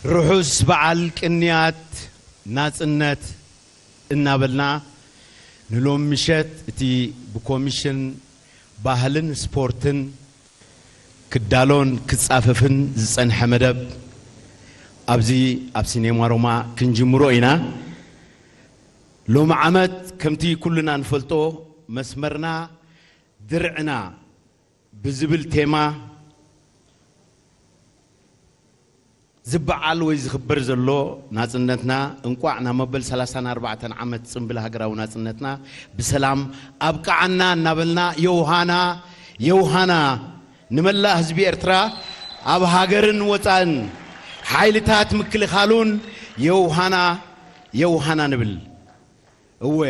ርሑስ በዓል ቅንያት ናጽነት እናበልና፣ ንሎም ምሸት እቲ ብኮሚሽን ባህልን ስፖርትን ክዳሎን ክጻፈፍን ዝጸንሐ መደብ ኣብዚ ኣብ ሲኔማ ሮማ ክንጅምሮ ኢና። ሎም ዓመት ከምቲ ኩልና ንፈልጦ መስመርና ድርዕና ብዝብል ቴማ ዝበዓል ወይ ዝኽበር ዘሎ ናጽነትና፣ እንቋዕ ናብ መበል ሰላሳን ኣርባዕተን ዓመት ጽምብል ሃገራዊ ናጽነትና ብሰላም ኣብቅዓና እናበልና፣ የውሃና፣ የውሃና፣ ንመላእ ህዝቢ ኤርትራ ኣብ ሃገርን ወጻእን፣ ሓይልታት ምክልኻሉን የውሃና፣ የውሃና ንብል። እወ፣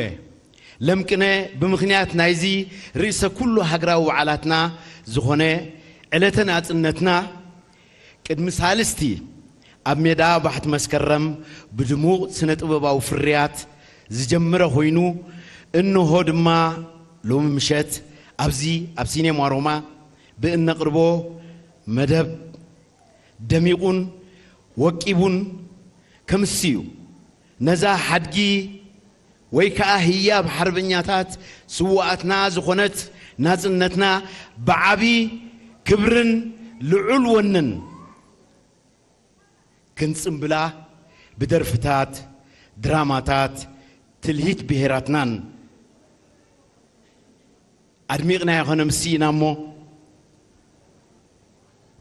ለምቅነ ብምኽንያት ናይዚ ርእሰ ኩሉ ሃገራዊ በዓላትና ዝኾነ ዕለተ ናጽነትና፣ ቅድሚ ሳልስቲ ኣብ ሜዳ ባሕቲ መስከረም ብድሙቕ ስነ ጥበባዊ ፍርያት ዝጀመረ ኮይኑ፣ እንሆ ድማ ሎሚ ምሸት ኣብዚ ኣብ ሲኔማ ሮማ ብእነቕርቦ መደብ ደሚቑን ወቂቡን ከምስዩ፣ ነዛ ሓድጊ ወይ ከኣ ህያብ ሓርበኛታት ስውኣትና ዝኾነት ናጽነትና ብዓቢ ክብርን ልዑል ወንን ክንጽምብላ ብደርፍታት፣ ድራማታት፣ ትልሂት ብሄራትናን ኣድሚቕናዮ ከነምሲ ኢና እሞ፣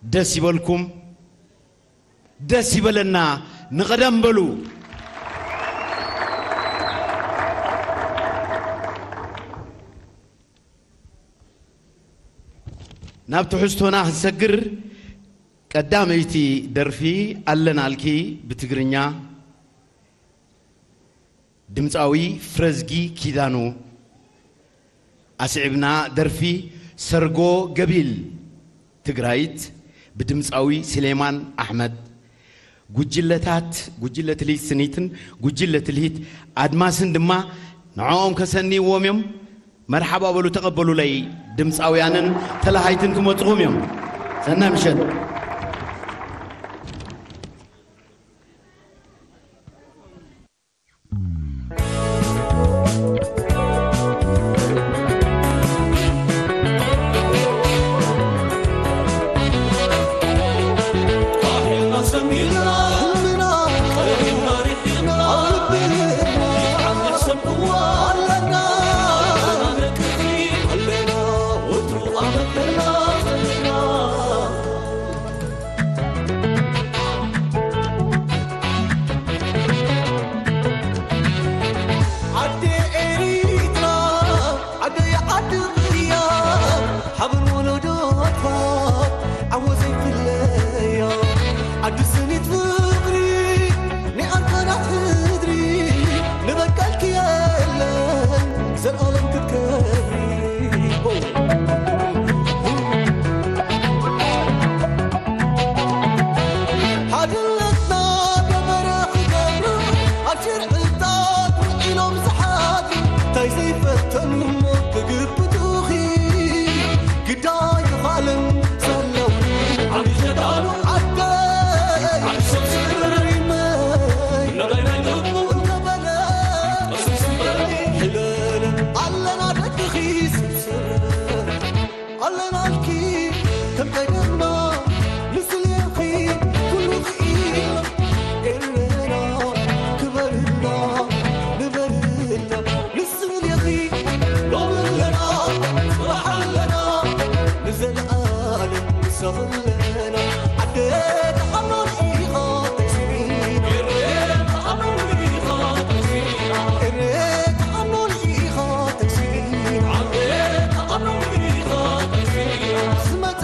ደስ ይበልኩም፣ ደስ ይበለና። ንቐደም በሉ። ናብ ትሕዝቶና ክንሰግር፣ ቀዳመይቲ ደርፊ ኣለናልኪ ብትግርኛ፣ ድምፃዊ ፍረዝጊ ኪዳኑ። ኣስዒብና ደርፊ ሰርጎ ገቢል ትግራይት ብድምፃዊ ስሌማን ኣሕመድ። ጉጅለታት፣ ጉጅለ ትልሂት ስኒትን ጉጅለ ትልሂት ኣድማስን ድማ ንዕኦም ከሰንይዎም እዮም። መርሓባ በሉ፣ ተቐበሉለይ። ድምፃውያንን ተለሃይትን ክመፅኹም እዮም። ሰናይ ምሸት። ዓዲ ኤሪትራ፣ ዓደይ ዓዲ ቅያ፣ ሓበን ወለዶታት፣ ዓወት ዘይፍለያ። ዓዲ ስኒት ፍቕሪ፣ ናይ ኣርካናት ሕድሪ፣ ንበቀልኪ የለን፣ ዘልኣለም ክትከብሪ። ሓድነትና ገበረ ክገብሩ፣ ኣብ ሽርዕታት ውዒሎም ዝሓድሩ፣ እንታይ ዘይፈተኑ እሞ ክግብቱኺ፣ ግዳይ ክፋልን ዘለዉ፣ ዓዲ ጀጋኑ ዓደይ፣ ዓዲ ሰብ ስርርመይ፣ ነጋይ ናይ ልቡ እንተበለ፣ ቅስም ስምበል ይበለ፣ ኣለና ደቅኺ ስብስብ። ኣለናልኪ ከም ቀደምና ንስሌኺ ኩሉ ክኢልና ኤርና ክበርልና ንበርልና ንስሌኺ ሎሚ ኣለና ጽባሕ ኣለና ንዘለኣለም ንሳኺ ኣለና ዓደይ ተሓኖን ኢኻ ተስኢና ኤረ ተሓኖን ኢኻ ተስኢና ዓደይ ተሓኖን ኢኻ ተስኢና ዝመጸ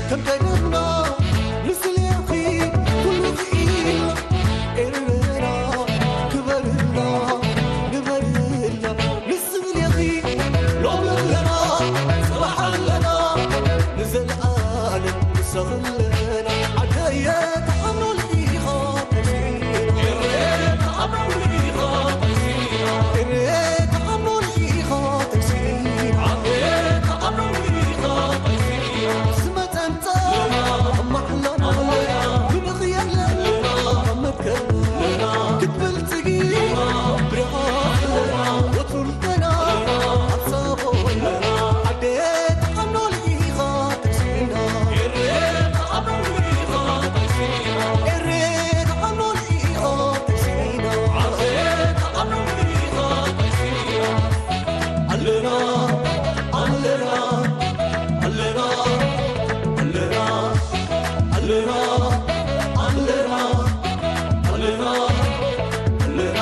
ከም ቀደምና ንስሌኺ ኩሉ ክኢልና፣ ኤረና ክበርና ንበርና፣ ንስሌኺ ሎሚ ኣለና፣ ጽባሕ ኣለና፣ ንዘለኣለም ንሰኽለና። ዓደየ ተኣምኖ ልኢኻ ተሲና፣ ኤረ ተኣምኖ ልኢኻ ተሲና፣ ኤረ ተኣምኖ ልኢኻ ተሲና፣ ዓደየ ተኣምኖ ልኢኻ ተሲና። ኣለና፣ ኣለና፣ ኣለና፣ ኣለና፣ ኣለና፣ ኣለና፣ ኣለና፣ ኣለና።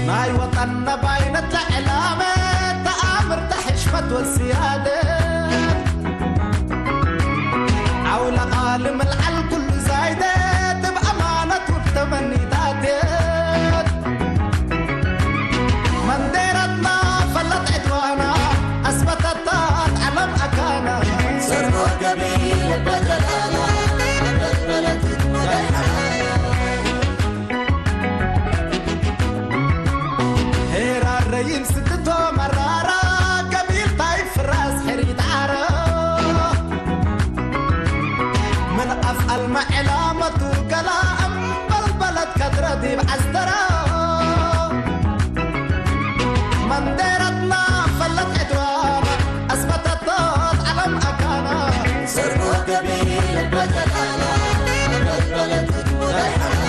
ናይ ወጠን ነባይነት ለዕላመ ተኣምር ተሕሽመት ወስያደ ዓውላ ቃል ምልዓል ኩሉ ዛይደ ትብ ኣማነት ውብ ተመኒታትየት መንዴራትና ፈለጥ ዕድዋና ኣስበተታት ዓለም ኣካና ሰርጎ ገቢ ልበ ጀላና መበልበለት ወዳይ ሓላና ሄራረይን ስድቶ መራራ ከቢልታይ ፍራስ ሕሪት ዓረ ምን ኣፍኣል መዕላመቱ ገላ እምበልበለት ከድረዲብ ዓስተራ መንደረትና ፈለት ዕድዋና ኣስበተቶት ዓለም ኣካና ሰርጎ ገቢ ልበ ጀላና እምበልበለት ወዳይ ሓላና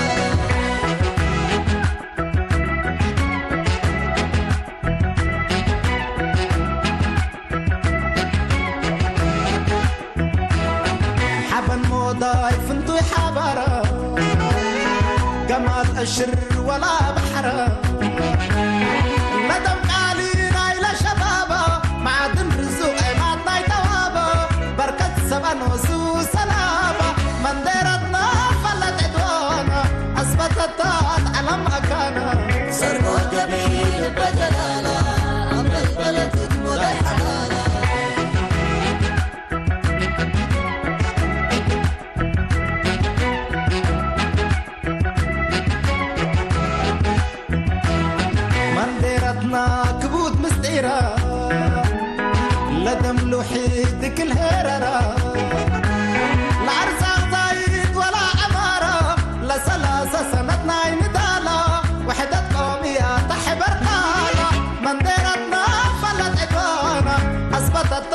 ሓበን ሞዳይ ፍንቱይ ሓባረ ገማል እሽር ወላ ባሕረ ለደም ቃሊ ናይ ለሸባባ ማዕድን ርዙቕ ዕማት ናይ ተዋባ በርከት ሰበኖሱ ሰላባ መንደረትና ፈለጥ ዕድዋና ኣስበተታት ዓለም ኣካና ሰርጎ ገቢ ልበ ጀላላ ኣንበልበለት ትሞላይ ሓላላ መንዴራትና ክቡት ምስጢራ ለደም ልውሒድ ድክል ሄረራ ለዓርዛቕ ዛይድ ወላ ዓማራ ለሰላሳ ሰነት ናይ ንዳላ ውሕደት ቆምያ ተሕበር ቃላ መንዴራትና ፈለጥ ዕድዋና ኣስበተቶ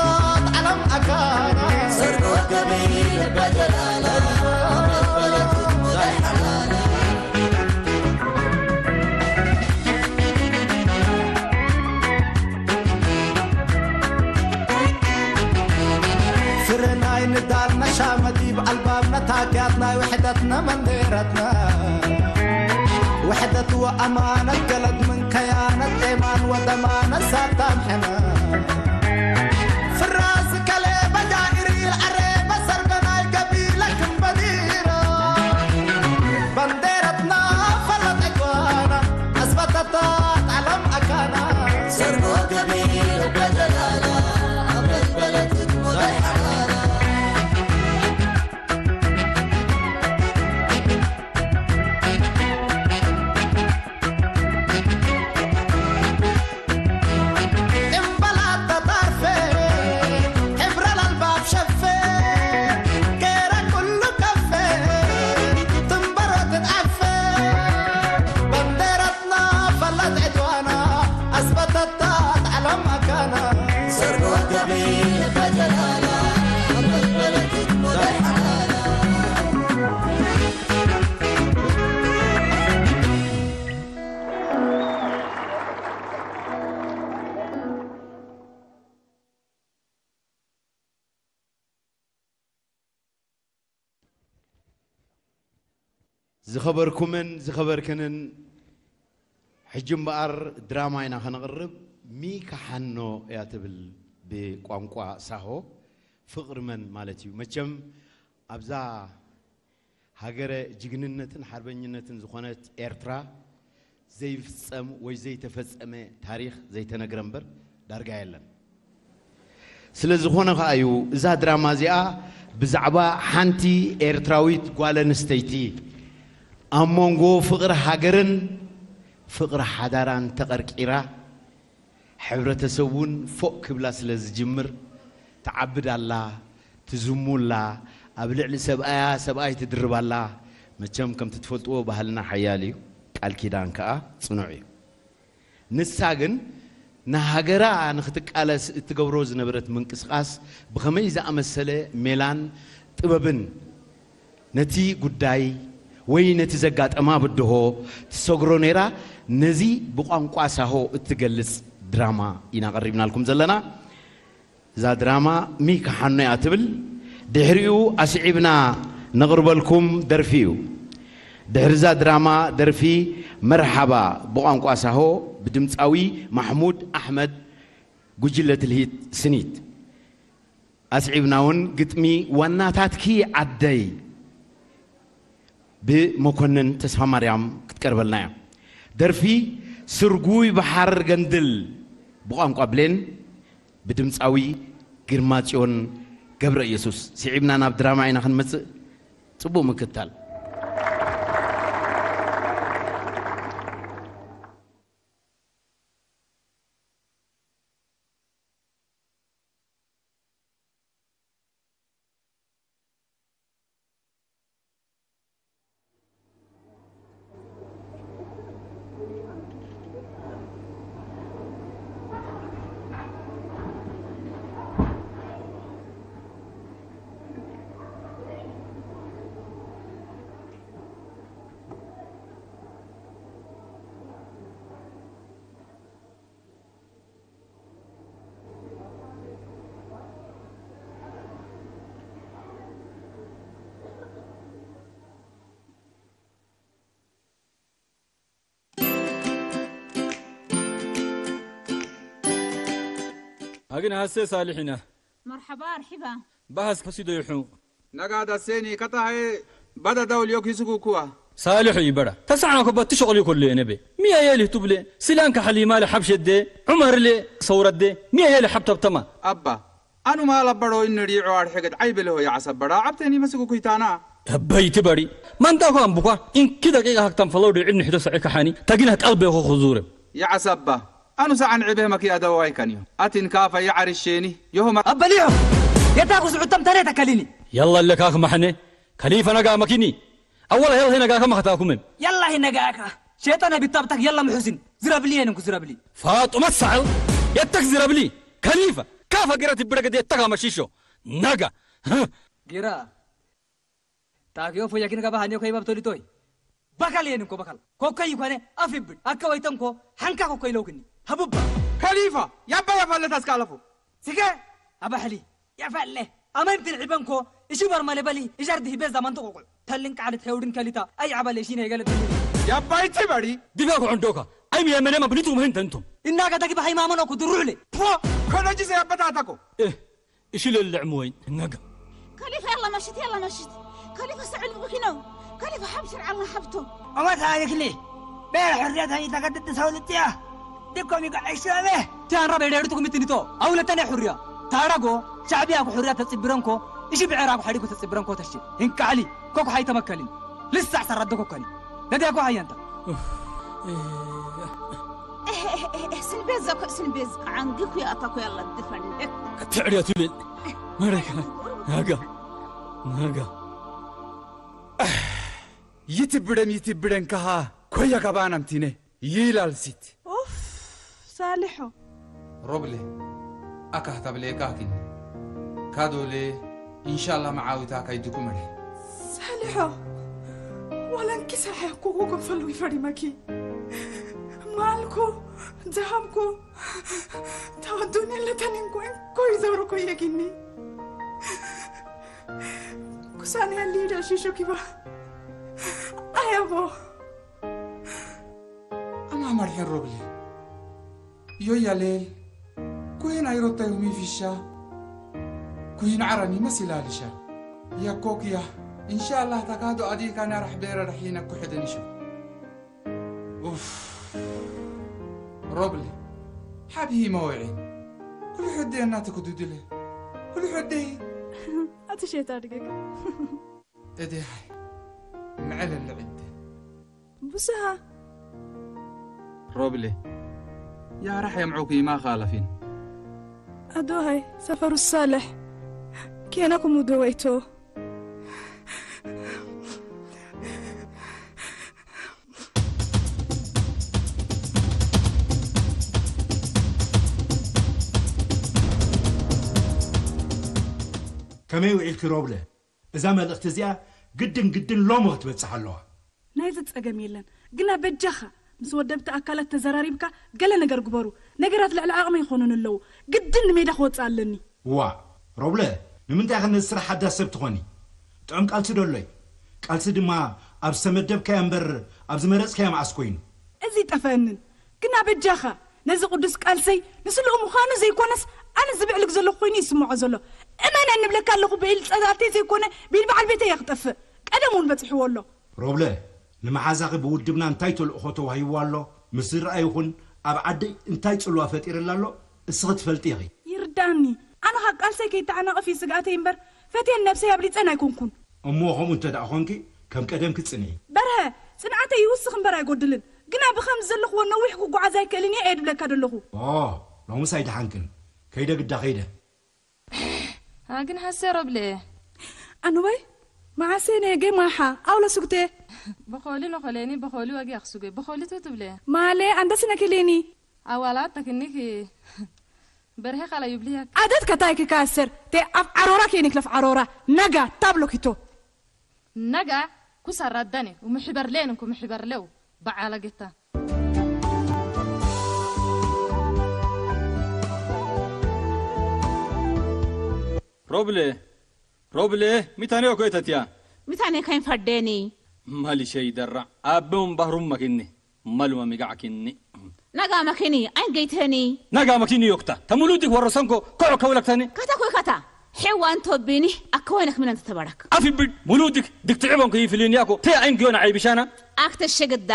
ዓለም ኣካና ሰርጎ ገቢ ልበ ጀላላ ኣበበለት ሙዳይ ሓላላ ፍረ ናይ ንዳል ነሻ መዲብ ኣልባብ ነታግያት ናይ ውሕደትና መንዴራትና ውሕደት ወኣማነት ገለድ ምን ከያነት ኤማን ወደማነት ሳብታም ሕነ ፍራዝ ከሌ በጃኢሪ ዓሬ በሰርገናይ ገቢለ ክምበዲራ ባንዴራትና ፈለጠ ጓና ኣስበተታ ጣለም ኣካና ሰርጎ ገቢለ በደላላ ኣበልበለት ሞዳይ ሓላላ እምበላ ዝኸበርኩምን ዝኸበርክንን፣ ሕጂ እምበኣር ድራማ ኢና ከነቕርብ። ሚካሓኖ እያ ትብል ብቋንቋ ሳሆ፣ ፍቕሪ መን ማለት እዩ። መቸም ኣብዛ ሃገረ ጅግንነትን ሓርበኝነትን ዝኾነት ኤርትራ ዘይፍጸም ወይ ዘይተፈጸመ ታሪኽ ዘይተነግረ እምበር ዳርጋ የለን። ስለ ዝኾነ ከኣ እዩ እዛ ድራማ እዚኣ ብዛዕባ ሓንቲ ኤርትራዊት ጓል ኣንስተይቲ ኣብ መንጎ ፍቕሪ ሃገርን ፍቕሪ ሓዳራን ተቐርቂራ፣ ሕብረተሰብ እውን ፎእ ክብላ ስለ ዝጅምር፣ ትዓብድ ኣላ፣ ትዝሙ ኣላ፣ ኣብ ልዕሊ ሰብኣያ ሰብኣይ ትድርብ ኣላ። መቸም ከምቲ ትፈልጥዎ ባህልና ሓያል እዩ፣ ቃል ኪዳን ከኣ ጽኑዕ እዩ። ንሳ ግን ንሃገራ ንኽትቃለስ እትገብሮ ዝነበረት ምንቅስቓስ ብኸመይ ዝኣመሰለ ሜላን ጥበብን ነቲ ጉዳይ ወይ ነቲ ዘጋጠማ ብድሆ ትሰግሮ ነይራ። ነዚ ብቋንቋ ሳሆ እትገልጽ ድራማ ኢና ቀሪብናልኩም ዘለና። እዛ ድራማ ሚካ ሓኖ እያ ትብል። ድሕሪኡ ኣስዒብና ነቕርበልኩም ደርፊ እዩ። ድሕሪ እዛ ድራማ ደርፊ መርሓባ ብቋንቋ ሳሆ ብድምፃዊ ማሕሙድ ኣሕመድ፣ ጉጅለ ትልሂት ስኒት። ኣስዒብና እውን ግጥሚ ዋናታትኪ ዓደይ ብመኮንን ተስፋማርያም ክትቀርበልና እያ። ደርፊ ስርጉይ ባሕር ገንድል ብቋንቋ ብሌን ብድምፃዊ ግርማጽዮን ገብረ ኢየሱስ። ስዒብና ናብ ድራማ ኢና ክንመጽእ። ጽቡቕ ምክትታል። ኣግን ሃሰ ሳልሕ ኢና። መርሓባ ኣርሒባ። ባሃስ ከሲዶ ይሑ። ነጋዳ ሴኒ ከታሄ ባዳ ዳውል ዮክ ይስጉ ኩዋ። ሳልሕ ይበራ። ተሰዓ ኮ በቲ ሸቕሊ ኮሎ የነበ። ሚያ የልህ ቱብለ። ሲላን ከሓሊ ማለ ሓብሸደ። ዑመርለ ሰውረደ። ሚያ የለ ሓብተብተማ። ኣባ። ኣኑ ማል ኣበሮ እን ሪዖ ኣርሕገት ዓይበለ ሆይ ዓሰበራ። ዓብተኒ መስጉ ኩይታና። ኣበይቲ በሪ። ማንታ ኮ ኣምቡኳ። ኢንኪ ደቂቃ ሃክታም ፈለው ድዕል ንሕዶ ሰዒ ከሓኒ። ተግና ጠልበ ኾ ኹዙረ። ይዓሰባ። ኣኑ ሰዓን ዕቤ መኪያ ደዋይ ከንዮ። ኣቲን ካፈ ይዓርሼኒ። ዮሆማ። ኣበሊሖ። የታ ኩስዑ ተምተነ ተከሊኒ። የላ ለካኽ ማሕነ። ከሊፈ ነጋ መኪኒ። ኣወላ የላ ነጋ ከማኽታኩምን። የላ ነጋካ። ሸይጣን ቢታብታክ የላ ምሑሲን። ዝረብሊ የንኩ ዝረብሊ። ፋጡመ ሳዕል። የተክ ዝረብሊ። ከሊፈ። ካፈ ገረት ይብረገድ የተካ መሺሾ። ነጋ። ጊራ። ታግዮ ፎያኪን ጋባ ሃኒዮ ከይባብ ቶሊቶይ። በካል የንኮ በካል። ኮከይ ይኮነ ኣፍ ይብል። ኣከ ወይተንኮ ሓንካ ኮከይ ለውክኒ። ሃቡባ። ከሊፋ። ያባ ያፋለት ኣስካለፉ። ስገ። ኣባሕሊ። የፈለ። ኣመንትን ዒበንኮ። እሺ በርማለ በሊ። እሻር ድሂ ቤዛ ማንቶ ቆቆ። ተልን ቃል ትሄውድን ከሊታ። ኣይ ዓባለ እሺ ነይ ገለ ብሉ። ያባይቲ በሪ። ድጋ ኮ ዕንዶካ። ኣይ ሚያ መነማ ብሊቱ ምህን ተንቱም። እናጋ ተግቢ ሃይማመኖ ኩ ድሩዕለ። ፖ። ከነጂ ዘያበታተኮ። እህ። እሺ ለልዕም ወይ ነጋ። ከሊፋ የላ መሽት፣ የላ መሽት። ከሊፋ ስዕል ብኪኖ። ከሊፋ ሓብሽር ዓልና ሓብቶ። ኣወት ኣይክሊ። ቤር ሕርያት ኣይተገድድ ሰው ልጥያ። ድኮም ይገዕሾ ኣበ። ቲያንራ ቤደርቱ ክምትንቶ። ኣውለተነ ሕርያ። ታራጎ ሻዕቢያ ኩሕርያ ተጽብረንኮ። እሺ ብዕራብ ሓዲኩ ተጽብረንኮ ተሽ። እንቃዕሊ። ኮኩ ሓይተመከልን። ልሳዕ ሰራዶ ኮከኒ። ነዲያኮ ሃያንታ። ኡፍ። እህ፣ እህ፣ እህ፣ እህ፣ ስንቤዝ እኮ፣ ስንቤዝ ዓንጊ እኮ ያታ እኮ ያላ ድፈን። ትዕድያ ትብል። መረካ። ናጋ። ናጋ። ይትብደን ይትብደን ካሃ። ኮያ ካባና ምቲነ። ይላልሲት። ኡፍ፣ ሳልሖ። ሮብሌ፣ ኣካህ ታብሌ ካኪን። ካዶሌ፣ ኢንሻላ መዓዊታ ካይድኩ መርሕ። ሳልሖ፣ ወለንኪ ሳሐ ኩኩ ክንፈሉ ይፈሪመኪ። ማልኩ፣ ዘሃብኩ፣ ታወዱን የለተን እንኮ እንኮ ይዘውሩ ኮየጊኒ። ኩሳኔ ያሊ ዳሽሾ ኪባ። ኣይ ኣቦ። ኣማማር ሮብለ። ዮያ ሌል። ኩይን ኣይሮታ ዩሚ ፊሻ። ኩይን ዓራኒ መሲላ ልሻ። ያኮክያ። ኢንሻላህ ታካዶ ኣዲካና ራሕ ቤረ ራሕ ይነኩ ሕደንሾ። ኡፍ። ሮብለ። ሓብሂ መወዒ። ኩሉ ሕደይ እናተክዱድለ። ኩሉ ሕደይ። ኣቲ ሸይጣን ድገግ። እዴ ሃይ። ምዕለለ ዕደ። ብስሃ። ሮብለ። ያራሕ የምዑኪ ማኻላፊን። ኣዶ ሃይ፣ ሰፈሩ ሳልሕ። ኬና ኩሙ ዶ ወይቶ። ከመይ ውዒልኪ ሮብለ? እዛ መልእኽቲ እዚኣ ግድን ግድን ሎሚ ክትበጽሕ ኣለዋ። ናይዚ ጸገም የለን። ግና በጃኻ ምስ ወደብቲ ኣካላት ተዘራሪብካ ገለ ነገር ግበሩ። ነገራት ልዕሊ ዓቕመይ ይኾኑኒ ኣለዉ። ግድን ንሜዳ ክወጽእ ኣለኒ። ዋእ ሮብለ፣ ንምንታይ ኢኺ ነዚ ስራሕ ሓዳስ ሰብ ትኾኒ? ጥዑም ቃልሲ ዶ ኣሎ እዩ? ቃልሲ ድማ ኣብ ዝተመደብካዮ እምበር ኣብ ዝመረጽካዮ መዓስ ኮይኑ? እዚ ኣይጠፍኣንን። ግና በጃኻ ነዚ ቅዱስ ቃልሰይ ንስልኡ ምዃኑ ዘይኮነስ ኣነ ዝብዕልግ ዘለኹ ኮይኑ እዩ ዝስምዖ ዘሎ። እመነኒ እብለካ ኣለኹ ብኢድ ጸላእተይ ዘይኮነ ብኢድ በዓል ቤተይ እየ ክጠፍእ። ቀደም እውን በጺሕዎ ኣሎ። ሮብለ፣ ንመሓዛኺ ብውድብና እንታይ ተልእኾ ተዋሂብዋ ኣሎ? ምስ ዝረኣ ይኹን ኣብ ዓደይ እንታይ ጽልዋ ፈጢርላ ኣሎ? እስኺ ትፈልጢ ኢኺ። ይርድኣኒ። ኣነ ኸኣ ቃልሰይ ከይተዓናቕፍ እዩ ስግኣተይ እምበር ፈትየን ነብሰይ ኣብሊጸን ኣይኮንኩን። እሞ ኸምኡ እንተ ደኣ ኾንኪ ከም ቀደምኪ ጽንዒ። በርሀ፣ ጽንዓተይ ይውስኽ እምበር ኣይጎድልን። ግና ብኸምዚ ዘለኽዎ ነዊሕ ክጓዓዝ ኣይክእልን እየ እየ ድብለካ ደለኹ። ኦ፣ ሎምስ ኣይደሓንክን። ከይደ ግዳ ከይደ። ኣግን ሃሰ ሮብለ። ኣንወይ መዓሴ ነጌ ማሓ ኣውለ ሱግቴ። በኾሊ ነኾሌኒ በኾሊ ወጊ ኣኽሱገ በኾሊ ቱ ትብለ። ማሌ ኣንደስ ነክሌኒ። ኣዋላት ተክኒክ በርሄ ካላ ዩብልያክ። ኣደት ከታይ ክካሰር ቴ ኣፍ ዓሮራ ኬኒክ ለፍ ዓሮራ ነጋ ታብሎ ኪቶ። ነጋ ኩሳ ራዳኔ ውምሕበር ሌን እንኩ ምሕበር ለው በዓላ ጌታ። ሮብሌ ሮብሌ ሚታኔ ኦኮ ተትያ። ሚታኔ ካይን ፈርዴኒ። ማሊሸይ ደራ ኣበውን ባህሩም መኪኒ ማሉማ ሚጋዕኪኒ። ነጋ መኪኒ ኣይን ገይትህኒ። ነጋ መኪኒ ዮክታ ተሙሉዲክ ወረሰንኮ ኮዖ ከውለክተኒ። ካታ ኮይ ካታ ሔዋን ቶቢኒ ኣከወይነክ ምነን ተተባረክ። ኣፊብድ ሙሉዲክ ድክትዕቦን ከይፍልንያኮ ተይ ኣይን ግዮን ዓይብሻና። ኣክተሸ ግዳ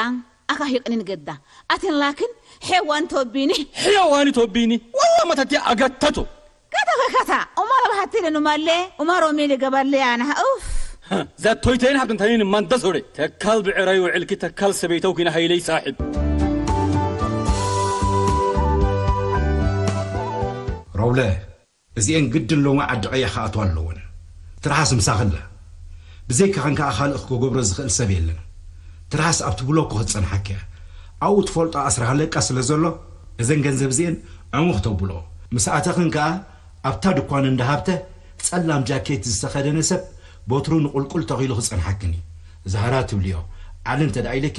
ኣካሂቅኒን ገዳ ኣትን ላክን ሔዋን ቶቢኒ። ሔዋኒ ቶቢኒ ዋላ መታትያ ኣገተቱ። ካታ ኸ ካታ ኡማሮ ባሃቲለ ኑማሌ ኡማሮ ሚሊ ገባሌ ኣና ኡፍ። ዛቶይተይን ሀብትን ተኒን ማንደሶሬ ተካል ብዕራይ ውዕልኪ ተካል ሰበይተው ኪና ሃይለይ ሳሒብ። ሮብለ እዚኤን ግድን ሎሚ ዓዲ ቀይሕ ክኣትዋ ኣለወን። ትርሓስ ምሳኺ ኣላ። ብዘይካኽን ከኣ ካልእ ክገብሮ ዝኽእል ሰብ የለን። ትርሓስ ኣብቲ ብሎኮ ክትጸንሓኪ እያ። ኣብኡ ትፈልጦ ኣስራ ሃለቃ ስለ ዘሎ እዘን ገንዘብ እዚኤን ዕሙኽ ተብልኦ። ምስ ኣተኽን ከኣ ኣብታ ድኳን እንዳ ሃብተ ጸላም ጃኬት ዝተኸደነ ሰብ በትሩ ንቑልቁል ተኺሉ ክጸንሓክን እዩ። ዛህራ ትብልዮ ዓሊ እንተ ደኣ ኢልኪ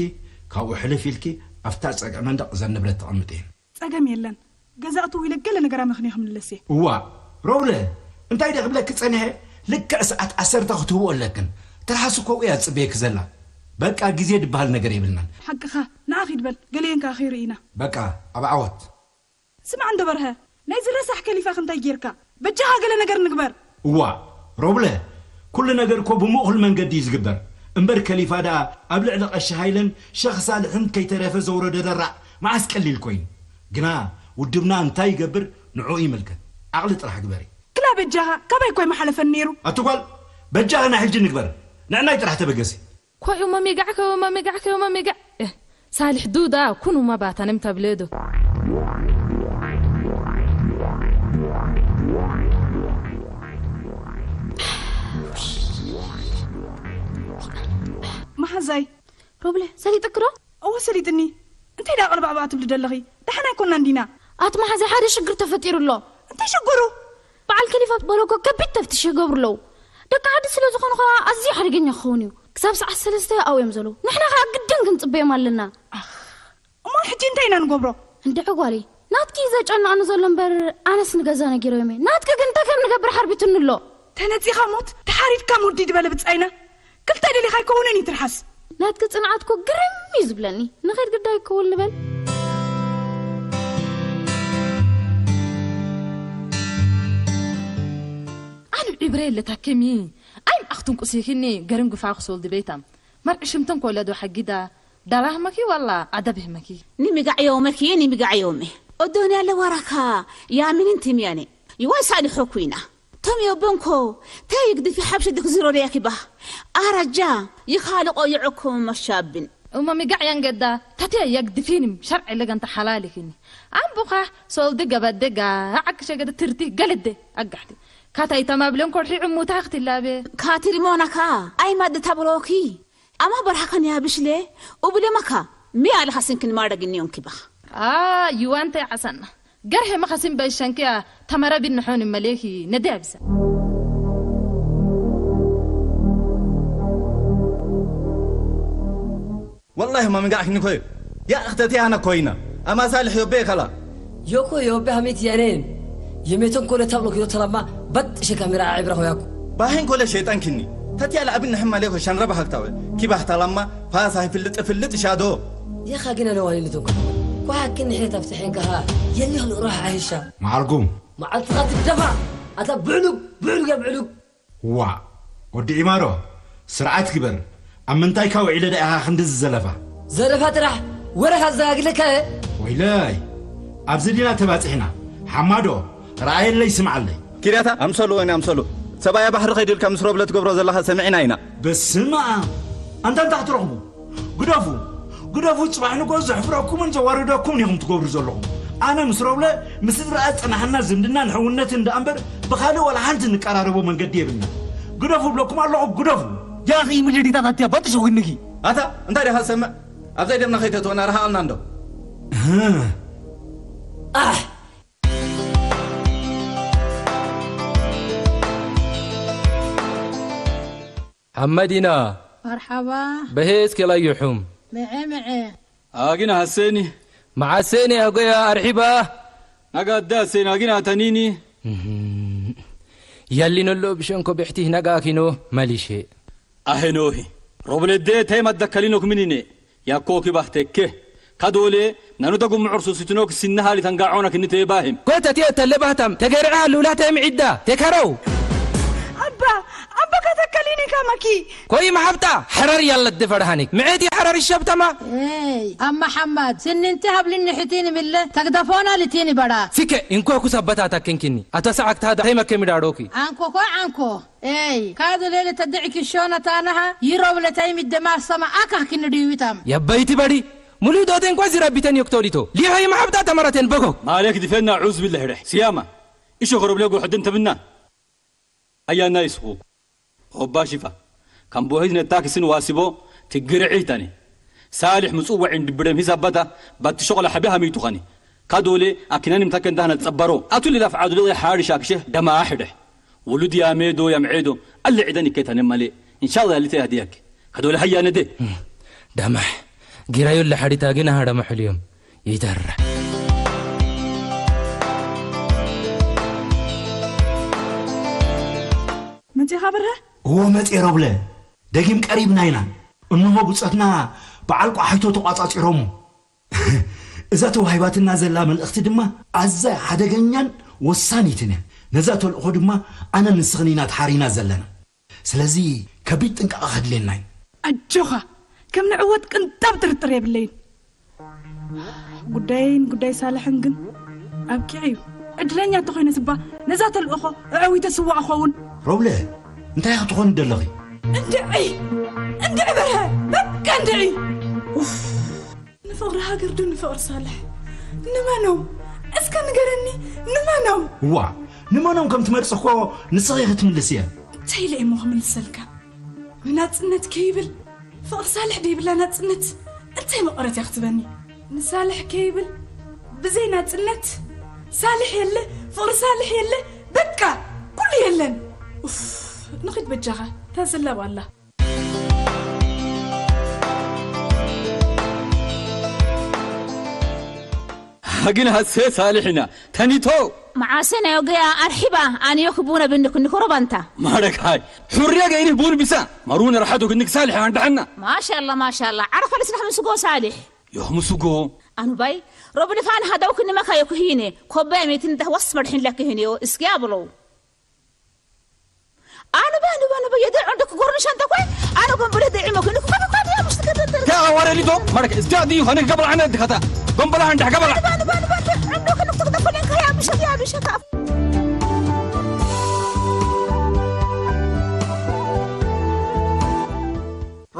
ካብኡ ሕልፍ ኢልኪ ኣብታ ጸግዒ መንደቕ እዘን ንብረት ተቐምጥየን። ጸገም የለን። ገዛ እትው ኢለ ገለ ነገር ኣመኽንየ ክምልስ እየ። እዋእ ሮብለ እንታይ ድየ ክብለኪ ጸኒሐ ልክዕ ሰዓት ዓሰርተ ክትህብኦ ኣለክን። ትርሓስ እኮ ኣብኡ እያ ትጽበየኪ ዘላ። በቃ ግዜ ድበሃል ነገር የብልናን። ሓቅኻ ንዓ ኺድ በል ገለየን ከኣ ኺርኢ ኢና። በቃ ኣብ ዓወት። ስማዕ እንዶ በርሀ ናይዚ ረሳሕ ከሊፋ ክንታይ ጌርካ በጃኻ ገለ ነገር ንግበር። እዋእ ሮብለ ኩሉ ነገር እኮ ብምእኹል መንገዲ እዩ ዝግበር እምበር ከሊፋ ደኣ ኣብ ልዕሊ ቀሺ ሃይለን ሸኽ ሳልሕን ከይተረፈ ዘውረዶ ደራዕ መዓስ ቀሊል ኮይኑ ግና ውድብና እንታይ ይገብር ንዕኡ ይምልከት ዓቕሊ ጥራሕ ግበሪ። ክላ በጃኻ ካባይ እኮ ኣይመሓለፈን ነይሩ። ኣቲ ጓል በጃኺ ናይ ሕጂ ንግበር ንዕናይ ጥራሕ ተበገሲ። ኮዩ መሚጋዕ ከዩ መሚጋዕ ከዩ መሚጋዕ እህ ሳልሕ ዱዳ ኩኑ መባታ ንምታ ብለዶ። መሓዛይ ሮብለ ሰሊጥኪ ዶ? እወ ሰሊጥኒ። እንታይ ደኣ ቅልባዕባዕ ትብሊ ደለኺ? ደሓን ኣይኮናን ዲና። ኣቲ መሓዛይ ሓደ ሽግር ተፈጢሩ ኣሎ። እንታይ ሽግሩ? በዓል ከሊፋ በሎ እኮ ከቢድ ተፍትሽ ይገብሩ ኣለዉ። ደቂ ዓዲ ስለ ዝኾኑ ኸዓ ኣዝዩ ሓደገኛ ክኸውን እዩ። ክሳብ ሰዓት ሰለስተ ኣብኡ እዮም ዘለዉ። ንሕና ኸዓ ግድን ክንጽበዮም ኣለና። ኣኽ፣ እሞ ሕጂ እንታይ ኢና ንገብሮ? እንድዒ ጓለይ፣ ናትኪ እዩ ዘጨንቐኒ ዘሎ እምበር ኣነስ ንገዛ ነጊረዮም እየ። ናትኪ ግን እንታይ ከም ንገብር ሓርቢቱኒ ኣሎ። ተነጺኻ ሙት፣ ተሓሪድካ ሙዲ ድበለ ብጻይና። ክልተ ደሊኻ ኣይከውንን እዩ ትርሓስ። ናትኪ ጽንዓት እኮ ግርም እዩ ዝብለኒ። ንኸይድ ግዳይ ክውን ንበል። ኣነ ብዒብረ የለታከሚ። ኣይም ኣኽቱን ቁሲኺኒ ገርም ግፋ ክሶል ድቤታም። መርዒ ሽምተን ኮለዶ ሓጊዳ ዳላህመኪ ዋላ ኣደብህመኪ? Ni migac yowmeki, ni migac yowme. Odoni alle waraka, ya minin timyane. Yuwa sali hokuyna. Tom yo bonko, te yigdifi habshi dik ziro de yakiba. Araja, yikhaliqo yu'ukum mashabin. Uma migac yangedda, tatiya yagdifinim, shar'i leganta halalihin. Ambuka, soldi gabadega, akshegada tirti, galede, agahdi. Kata itama blen korhi umuta akhtilabe. Katiri monaka, ay madde tabroki. Ama barhakan ya bishile, ubule maka, mi ala hasinkin mardagin yonkiba. Ah, yuwante asanna. Garhe makasin baishankiya, tamara bin nahon maleki, nede abisa. Wallahi ma migac hini koy. Ya akhtati ana koyna. Ama salih yobbe kala. Yoko yobbe hamit yanen. Yemeton kole tablo kilo talama bat she kamera ibra hoyaku. Bahin kole shaytan kinni. Tati ala abin nahma leko shan raba haktawe. Kibah talama fasa hifillit ifillit shado. Yekha gina lewani nitonka. Kwa hakin nihre taftihin kaha. Yelli hlu roh aisha. Ma'alkum. Ma'al taqat dafa. Ata bu'luk, bu'luk ya bu'luk. ዋ፣ ወዲ ዒማሮ፣ ስርዓት ግበር። ኣብ ምንታይካ ውዒለ ደኣ ኢኻ ክንድዚ ዘለፋ? ዘለፋ ጥራሕ ወረኻ ዘጋግለካ እየ። ወይለይ፣ ኣብዚ ዲና ተባጺሕና። ሓማዶ፣ ረኣየለይ፣ ስምዓለይ። ኪዳታ፣ ኣምሰሉ ወይኒ ኣምሰሉ። ሰብኣያ ባሕሪ ከይዱ ኢልካ ምስ ሮብለ ትገብሮ ዘለኻ ሰሚዕና ኢና። በስመ ኣብ! ኣንታ እንታይ ክትረኽቡ? ግደፉ፣ ግደፉ፣ ጽባሕ ንግሆ ዘሕፍረኩምን ዘዋርደኩምን ኢኹም ትገብሩ ዘለኹም። ኣነ ምስ ሮብለ፣ ምስ ዝረኣ ዝጸናሓና ዝምድናን ሕውነትን ደኣ እምበር፣ ብኻልእ ዋላ ሓንቲ እንቀራረቦ መንገዲ የብልና። ግደፉ እብለኩም ኣለኹ፣ ግደፉ። ያኺ ምልዲታት ኣትያ ባጥሽ ኹንኪ። ኣታ፣ እንታይ ዲኻ ትሰምዕ? ኣብዛ ደምና ከይተእትወና ረሃቓልና እንዶ። ኣሕ! ሓመዲና። መርሓባ። በሄ እስከ ላይሑም። ምዐ ምዐ። ኣግና ሐሴኒ። መዓሴኒ ኣጎያ ኣርሒባ። ናጋ ኣዳ ሐሴኒ ኣግና ኣተኒኒ። እህም። ያሊኖሎ ብሸንኮ ብሕቲ ናጋ ኪኖ መሊሼ። ኣሄኖሂ። ሮብለዴ ተይ ማዳካሊኖክ ምኒኔ። ያኮኪ ባህ ተኬ። ካዶሌ፣ ናኑ ደጉ ምዑር ሱሲትኖክ ሲነሃሊ ተንጋዖና ክንቴ ባህም። ጎተቴ ተለባህታም፣ ተገርዐ ሉላተ ምዒዳ፣ ተካረው። ኣባ፣ ኣባ ከተከሊኒ ከመኪ። ኮይ መሓብጣ፣ ሐረር ያለት ድፈርሃኒክ። ምዕቲ ሐረር ይሸብተማ። ኤይ፣ ኣማ ሓማድ፣ ስኒንቲ ሃብልኒ ሕቲኒ ምለ፣ ተግደፎና ልቲኒ በራ። ሲከ፣ እንኮ ኩሰበታ ተክንኪኒ። ኣታ ሰዓክታ ዳ፣ ተይመከ ሚዳሮኪ። ዓንኮ ኮይ ዓንኮ። ኤይ፣ ካዱ ሌለ ተድዕኪ ሾና ታናሃ፣ ይሮብ ለታይ ሚደማ ሰማ ኣካህ ክንድዩታም። የበይቲ በዲ፣ ሙሉ ዶቴን ኳ ዝረቢተን ዮክቶሊቶ። ሊሆይ ማሕብጣ ተመረቴን በጎ። ማለክ ድፈና ዑዝ ቢላህ ርሕ። ሲያማ፣ እሾ ኸረብ ለጎ ሕድን ተብና። ኣያ ናይ ስኹ። ኦባ ሽፋ። ከም ቦሂዝ ነታክስን ዋሲቦ ትግርዒ ተኔ። ሳልሕ ምጽዋዒን ድብረም ሂሳባታ ባቲ ሾቕላ ሓቢ ሃሚቱ ኸኒ። ካዶሌ ኣኪናኒ ምታከ እንዳህና ጸበሮ። ኣቱ ሊላፍ ዓዱ ልቕያ ሓሪ ሻክሸ ደማ ኣሕደሕ። ውሉድ ያሜዶ ያምዔዶ ኣለ ዒደን ይከታነ ማሌ። ኢንሻላህ ልተ ያህድያክ። ካዶሌ ሃያ ነደ። ዳማሕ። ጊራዩ ለሓዲታ ግን ኣሃ ዳማሕ ልዮም። ይደራ። መጺኻ ብርሀ? እዎ መጺ ረብለ። ደጊም ቀሪብና ኢና። እንሆ ብጾትና በዓል ቋሓይቶ ተቋጻጺሮሞ። እዛ ተዋሂባትና ዘላ መልእኽቲ ድማ ኣዝያ ሓደገኛን ወሳኒትን እያ። ነዛ ተልእኾ ድማ ኣነ ንስኽን ኢና ተሓሪና ዘለና። ስለዚ ከቢድ ጥንቃቐ ከድልየና እዩ። ኣጆኻ፣ ከም ንዕወት ቅንጣብ ጥርጥር የብለይን። ጉዳየይን ጉዳይ ሳልሕን ግን ኣብቂዑ እዩ። ዕድለኛ እንተኾይነስ እባ ነዛ ተልእኾ ኣዐዊተ ስዋእ እኸውን። ሮብለ፣ እንታይ ክትኾኒ ደለኺ? እንድዒ! እንድዒ በርሀ! በቃ እንድዒ! ኡፍ! ንፍቕሪ ሃገር ዶ ንፍቕሪ ሳልሕ? ንመኖም? እስከ ንገረኒ፣ ንመኖም? እዋ፣ ንመኖም ከም ትመርጽ እኮ ንስኺ ክትምልስ እየ። እንታይ ኢለ እሞ ክምልሰልካ? ንናጽነት ከይብል ፍቕሪ ሳልሕ ደይብላ ናጽነት እንታይ መቐረት እያ ክትበኒ? ንሳልሕ ከይብል ብዘይ ናጽነት ሳልሕ የለ፣ ፍቕሪ ሳልሕ የለ፣ በቃ ኩሉ የለን። ኡፍ፣ ንኺድ በጃኻ፣ እታ ዘላብ ኣላ። ግን ሀሴ ሳልሕና ተኒቶ መዓሰ ናይ ወገያ ኣርሒባ ኣንዮ ክቡነ ብንክ ንክሮባንታ ማረካይ። ሑርያ ገይኒ ቡን ቢሳ ማሩን ረሓቱ ክንክ ሳልሕ ኣንዳሕና። ማሻላ ማሻላ ዓረኸ ልስራሕ ምስጎ ሳልሕ። ዮህ ምስጎ ኣኑባይ ሮብልፋን ሃደው ክንመካ የኩሂኔ ኮባይ ሜትን ደህ ወስ መድሕን ለክህኔዮ እስኪ ኣብለው። ኣነ ባነ ባነ በየ ደዕ እንደክ ጎርንሻ እንተ ኮይ ኣነ ጎንበለ ደዒ መክን ኩካ ኩካ ዲያ ምሽ ትከተተር ታ ወረ ሊቶ ማረክ እስቲ ኣዲ ሆነ ገበል ኣነ ድከታ ጎንበላ እንደ ገበላ ባነ ባነ ባነ እንደክ ንክ ተከተፈለን ከያ ምሽ ያ ምሽ ታ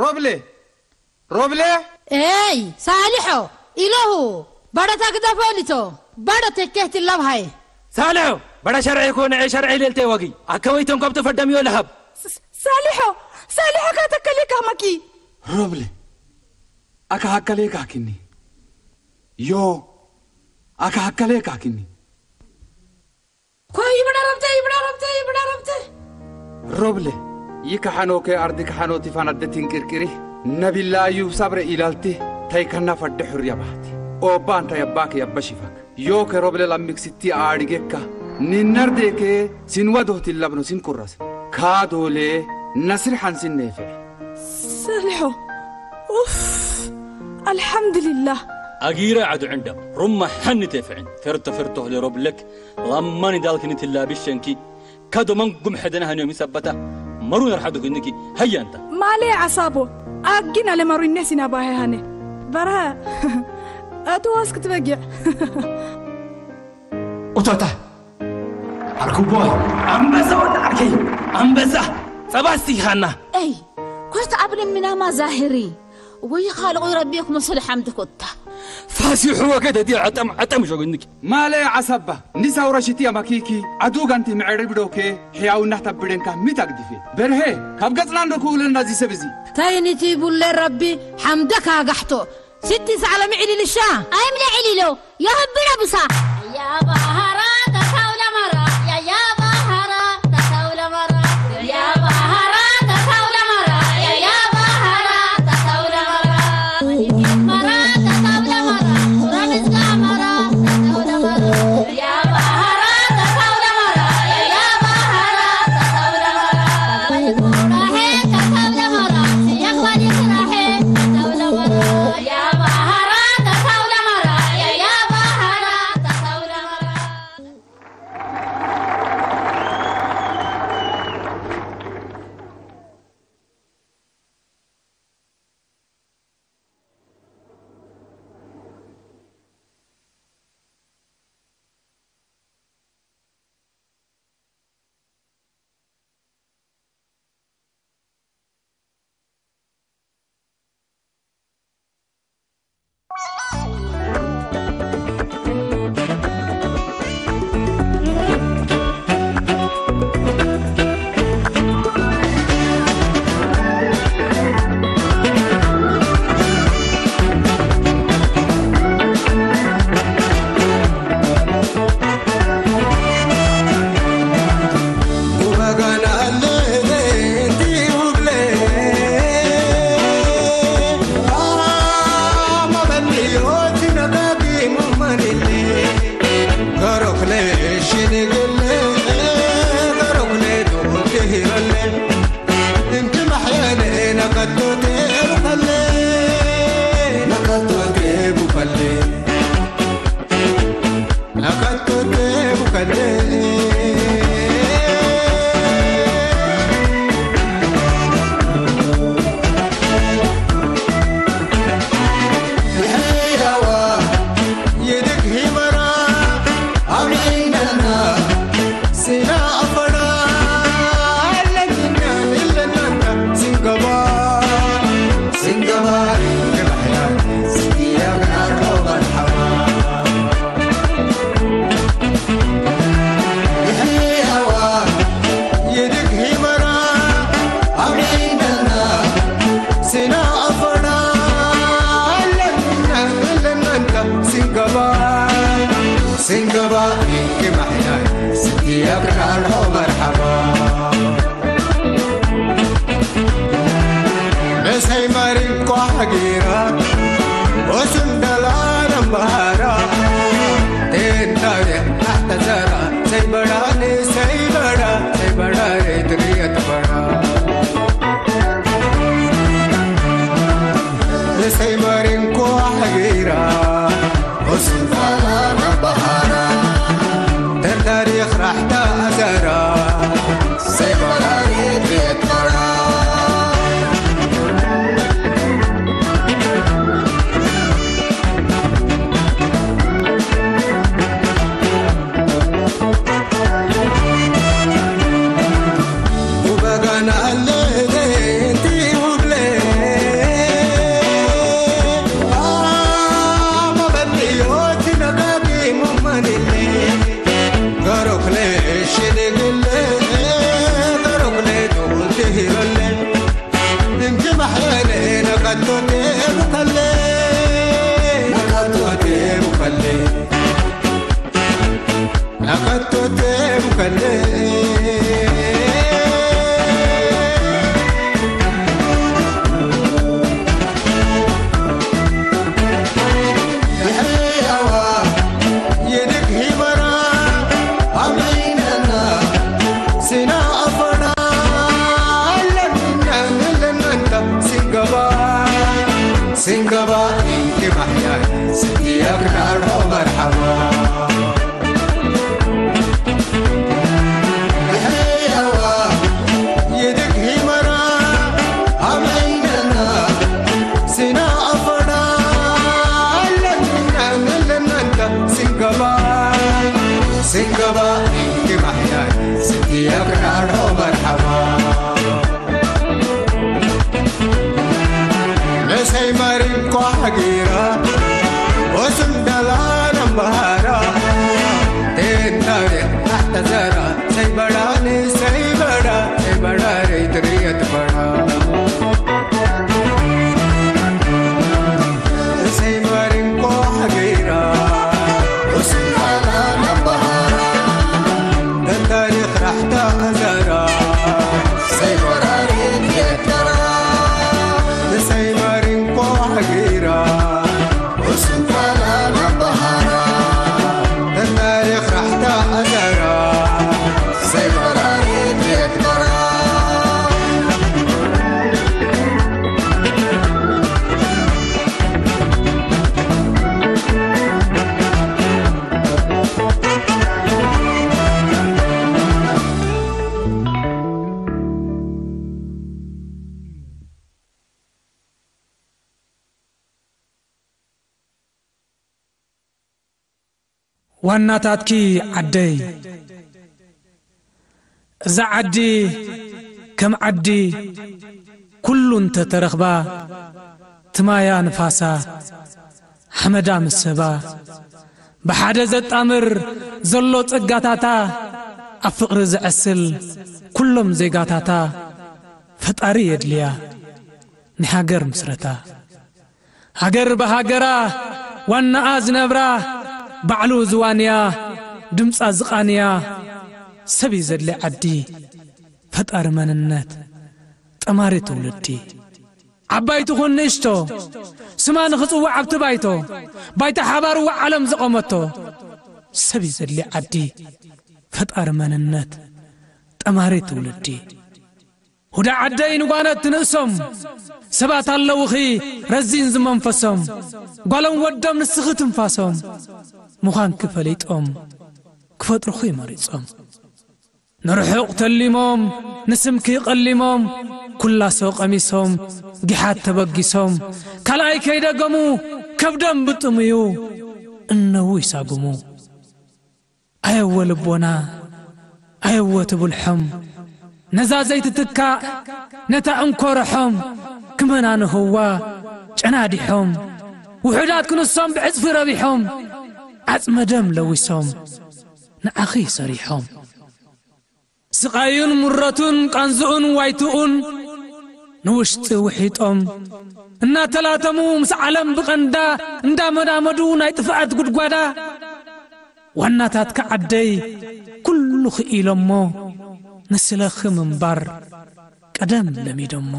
ሮብሌ ሮብሌ ኤይ ሳሊሖ ኢለሁ በረታ ግደፎ ሊቶ በረ ተኬህት ለብሃይ ሳልሑ በረ ሸርዒ ኮነ ሸርዒ ሌልተ ወጊ ኣከወይቶም ካብ ተፈደምዮ ለሃብ ሳሊሖ ሳሊሖ ካተከሌካ መኪ ሮብሌ ኣካ ሃከሌካ ኪኒ ዮ ኣካ ሃከሌካ ኪኒ ኮይ ይብዳ ረብተ ይብዳ ረብተ ይብዳ ረብተ ሮብሌ ይከሓኖ ከ ኣርዲ ከሓኖ ቲፋን ኣደ ቲንቅርቅሪ ነቢላ እዩ ሳብረ ኢላልቲ ተይከና ፈደ ሕርያ ባህቲ ኦባ እንታይ ኣባክ የበሽፋክ ዮከ ሮብሌ ላሚክ ስቲ ኣድጌካ ኒነርዴከ ሲንዋዶህ ቲላብኖ ሲንኩራስ ካዶሌ ነስሪ ሓንሲን ነይፈ ሰሊሖ ኡፍ ኣልሓምዱሊላህ ኣጊረ ዓዱ ዕንደም ሩማ ሓኒ ተፍዕን ፈርቶ ፈርቶ ህለ ሮብለክ ላማኒ ዳልክኒ ትላቢ ሸንኪ ካዶ መንጉም ሕደና ሃንዮም ይሰበታ መሩን ርሓዱ ግንኪ ሃያ እንታ ማሌ ዓሳቦ ኣጊን ኣለማሩይነ ሲና ባሄ ሃነ በርሀ እትዋስ ክትበጊዕ ኡቶታ ኣርኩቦ ኣንበሳ ወዲ ዓርከይ ኣንበሳ ጸባስ ኢኻና እይ ኮርት ኣብልን ምናማ ዛህሪ ወይ ኻልቑ ረቢኹም ሰለ ሓምድ ኮታ ፋሲሑ ወገደ ዲ ዓጠም ዓጠም ሸጉንክ ማለ ዓሳባ ንሳውራ ሽቲ ኣማኪኪ ኣዱጋንቲ ምዕርብ ዶኬ ሕያውና ተብደንካ ሚት ኣግዲፌ በርሄ ካብ ገጽና እንዶ ክውለና እዚ ሰብ እዚ ታይኒቲ ቡለ ረቢ ሓምደካ ጋሕቶ ስቲ ሳዕለ ምዕሊልሻ ኣይምለ ዕሊሎ የህብረ ብሳ يا بحرة تسولى مرة يا يا بحرة تسولى مرة يا بحرة تسولى مرة يا يا بحرة تسولى مرة مرة تسولى مرة ورمز مرة تسولى مرة يا بحرة تسولى مرة يا يا بحرة تسولى مرة راحت تسولى مرة يا اخواني راحت تسولى مرة يا بحرة تسولى مرة يا يا بحرة تسولى مرة መርሓባ ንሰይ ማሪንኳ ሃጊራ ወስም ዳላን ኣምባሃራ ቴናሪ ኣሕተዘራ ሰይበራኒ ሰይበራ ሰይበራሪ ትርየት በራ ንሰይ ማሪንኳ ሃጊራ ወስም ዳላን ኣምባሃራ ተታሪኽ ራሕታ ኣዛራ ሰይበራሪ ትርየት በራ ንሰይ ማሪንኳ ሃጊራ ዋናታትኪ ዓደይ። እዛ ዓዲ ከም ዓዲ ኩሉ እንተተረኽባ፣ ትማያ ንፋሳ፣ ሓመዳ ምስ ሰባ፣ ብሓደ ዘጣምር ዘሎ ጸጋታታ፣ ኣብ ፍቕሪ ዘዐስል ኩሎም ዜጋታታ፣ ፈጣሪ የድልያ ንሃገር ምስረታ። ሃገር ብሃገራ ዋናኣ ዝነብራ ባዕሉ ዝዋንያ ድምጻ ዝቓንያ ሰብ እዩ ዘድሊ ዓዲ ፈጣሪ መንነት ጠማሪ ትውልዲ ዓባይ ትኹን ንእሽቶ ስማ ንኽጽዋዕ ኣብቲ ባይቶ ባይታ ሓባር ዓለም ዘቐመቶ ሰብ እዩ ዘድሊ ዓዲ ፈጣሪ መንነት ጠማሪ ትውልዲ። ሁዳ ዓደይ ንጓነት ትንእሶም ሰባት ኣለውኺ ረዚን ዝመንፈሶም ጓሎም ወዶም ንስኺ ትንፋሶም ምዃንኪ ፈሊጦም ክፈጥሩኺ መሪጾም ንርሑቕ ተሊሞም ንስምኪ ቀሊሞም ኩላሶ ቀሚሶም ጊሓት ተበጊሶም ካልኣይ ከይደገሙ ከብዶም ብጥምዩ እነዉ ይሳጉሙ። ኣየወ ልቦና ኣየወ ትብልሖም ነዛ ዘይትትካእ ነታ እንኮርሖም ክመና ንህዋ ጨናዲሖም ውሑዳት ክንሶም ብዕጽፊ ረቢሖም ዓጽመ ደም ለዊሶም ንዓኺ ሰሪሖም ስቓዩን ምረቱን ቃንዝኡን ዋይትኡን ንውሽጢ ውሒጦም እናተላተሙ ምስ ዓለም ብቐንዳ እንዳመዳመዱ ናይ ጥፍኣት ጉድጓዳ ዋናታትካ ዓደይ ኩሉ ክኢሎሞ ንስለኺ ምንባር ቀደም ለሚዶሞ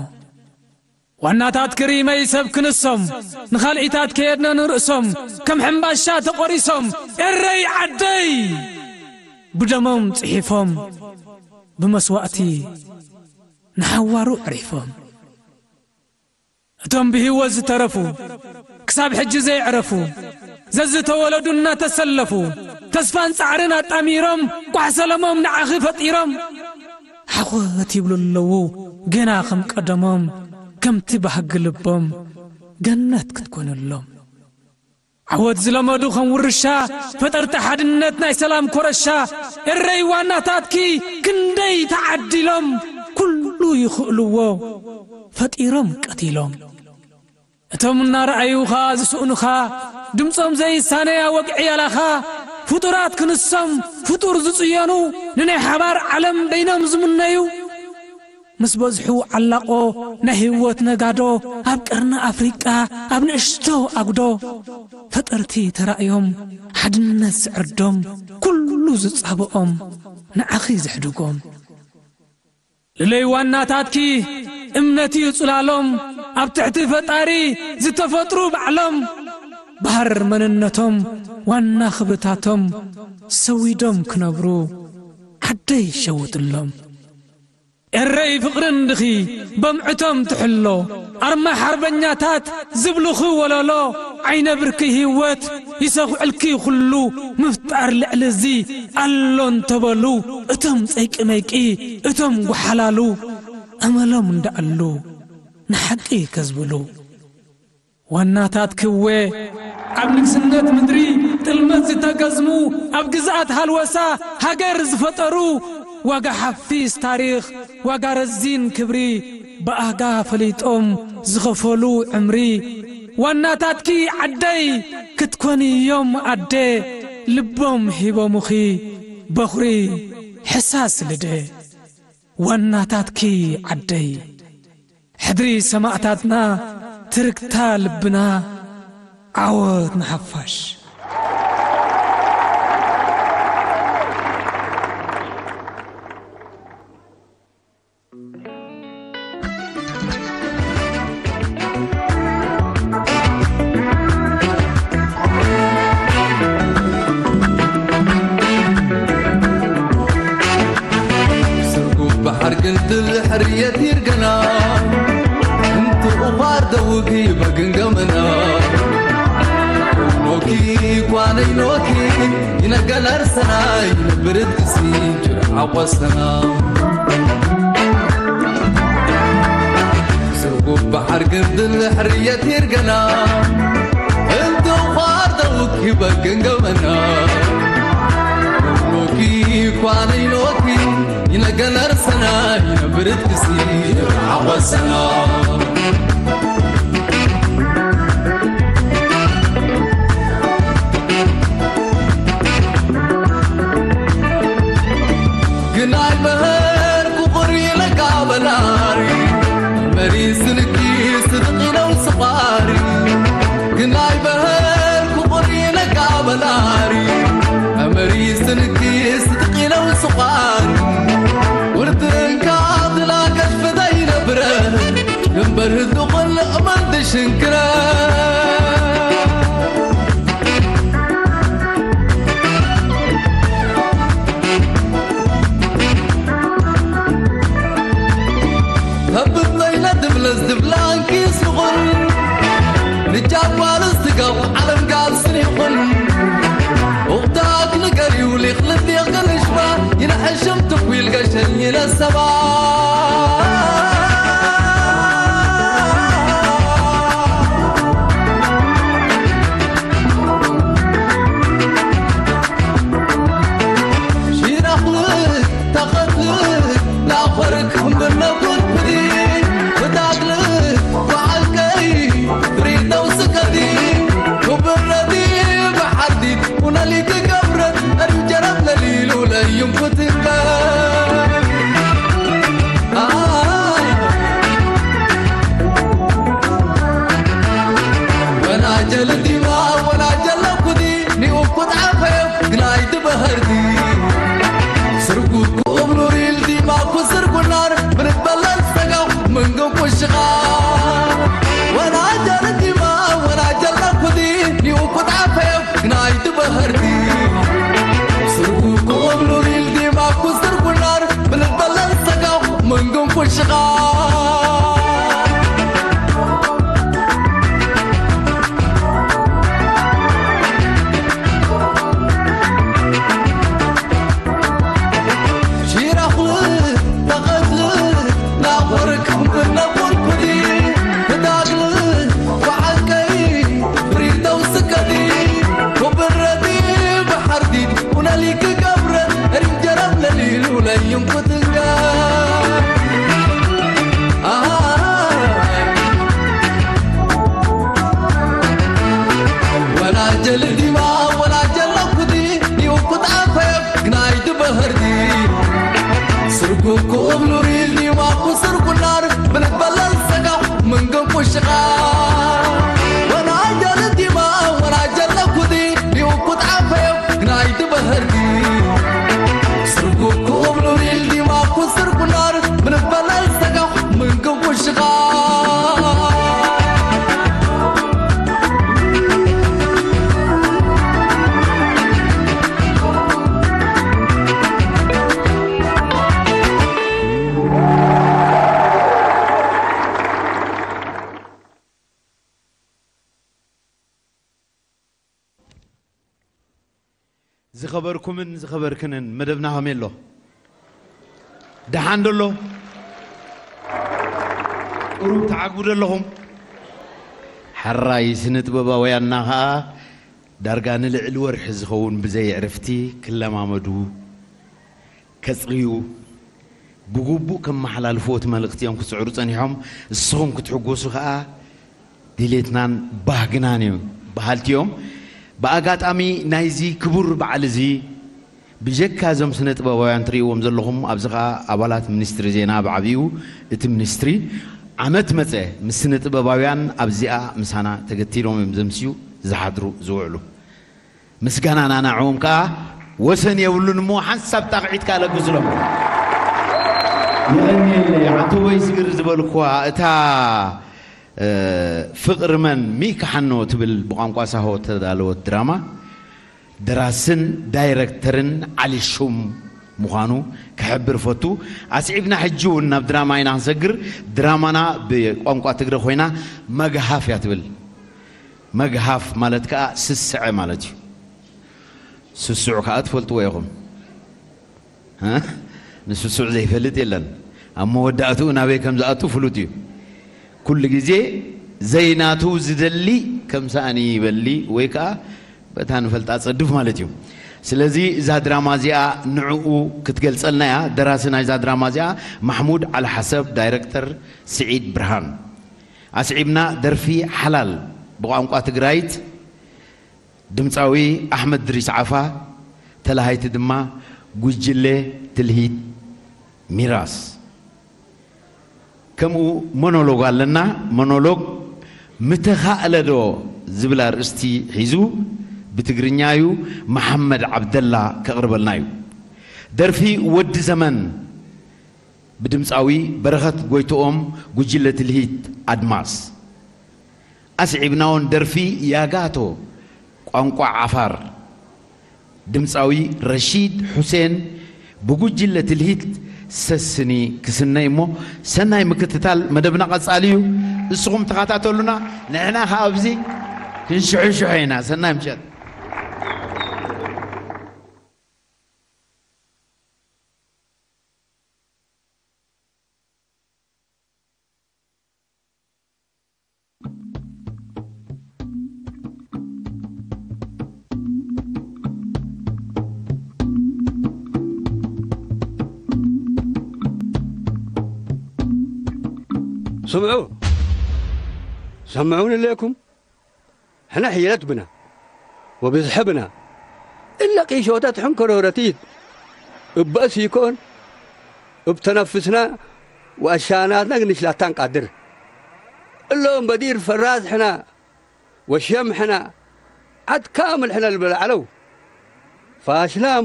ዋናታት ክሪመይ ሰብ ክንሶም ንኻልኢታት ከየድነ ንርእሶም ከም ሕምባሻ ተቖሪሶም ኤረይ ዓደይ ብደሞም ጽሒፎም ብመስዋእቲ ንሓዋሩ ዕሪፎም እቶም ብህይወት ዝተረፉ ክሳብ ሕጂ ዘይዕረፉ ዘዝተወለዱ እናተሰለፉ ተስፋን ጻዕርን ኣጣሚሮም ቋሕ ሰለሞም ንዓኺ ፈጢሮም ሓኾት ይብሉ ኣለዉ ገና ከም ቀደሞም ከምቲ ባህጊ ልቦም ገነት ክትኮነሎም ዓወት ዝለመዱ ከም ውርሻ ፈጠርቲ ሓድነት ናይ ሰላም ኮረሻ እረይ ዋናታትኪ ክንደይ ተዓዲሎም ኩሉ ይኽእልዎ ፈጢሮም ቀቲሎም እቶም እናረኣዩኻ ዝስእኑኻ ድምፆም ዘይሳነያ ወግዒ ያላኻ ፍጡራት ክንሶም ፍጡር ዝፅየኑ ንናይ ሓባር ዓለም በይኖም ዝምነዩ ምስ በዝሑ ዓላቆ ናይ ህይወት ነጋዶ ኣብ ቀርኒ ኣፍሪቃ ኣብ ንእሽቶ ኣጉዶ ፈጠርቲ ተራእዮም ሓድነት ዝዕርዶም ኩሉ ዝጻብኦም ንዓኺ ዘሕድጎም ልለይ ዋናታትኪ እምነት እዩ ጽላሎም ኣብ ትሕቲ ፈጣሪ ዝተፈጥሩ ባዕሎም ባህር መንነቶም ዋና ክብርታቶም ሰዊዶም ክነብሩ ዓደይ ሸውትሎም ኤረይ ፍቕርን ድኺ በምዕቶም ትሕሎ ኣርማ ሓርበኛታት ዝብልኺ ወለሎ ዓይነ ብርኪ ህይወት ይሰኹዕልኪ ኩሉ ምፍጣር ልዕሊ እዚ ኣሎ እንተበሉ እቶም ጸይቂ መይቂ እቶም ጓሓላሉ ኣመሎም እንዳኣሉ ንሓቂ ከዝብሉ ዋናታት ክወ ኣብ ንግስነት ምድሪ ጥልመት ዝተገዝሙ ኣብ ግዝኣት ሃልወሳ ሃገር ዝፈጠሩ ዋጋ ሓፊስ ታሪኽ፣ ዋጋ ረዚን ክብሪ፣ ብኣጋ ፈሊጦም ዝኸፈሉ ዕምሪ። ዋናታትኪ ዓደይ ክትኮኒ እዮም ኣደ፣ ልቦም ሂቦሙኺ በኹሪ ሕሳስ ልደ። ዋናታትኪ ዓደይ፣ ሕድሪ ሰማእታትና ትርግታ ልብና፣ ዓወት ንሓፋሽ። ስርጉ ባሕር ግንትል ሕርየት ይርገና፣ እንቱ ኡፋር ደውጊ በግንገመና። ኖኪ ኳነይ ኖኪ ይነገለር ሰናይ ነብርት ክሲ ጅር ዓወሰና። ስርጉ ባሕር ግንትል ሕርየት ይርገና፣ እንቱ ኡፋር ደውጊ በግንገመና። ኖኪ ኳነይ ኖኪ ይነገለር ሰናይ ነብርት ክሲ ዓወሰና። ግናይ በህር ኩቁሪ ለጋበላሪ መሪ ስንኪ ስድቂ ነው ስቋሪ። ግናይ በህር ኩቁሪ ለጋበላሪ መሪ ስንኪ ስድቂ ነው ስቋሪ። ውርትንካ ትላገሽ ፍደይ ነብረ ግንበር ህዝቢ ቁልዕ መንዲ ሽንክረ። ከብት ዘይነ ድብለስ ድብላንኪ ስኹን ንጃጓል ዝትገብ ዓለም ጋል ስኒኹን። ኡቕታክ ንገሪው ሊኽ ልዲቕ ገለሽባ ይንሐሽም ትኩል ገሸኝ ለሰባ። ወናጀል ዲማ ወናጀል ኩዲ ኒኡኩት ዓፈዮ ግናይ ትበህርዲ። ስርጉት ክእብሉ ሪል ዲማ ኩስር ጉናር ምንበለል ሰጋው ምንግን ኩሽኻ። ወናጀል ዲማ ወናጀል ኩዲ ኒኡኩት ዓፈዮ ግናይ ትበህርዲ። ስርጉት ክእብሉ ሪል ዲማ ኩስር ጉናር ምንበለል ሰጋው ምንግን ኩሽኻ። ወናጀል ዲማ ወናጀል ኩዲ ኒኡኩት ዓፈዮ ግናይ ትበህርዲ። ስርጉ ክእብሉ ሪል ዲማ ኩስር ጉናር ምንበለል ሰጋ ምንግን ኩሽኻ። ወናጀል ዲማ ወናጀል ኩዲ ኒኡኩት ዓፈዮ ግናይ ትበህርዲ። ስርጉ ክእብሉ ሪል ዲማ ኩስር ጉናር ምንበለል ሰጋ ምንግን ኩሽኻ። ዝኸበርኩምን ዝኸበርክንን መደብና ከመይ ኣሎ? ደሓን ዶ ኣሎ? ቁሩብ ትዓግቡ ዶ ኣለኹም? ሕራይ ስነ ጥበባውያንና ኸኣ ዳርጋ ንልዕሊ ወርሒ ዝኸውን ብዘይ ዕርፍቲ ክለማመዱ፣ ከጽርዩ፣ ብግቡእ ከመሓላልፍዎ እቲ መልእኽቲ እዮም ክጽዕሩ ጸኒሖም። ንስኹም ክትሕጎሱ ከኣ ድሌትናን ባህግናን እዩ በሃልቲ እዮም። ብኣጋጣሚ ናይዚ ክቡር በዓል እዚ ብጀካ እዞም ስነ ጥበባውያን ትርእይዎም ዘለኹም፣ ኣብዚ ኸኣ ኣባላት ሚኒስትሪ ዜና ብዓቢኡ እቲ ሚኒስትሪ ዓመት መጸ ምስ ስነ ጥበባውያን ኣብዚኣ ምሳና ተገቲሎም እዮም ዘምስዩ ዝሓድሩ ዝውዕሉ። ምስጋናና ንዕኦም ከኣ ወሰን የብሉን እሞ ሓንሳብ ጣቕዒት ከኣ ለግሱሎም። የቐንየለይ ዓንተቦይ ስግር ዝበልኩዋ እታ ፍቅር መን ሚካሓኖ ትብል ብቋንቋ ሳሆ ተዳለወት ድራማ ደራስን ዳይረክተርን ዓሊ ሹም ምዃኑ ክሕብር ፈቱ። ኣስዒብና ሕጂ እውን ናብ ድራማ ኢና ክንሰግር። ድራማና ብቋንቋ ትግረ ኮይና መግሃፍ እያ ትብል። መግሃፍ ማለት ከዓ ስስዐ ማለት እዩ። ስስዑ ከዓ ትፈልጥዎ ኢኹም። እ? ንስሱዕ ዘይፈልጥ የለን። ኣብ መወዳእትኡ ናበይ ከም ዝኣቱ ፍሉጥ እዩ። ኩሉ ግዜ ዘይናቱ ዝደሊ ከም ሳእኒ ይበሊ ወይ ከዓ በታ ንፈልጣ ጸድፍ ማለት እዩ። ስለዚ እዛ ድራማ እዚኣ ንዕኡ ክትገልጸልና እያ። ደራሲ ናይዛ ድራማ እዚኣ ማሕሙድ ዓልሓሰብ፣ ዳይረክተር ስዒድ ብርሃን። ኣስዒብና ደርፊ ሓላል ብቋንቋ ትግራይት ድምፃዊ ኣሕመድ ድሪስ ዓፋ፣ ተላሃይቲ ድማ ጉጅለ ትልሂት ሚራስ። ከምኡ ሞኖሎግ ኣለና። ሞኖሎግ ምተኻእለ ዶ ዝብል ኣርእስቲ ሒዙ ብትግርኛ እዩ፣ መሓመድ ዓብደላ ከቕርበልና እዩ። ደርፊ ወዲ ዘመን ብድምፃዊ በረኸት ጎይትኦም፣ ጉጅለ ትልሂት ኣድማስ። ኣስዒብናውን ደርፊ ያጋቶ ቋንቋ ዓፋር ድምፃዊ ረሺድ ሑሴን ብጉጅለ ትልሂት ሰስኒ ክስነ እሞ፣ ሰናይ ምክትታል። መደብና ቀጻሊ እዩ። እስኹም ተኸታተሉና፣ ንሕና ኸኣ ኣብዚ ክንሽሕሽሖ ኢና። ሰናይ ምሸት። ስምዑ፣ ሰምዑን እሌኩም። ሕነ ሒለት ብና ወብዝሐ ብና እለ ቂሾተት ሕንከሮረቲት እበእስ ይኮን እብ ተነፍስና ወአሻናትና ግንሽላታን ቃድር እሎም በዲር ፈራዝ ሕና ወሸም ሕና ዓድ ካምል ሕነ ልበለ ዓለው ፋሽላም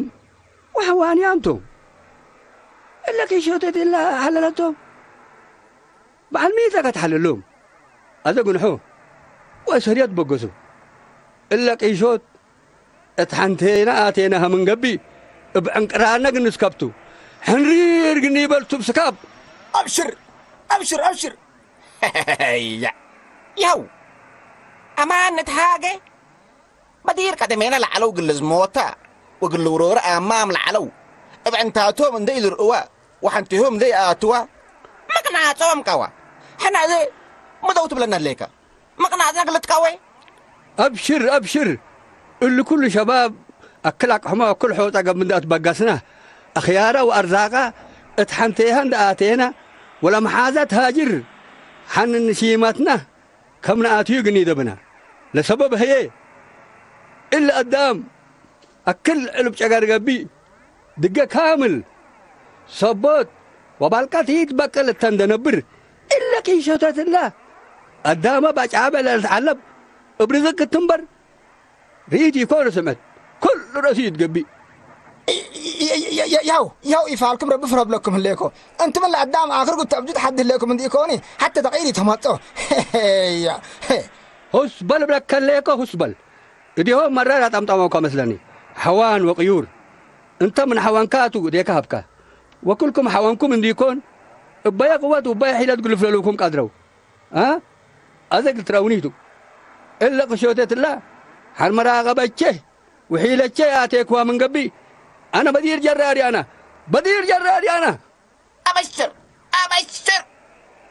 ወሐዋንያም ቶም እለ ቂሾተት እለ ሐለለቶም በዓል ሚተ ከትሓልሎም ኣዘ ግንሖ ወእሰር የትበገሱ። እለ ቂሾት እት ሓንቴና ኣቴና ሃምንገቢ እብ ዕንቅራነ ግንስከብቱ ሕንሪር ግኒ ይበልቱ ብስካብ። ኣብሽር ኣብሽር ኣብሽር። ያ ያው ኣማን ንትሃገ በዲር ቀደሜና ለዓለው ግልዝ ሞታ ወግል ውሮር ኣማም ለዓለው እብ ዕንታቶም እንደ ኢልርእዋ ወሓንቲሆም ዘይኣትዋ መቅናጾም ቀዋ። ሕና እዘ ምደው ትብለና ኣለካ መቅናጽና ግልጥካ ወይ። ኣብሽር ኣብሽር። እሉ ኩሉ ሸባብ ኣክል ኣቅሕሞ ኣክል ሖጣ ገብ እንዳ ኣትበጋስና ኣኽያራ ወኣርዛቃ እት ሓንቴሃ እንዳ ኣቴና ወላ መሓዛ ትሃጅር ሓንን ንሲማትና ከም ንኣትዩ ግን ይደብና ለሰበብ ህየ እለ ኣዳም ኣክል ዕሉብ ጨጋር ገቢ ድገ ካምል ሰቦት ወባልቃት ይትበቅል እተን ደነብር እለ ቂሾተት እለ ኣዳመ ባጫበ ለልትዓለብ እብ ርዝቅ ክትንበር ርኢት ይኮነ ስምዕት ኩሉ ረእሲ ይትገቢ። ያው ያው ኢፋልኩም ረቢ ፍረብለኩም ህሌኮ እንት ምን ለአዳም አክር ጉት ተብጁት ሐድ ህሌኩም እንዲ ኢኮኒ ሐተ ተቂሪ ተመጦ። ያ ሁስ በል ብለከ ህሌኮ ሁስ በል እዲሆም መራር ኣጣምጣሞካ መስለኒ። ሐዋን ወቅዩር እንተ ምን ሐዋንካ አቱ እዴካ ሀብካ ወኩልኩም ሐዋንኩም እንዲ ኢኮን እበየ ቅወት ውበየ ሒለት ግልፍለሉኩም ቀድረው። አ አዘ ግልትራውኒቱ እለ ቅሾቴትላ ሐርመራ ቀበቼ ውሒለቼ ኣቴክዋ ምን ገቢ ኣነ በዲር ጀራሪ ኣነ በዲር ጀራሪ ኣነ። አበሽር አበሽር።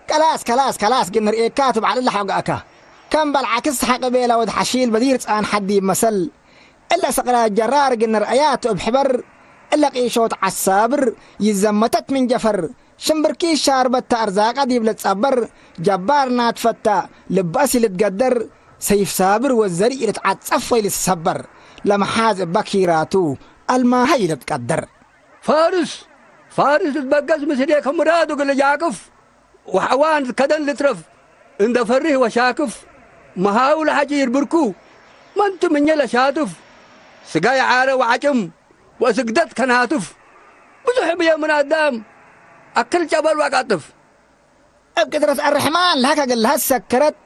ከላስ ከላስ ከላስ ግን ንርእየካ ትብዓል እለ ሓውጋእካ ከም በልዓክስ ሓቂ ቤላ ወድ ሓሺል በዲር ጻን ሓዲ ይመሰል እለ ሰቅላ ጀራር ግን ንርአያት እብ ሕበር እለ ቂሾት ዓሳብር ይዘመተት ምን ጀፈር ሽምብርኪ ሻርበታ ኣርዛቃ ዲብለ ጸበር ጀባር ናትፈታ ልባሲ ልትገደር ሰይፍ ሳብር ወዘሪእ ልትዓጸፍ ወይ ልትሰበር ለመሓዝ እባ ኪራቱ ኣልማሃ ይልትቀደር። ፋርስ ፋርስ ልትበገስ ምስሌከ ምራዱ ግልጃቅፍ ወሐዋን ከደን ልትረፍ እንደ ፈሪህ ወሻክፍ መሃው ለሐጂ ይርብርኩ መንቱ ምኘ ለሻትፍ ስጋ የዓረ ወዓጭም ወስግደት ከናትፍ ብዙሕ ብየ ምን ኣዳም ኣክል ጨበል ወቃጥፍ። እብ ቅድረት ኣርሕማን ለሃከ ግልሃት ሰከረት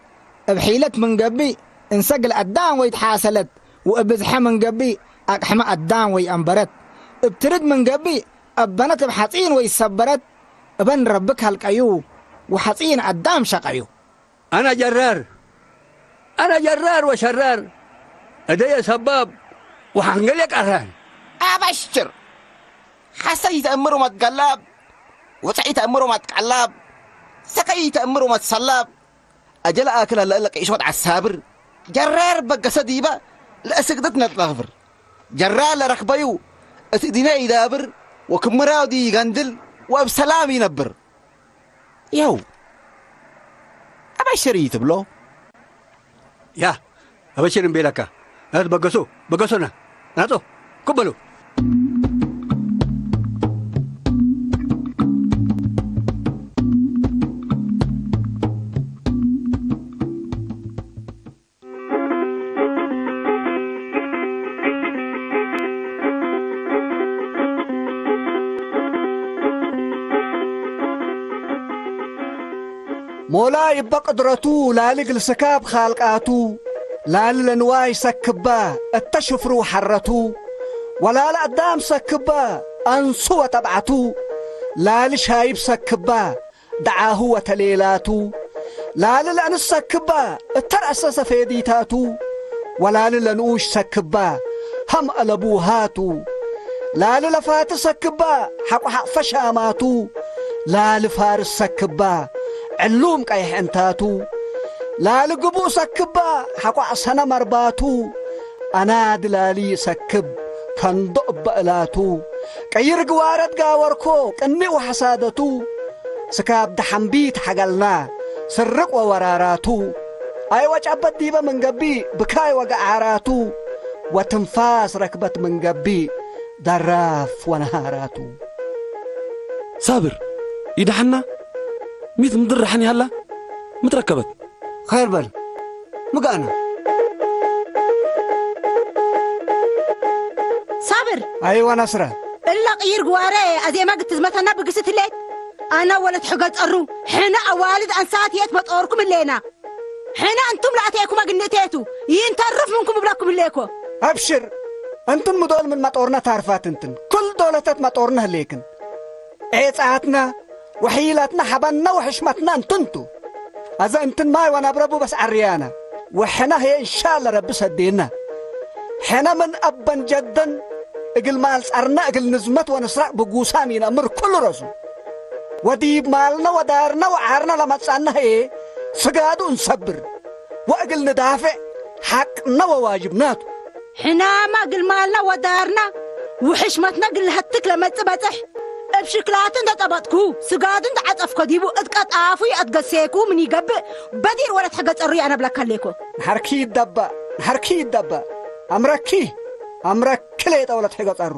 እብ ሒለት ምን ገብእ እንሰ ግል ኣዳም ወይ ተሓሰለት ወእብ ብዝሐ ምን ገብእ ኣቅሕመ ኣዳም ወይ ኣንበረት እብ ትርድ ምን ገብእ ኣበነት እብ ሐጺን ወይ ሰበረት እበን ረቢ ካልቀዩ ወሐጺን ኣዳም ሸቀዩ። ኣነ ጀራር ኣነ ጀራር ወሸራር እደየ ሰባብ ወሐንገል የቀራን። ኣበሽር ሐሰይ ተእምሩ መትገላብ ወፀዒ ተእምሩ መትቀላብ ሰከይ ተእምሩ መትሰላብ ኣጀለ ኣክል ኣለእለ ቂሾት ዓሳብር ጀራር በገሰ ዲበ ለእስግድት ነጥለኽብር ጀራር ለረክበዩ እቲ ዲነ ይዳብር ወክምራው ዲ ይገንድል ወእብ ሰላም ይነብር። ይኸው ኣበሽር እዩ ትብሎ። ያ ኣበሽር እምቤለካ ናት በገሶ በገሶና ናጾ ክበሉ። ሞላ ይበ ቅድረቱ ላሊ ግልስካብ ኻልቃቱ ላሊ ለንዋይ ሰክባ እተ ሽፍሩ ሐረቱ ወላሊ ኣዳም ሰክባ ኣንሱ ወተብዓቱ ላሊ ሻይብ ሰክባ ደዓሁ ወተሌላቱ ላሊ ለእንስ ሰክባ እተ ረእሰ ሰፌዲታቱ ወላሊ ለንኡሽ ሰክባ ሃም አለቡሃቱ ላሊ ለፋቲ ሰክባ ሐቆ ሐቅፈ ሻማቱ ላሊ ፋርስ ሰክባ ዕሉም ቀይሕ ዕንታቱ ላሊ ግቡእ ሰክባ ሐቆ አሰነ መርባቱ ኣናዲ ላሊ ሰክብ ከንዶ እበ እላቱ ቀይር ግዋረት ጋወርኮ ቅኒእ ወሐሳደቱ ስካብ ደሐምቢት ሐገልና ስርቅ ወወራራቱ ኣይወጨበት ዲበ ምንገቢእ ብካይ ወገዓራቱ ወትንፋስ ረክበት ምንገቢእ ደራፍ ወነሃራቱ። ሳብር ይደሓና ሚት ምድር ደሓን ይሃላ ምትረከበት። ኸይር በል ምጋእና። ሳብር ኣይዋ ናስረ። እላ ቅይር ግዋረ ኣዜማ ግትዝመተና ብግስት ህሌት ኣና ወለት ሕገ ጸሩ ሕነ ኣዋልድ ኣንሳት የት መጠወርኩም ህሌና ሕነ እንቱም ለኣቴኩም ኣግንእቴቱ ይንተርፍ ምንኩም እብለኩም ህሌኮ። ኣብሽር እንትን ምዶል ምን መጦርነ ታርፋት እንትን ኩል ዶለተት መጦርነ ህሌክን ዔጻትና ወሒላትና ሐበና ወሕሽመትና እንትንቱ። አዘ እንትን ማይ ወነብረቡ በስ ዐርያና ወሕነ ህየ እንሻለ ረቢ ሰዴና። ሕነ ምን አበን ጀደን እግል ማልጸርነ እግል ንዝመት ወንስራቅ ብጉሳን ይነምር ኩሉ ረሱ። ወዲብ ማልነ ወዳርነ ወዓርነ ለመጻነ ህየ ስጋዱ እንሰብር ወእግል ንዳፍዕ ሐቅነ ወዋጅብናቱ። ሕናማ ግልማልና ወዳርና ውሕሽመትና ግልሀትክ ለመጽእ በጽሕ እብ ሽክላቱ እንተ ጠበጥኩ ስጋዱ እንተ ዐጸፍኮ ዲቡ እት ቀጣፉ ይአትገሴኩ ምን ይገብእ በዲር ወለት ሕገ ጸሩ ይአነብለካ ሌኮ። ነሐርኪ ይደበእ ነሐርኪ ይደበእ አምረኪ አምረኪ ሌጠ ወለት ሕገ ጸሩ።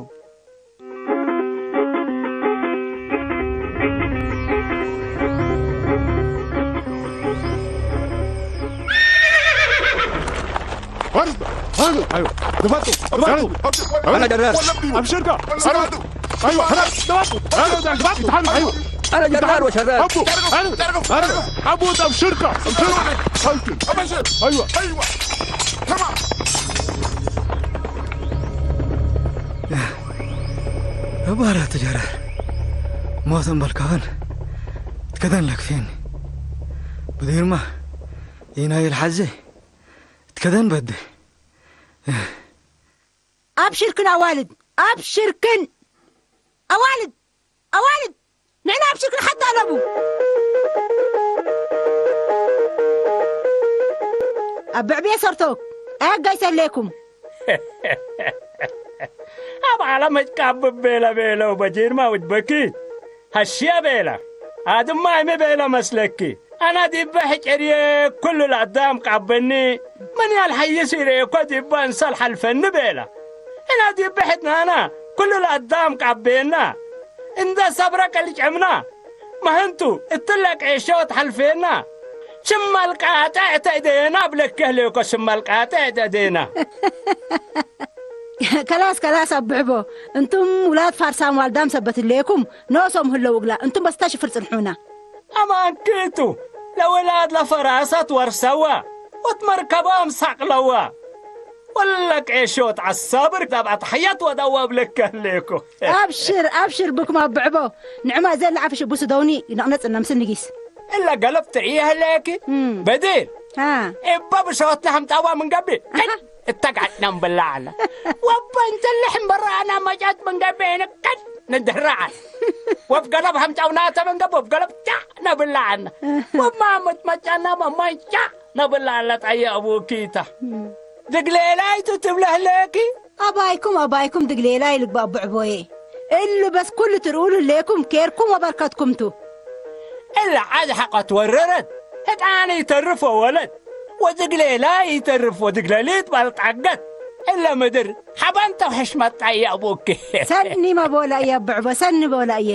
أنا جرار أبشرك أيوة أنا جرار وشرار أبو أنا أبو أبشرك أبشر أيوة أيوة تمام እባራ ትጀረር ሞተን በልካኸን ትከደን ለክፌኒ ብዲርማ ኢናይል ሓዜ ትከደን በደ ኣብሽርክን ኣዋልድ ኣብሽርክን ኣዋልድ ኣዋልድ ንሕና ኣብሽርክን ሓታ ኣለቡ ኣብ ብዕብየ ሰርቶክ ኣያጋይሰሌኩም ኣብ ዓለመች ቃብብ ቤለ ቤለው በጂርማ ውድበኪ ሃሽያ ቤላ ኣድማ ይሚ ቤለ መስለኪ ኣና ዲበ ሕጨርየ ኩሉ ለአዳም ቃበኒ ምን ያልሐይስ ይርእኮ ዲበ እንሰል ሐልፈኒ ቤላ እና ዲበ ሕትናና ኩሉ ለአዳም ቃቤና እንደ ሰብረ ቀልጨምና መህንቱ እትለ ቄሾ ተሐልፌና ሽመል ቃጥዕ ተእደየና ብለኪ ህሌኮ ሽመል ቃጥዕ ተእደየና ከላስ ከላስ ኣብዕቦ እንቱም ውላድ ፋርሳም ዋልዳም ሰበት ህሌኩም ኖሶም ህለው እግላ እንቱም በስታ ሽፍር ጽንሑና ኣማንኪቱ ለውላድ ለፈራሰት ወርሰዋ ወትመርከባም ሳቅለዋ ወለ ቄሾት ዓሳብር ዳብዓት ሐያት ወዳዋ ብለኪ ህሌኮ ኣብሽር ኣብሽር ብኩም ኣብዕቦ ንዕማ ዘለ ዓፍሽ ቡስ ደውኒ ነቅነጽ ነምስ ንጊስ እለ ገለብ ትርኢ ህሌኪ በዲር እባ ብሸወትና ሕምጣዋ ምንገቢ እተጋጭና ምብላዓና ወባ እንተለ ሕምበራና መጫት ምንገቢ ንቀድ ንድራዓን ወብ ገለብ ሕምጣውና ተመንገብ ወብ ገለብ ጫ ነብላዓና ወብ ማመት መጫና መማን ጫ ነብላዓና ጣየ ኣቡኪታ ድግሌላይቱ ትብለ ህለኪ ኣባይኩም ኣባይኩም ድግሌላይ ልግባእ ቡዕቦዬ እሉ በስ ኩሉ ትርእሉ ህሌኩም ኬርኩም ወበርከትኩምቱ እለ ዓድ ሐቐት ወረረት ህጣን ይተርፍ ወወለድ ወድግሌላይ ይተርፍ ወድግለሊት ባልጣገት እለ ምድር ሐበን ተውሕሽ መጣ እየ ኣቡኪ ሰኒ መቦላ እየ ብዕቦ ሰኒ ቦላ እየ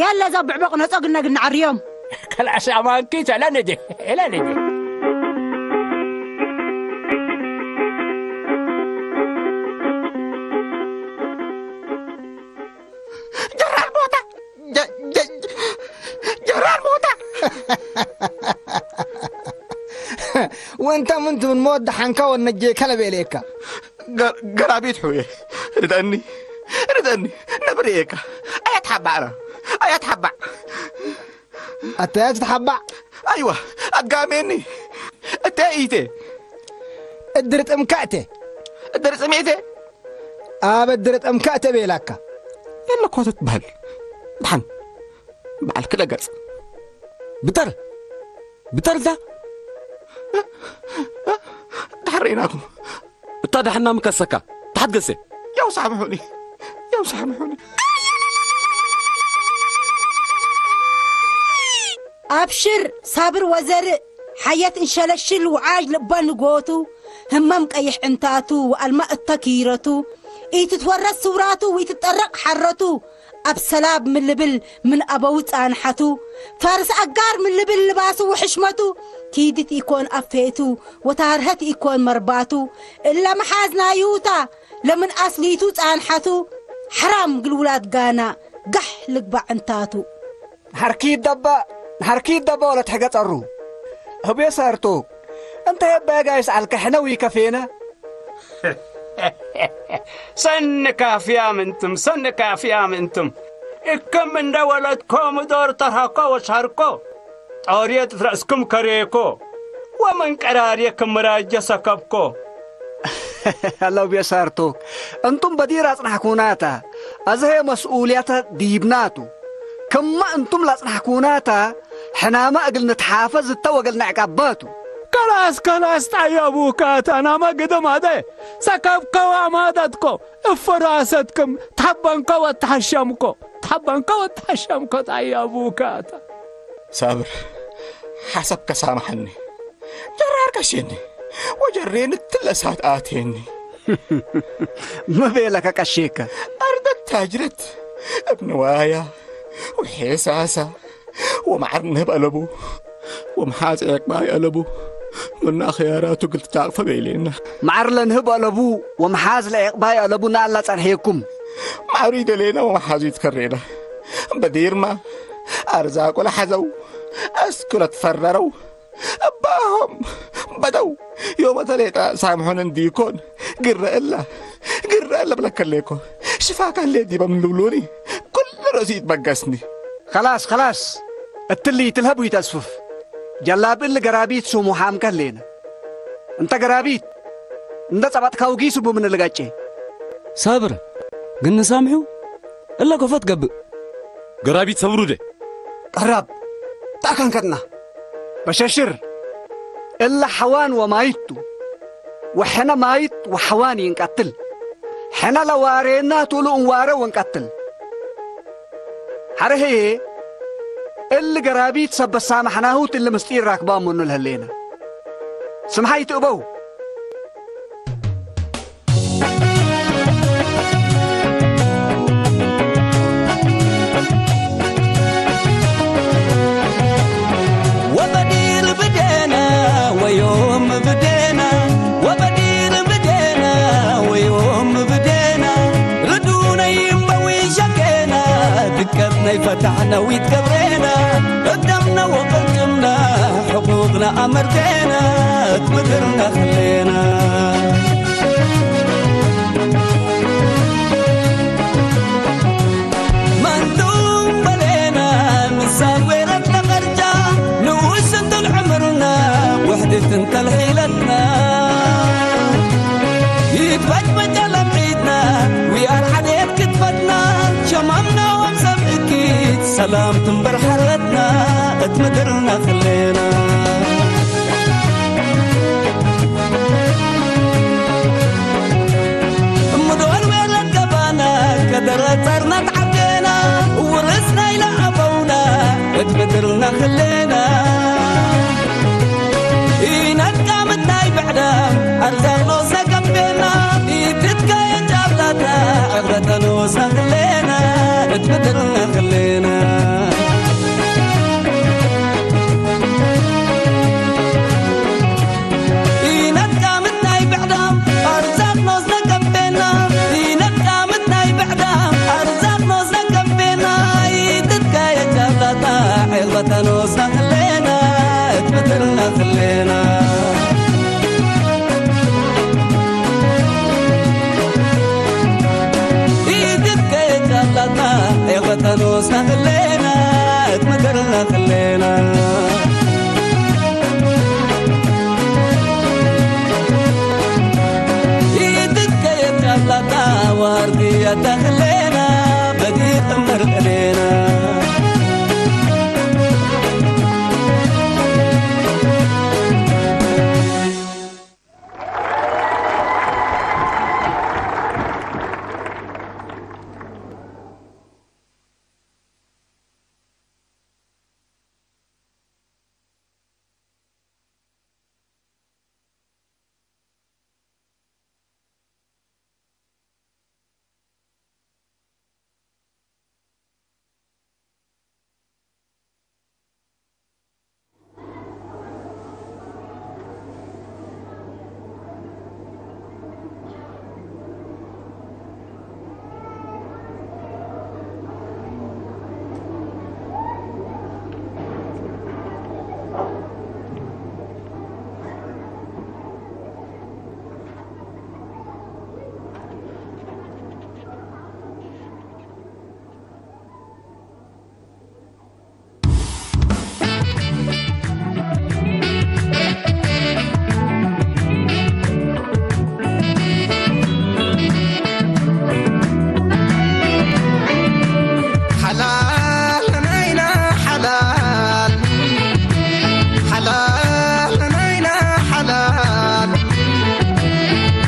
ያላ እዛ ብዕቦ ቅነጾ ግና ግና ዓርዮም ከላሽ ኣማንኪ ተለንዲ ለንዲ ጀራል ቦታ ጀራል ቦታ ወንታ ምን ትምን መወድ ሓንካ ወነጀ ከለቤሌካ ገራቢት ሑየ ርደኒ ርደኒ ነብር እየካ ኣያት ሓባዕና ኣያት ሓባዕ ኣታያት ተሓባዕ ኣይዋ ኣጋሜኒ እተ ኢቴ እድር ጥምካእቴ እድር ጽሜቴ ኣብ እድር ጥምካእቴ ቤላካ የለኮ ትትበሃል ድሓን በዓል ክለገጽ ብተር ብተርዛ ድሓር ርኢናኩም እታ ዳሕና ምከሰካ ታሕት ገሴ ያው ሳምሑኒ ያው ሳምሑኒ ኣብሽር ሳብር ወዘርእ ሓየት እንሸለሽል ውዓጅ ልባ ንጎቱ ህመም ቀይሕ ዕንታቱ ወኣልማ እተኪረቱ ኢትትወረስ ስውራቱ ወይትጠረቕ ሓረቱ ኣብ ሰላብ ምልብል ምን ኣበው ጻንሓቱ ፋርስ ኣጋር ምልብል ልባሱ ወሕሽመቱ ኪድት ኢኮን ኣፌቱ ወታርሀት ኢኮን መርባቱ እለ መሓዝናዩታ ለምን ኣስሊቱ ጻንሓቱ ሓራም ግልውላት ጋና ጋሕ ልግባዕ እንታቱ ንሓርኪ ይደባ ንሓርኪ ይደባ ወለ ትሕገ ጸሩ ህብዮ ሳርቶ እንተ የባያ ጋይስ ዓልካ ሕነው ይከፌነ ሰኒ ካፍያ ምንትም ሰኒ ካፍያ ምንትም እክም እንደ ወለድኮ ምዶር ተርሃኮ ወሻርኮ ጣውርየት ርእስኩም ከሬኮ ወመንቀራርየ ክምራጀ ሰከብኮ ኣለውብዮ ሳርቶ እንቱም በዲር ኣጽናሕኩናታ ኣዝሀየ መስኡልያተ ዲብናቱ ክማ እንቱም ላጽናሕኩናታ ሕናማ እግል ንትሓፈ ዝተወገል ነዕቃባቱ ከላስ ከላስ ጣየቡካታ ናማ ግድም ኣደ ሰከብኮ ኣማደትኮ እፍራሰትክም ተሓበንኮ ወተሓሸምኮ ተሓበንኮ ወተሓሸምኮ ጣየቡካታ ሳብር ሓሰብ ከሳምሐኒ ጀራር ቀሽኒ ወጀሬኒ ትለሳት ኣቴኒ መቤለከ ቀሼከ ኣርደት ታጅረት እብንዋያ ወሔሳሳ ወመዓር ንህብ ኣለቡ ወመሓዝ ዕቅባይ ኣለቡ ምና ኸያራቱ ግልትታቕፈ በይሌና መዓር ለንህብ ኣለቡ ወመሓዝ ለዕቅባይ ኣለቡ ንኣላ ጸንሐኩም መዓሩ ይደሌና ወመሓዙ ይትከሬና በዲርማ ኣርዛቁ ለሓዘው ኣስኩ ለትፈረረው እባሆም በደው ዮመተ ሌጣ ሳምሖን እንዲኮን ግረ እላ ግረ እላ ብለከሌኮ ሽፋካ ሌ ዲበም ንብሉኒ ኩሉ ርእሲ ይትበገስኒ ከላስ ከላስ እትሊ ትልሀቡ ይተስፍፍ ጀላብ እሊ ገራቢት ሱሙ ሓምከ ሌነ እንተ ገራቢት እንደ ጸባጥካ ውጊሱ ብምን ልጋጨ ሳብር ግን ንሳምሑ እለ ኮፈት ገብእ ገራቢት ሰብሩደ ቀራብ ታካንከትና በሸሽር እለ ሐዋን ወማይቱ ወሐነ ማይት ወሐዋን ይንቀትል። ሐነ ለዋሬና ቱሉ እንዋረ ወንቀትል። ሐረህዬ እል ገራቢት ሰብ በሳመሐናሁ ትል ምስጢር ራክባ ምኑ ለህሌነ። ስምሓይ ትእበው። ወበዲር ብዴና ወዮም ብዴና ወበዲር ብዴና ወዮም ብዴና ርዱነይ እምበዊ ሸኬና ድቀት ናይ ፈታሕነዊት ገብሬና እደምና ወቅልቅምና ሕቁቅና ኣመርቴና እት ምድርና ክሌና መንዱም በሌና ምሳል ወይረድ ለቐርጃ ንኡስ እንትን ዕምርና ውሕድት እንተልሒለትና ይትበጭበጫ ለምዒትና ዊኣር ሓዴት ክትፈትና ሸማምና ወም ሰብ እኪት ሰላም ትንበር ሓረትና እት ምድርና ክሌና እምዶን ሜለት ገባና ከደረጸርና ተዓዴና ውርስ ናይና ኣበውና እት ምድርና ክሌና ኢነቃምት ናይ ብዕዳም ኣርዛቕኖ ሰገቤና ኢትትካየት ጫብላታ ዕቕበተኖ ሰኽሌና እት ምድርና ክሌና ኢነቃምት ናይ ብዕዳም ኣርዛቕኖ ሰገቤና ኢነቃምት ናይ ብዕዳም ኣርዛቕኖ ሰገቤና ኢትትካየት ጫብላታ ዕቕበተኖ ሰኽሌና እት ምድርና ክሌና ኢድከ ጃላታ ኤኸተኖስና ክሌና እት ምድርና ክሌና ኢድከ ጃላታ ዋርድያ ተኽሌና በጊዕ እምበር ቀሌና ሓላል ናይና ሓላል ሓላል ናይና ሓላል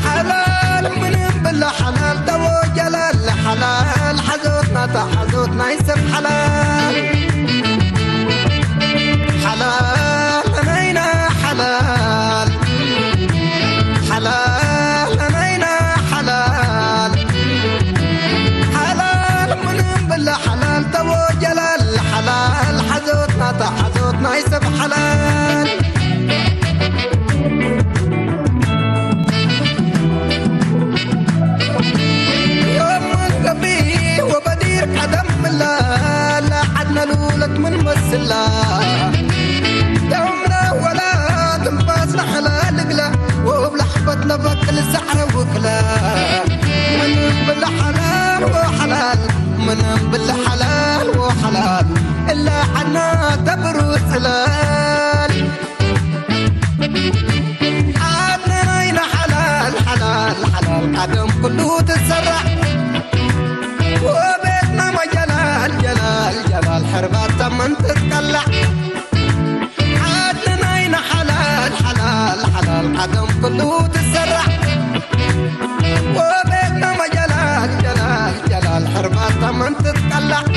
ሓላል ምንም ብላ ሓላል ተወጀላል ሓላል ሓዞትና ተሓዞት ናይ ሰብ ሓላል ሓላል ናይና ሓላል ሓላል ናይና ሓላል ሓላል ምንም ብላ ሓላል ተወጀላል ሓላል ሓዞትና ተሓዞት ናይ ሰብ ሓላል ዮም ገቢሕ ወበዲር ቀደም ብላ ላዓድና ሉለት ምን መስላ ደምና ወላ ትንፋስና ሓላል እግላ ወብላ ሓበት ነበቅል ሳዕረ ውክላ ምንም ብላ ሓላል ወሓላል ምንም ብላ ሓላል ወሓላል እላ ዓድና ተብሩ ጽላል ዓድና ናይና ሓላል ሓላል ሓላል ዓደም ኩሉ ትሰራዕ ወቤትና መጀላል ጀላል ጀላል ሕርባት ተመን ትትቀላዕ ዓድና ናይና ሓላል ሓላል ሓላል ዓደም ኩሉ ትሰራዕ ትትቀላዕ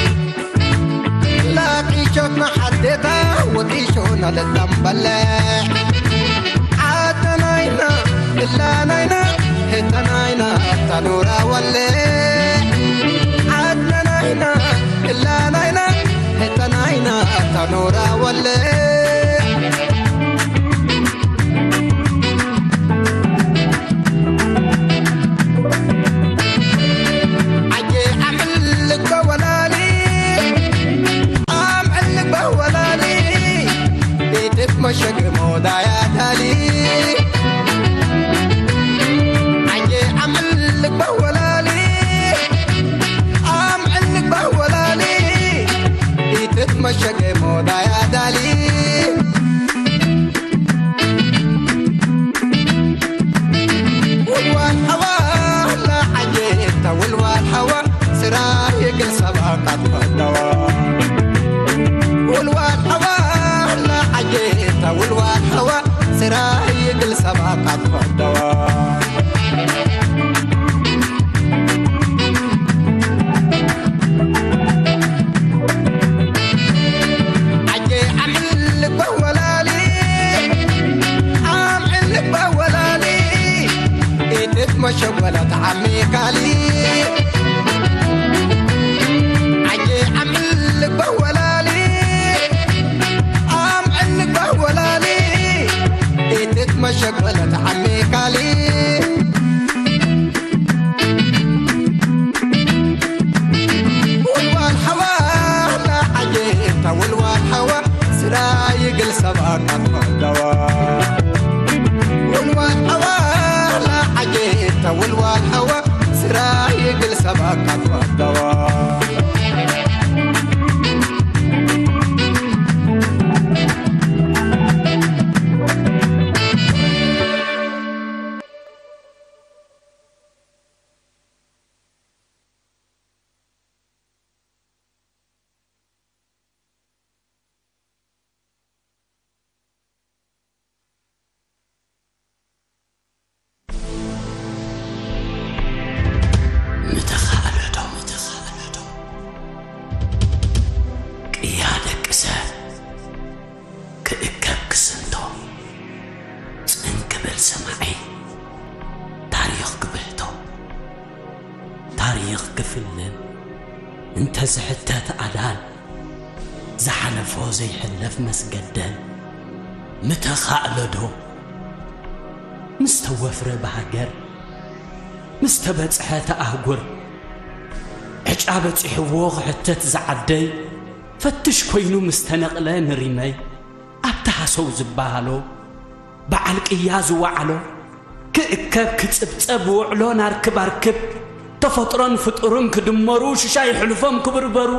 ላቂሾት መሓዴታ ወጢሾና ለታምበለ ዓደናይና እላናይና ህተናይና ታኖራ ወለ ዓደናይና እላናይና ህተናይና ታኖራ ወለ ዓየ ኣምዕልግ በወላሊ ኣምዕልግ በወላሊ ኢትት መሸግ ሞዳያ ዳሊ ዓየ ኣምዕልግ በወላሊ ኣምዕልግ በወላሊ ኢትት መሸግ ሞዳያ ዳሊ ውልዋል ሓዋ ላዓየታ ውልዋል ሓዋ ስራይ ግል ሰባ ቃት ፈደዋ ውልዋል ሓዋ ላዓየታ ውልዋል ሓዋ ስራይ ግል ሰባ ቃት ፈደዋ ዓየ ኣምዕልግ በወላሊ ኣምዕልግ በወላሊ ኢትት መሸጎለት ዓሚካሊ ዓየ ኣምዕልግ በወላሊ ኣምዕልግ በወላሊ ኢትት መሸጎለት ዓሚካሊ ውልዋል ሓዋ ላዓየታ ውልዋል ሓዋ ስራይ ግል ሰባ ቃት ፈደዋ ውልዋል ሓዋ ላዓየታ ውልዋል ሓዋ ስራይ ግል ሰባ ቃት ፈደዋ ምተኻእለዶ ምተኻእለዶ ቅያ ደቂ ሰብ ክእከብ ክስንቶ ጽን ክብል ሰማዒ ታሪኽ ክብህቶ ታሪኽ ክፍልን እንተ ዝሕተት ኣዳል ዝሓለፎ ዘይሕለፍ መስገደል ምተኻእለዶ ምስ ተወፍረ ብሃገር ምስ ተበጽሐ ተኣህጉር ዕጫ በጺሕዎ ክሕተት ዝዓደይ ፈትሽ ኮይኑ ምስ ተነቕለ ንሪመይ ኣብቲ ሃሰው ዝበሃሎ በዓል ቅያ ዝወዓሎ ክእከብ ክጽብጸብ ውዕሎ ናርክብ ኣርክብ ተፈጥሮን ፍጡርን ክድመሩ ሽሻይ ሕልፎም ክብርበሩ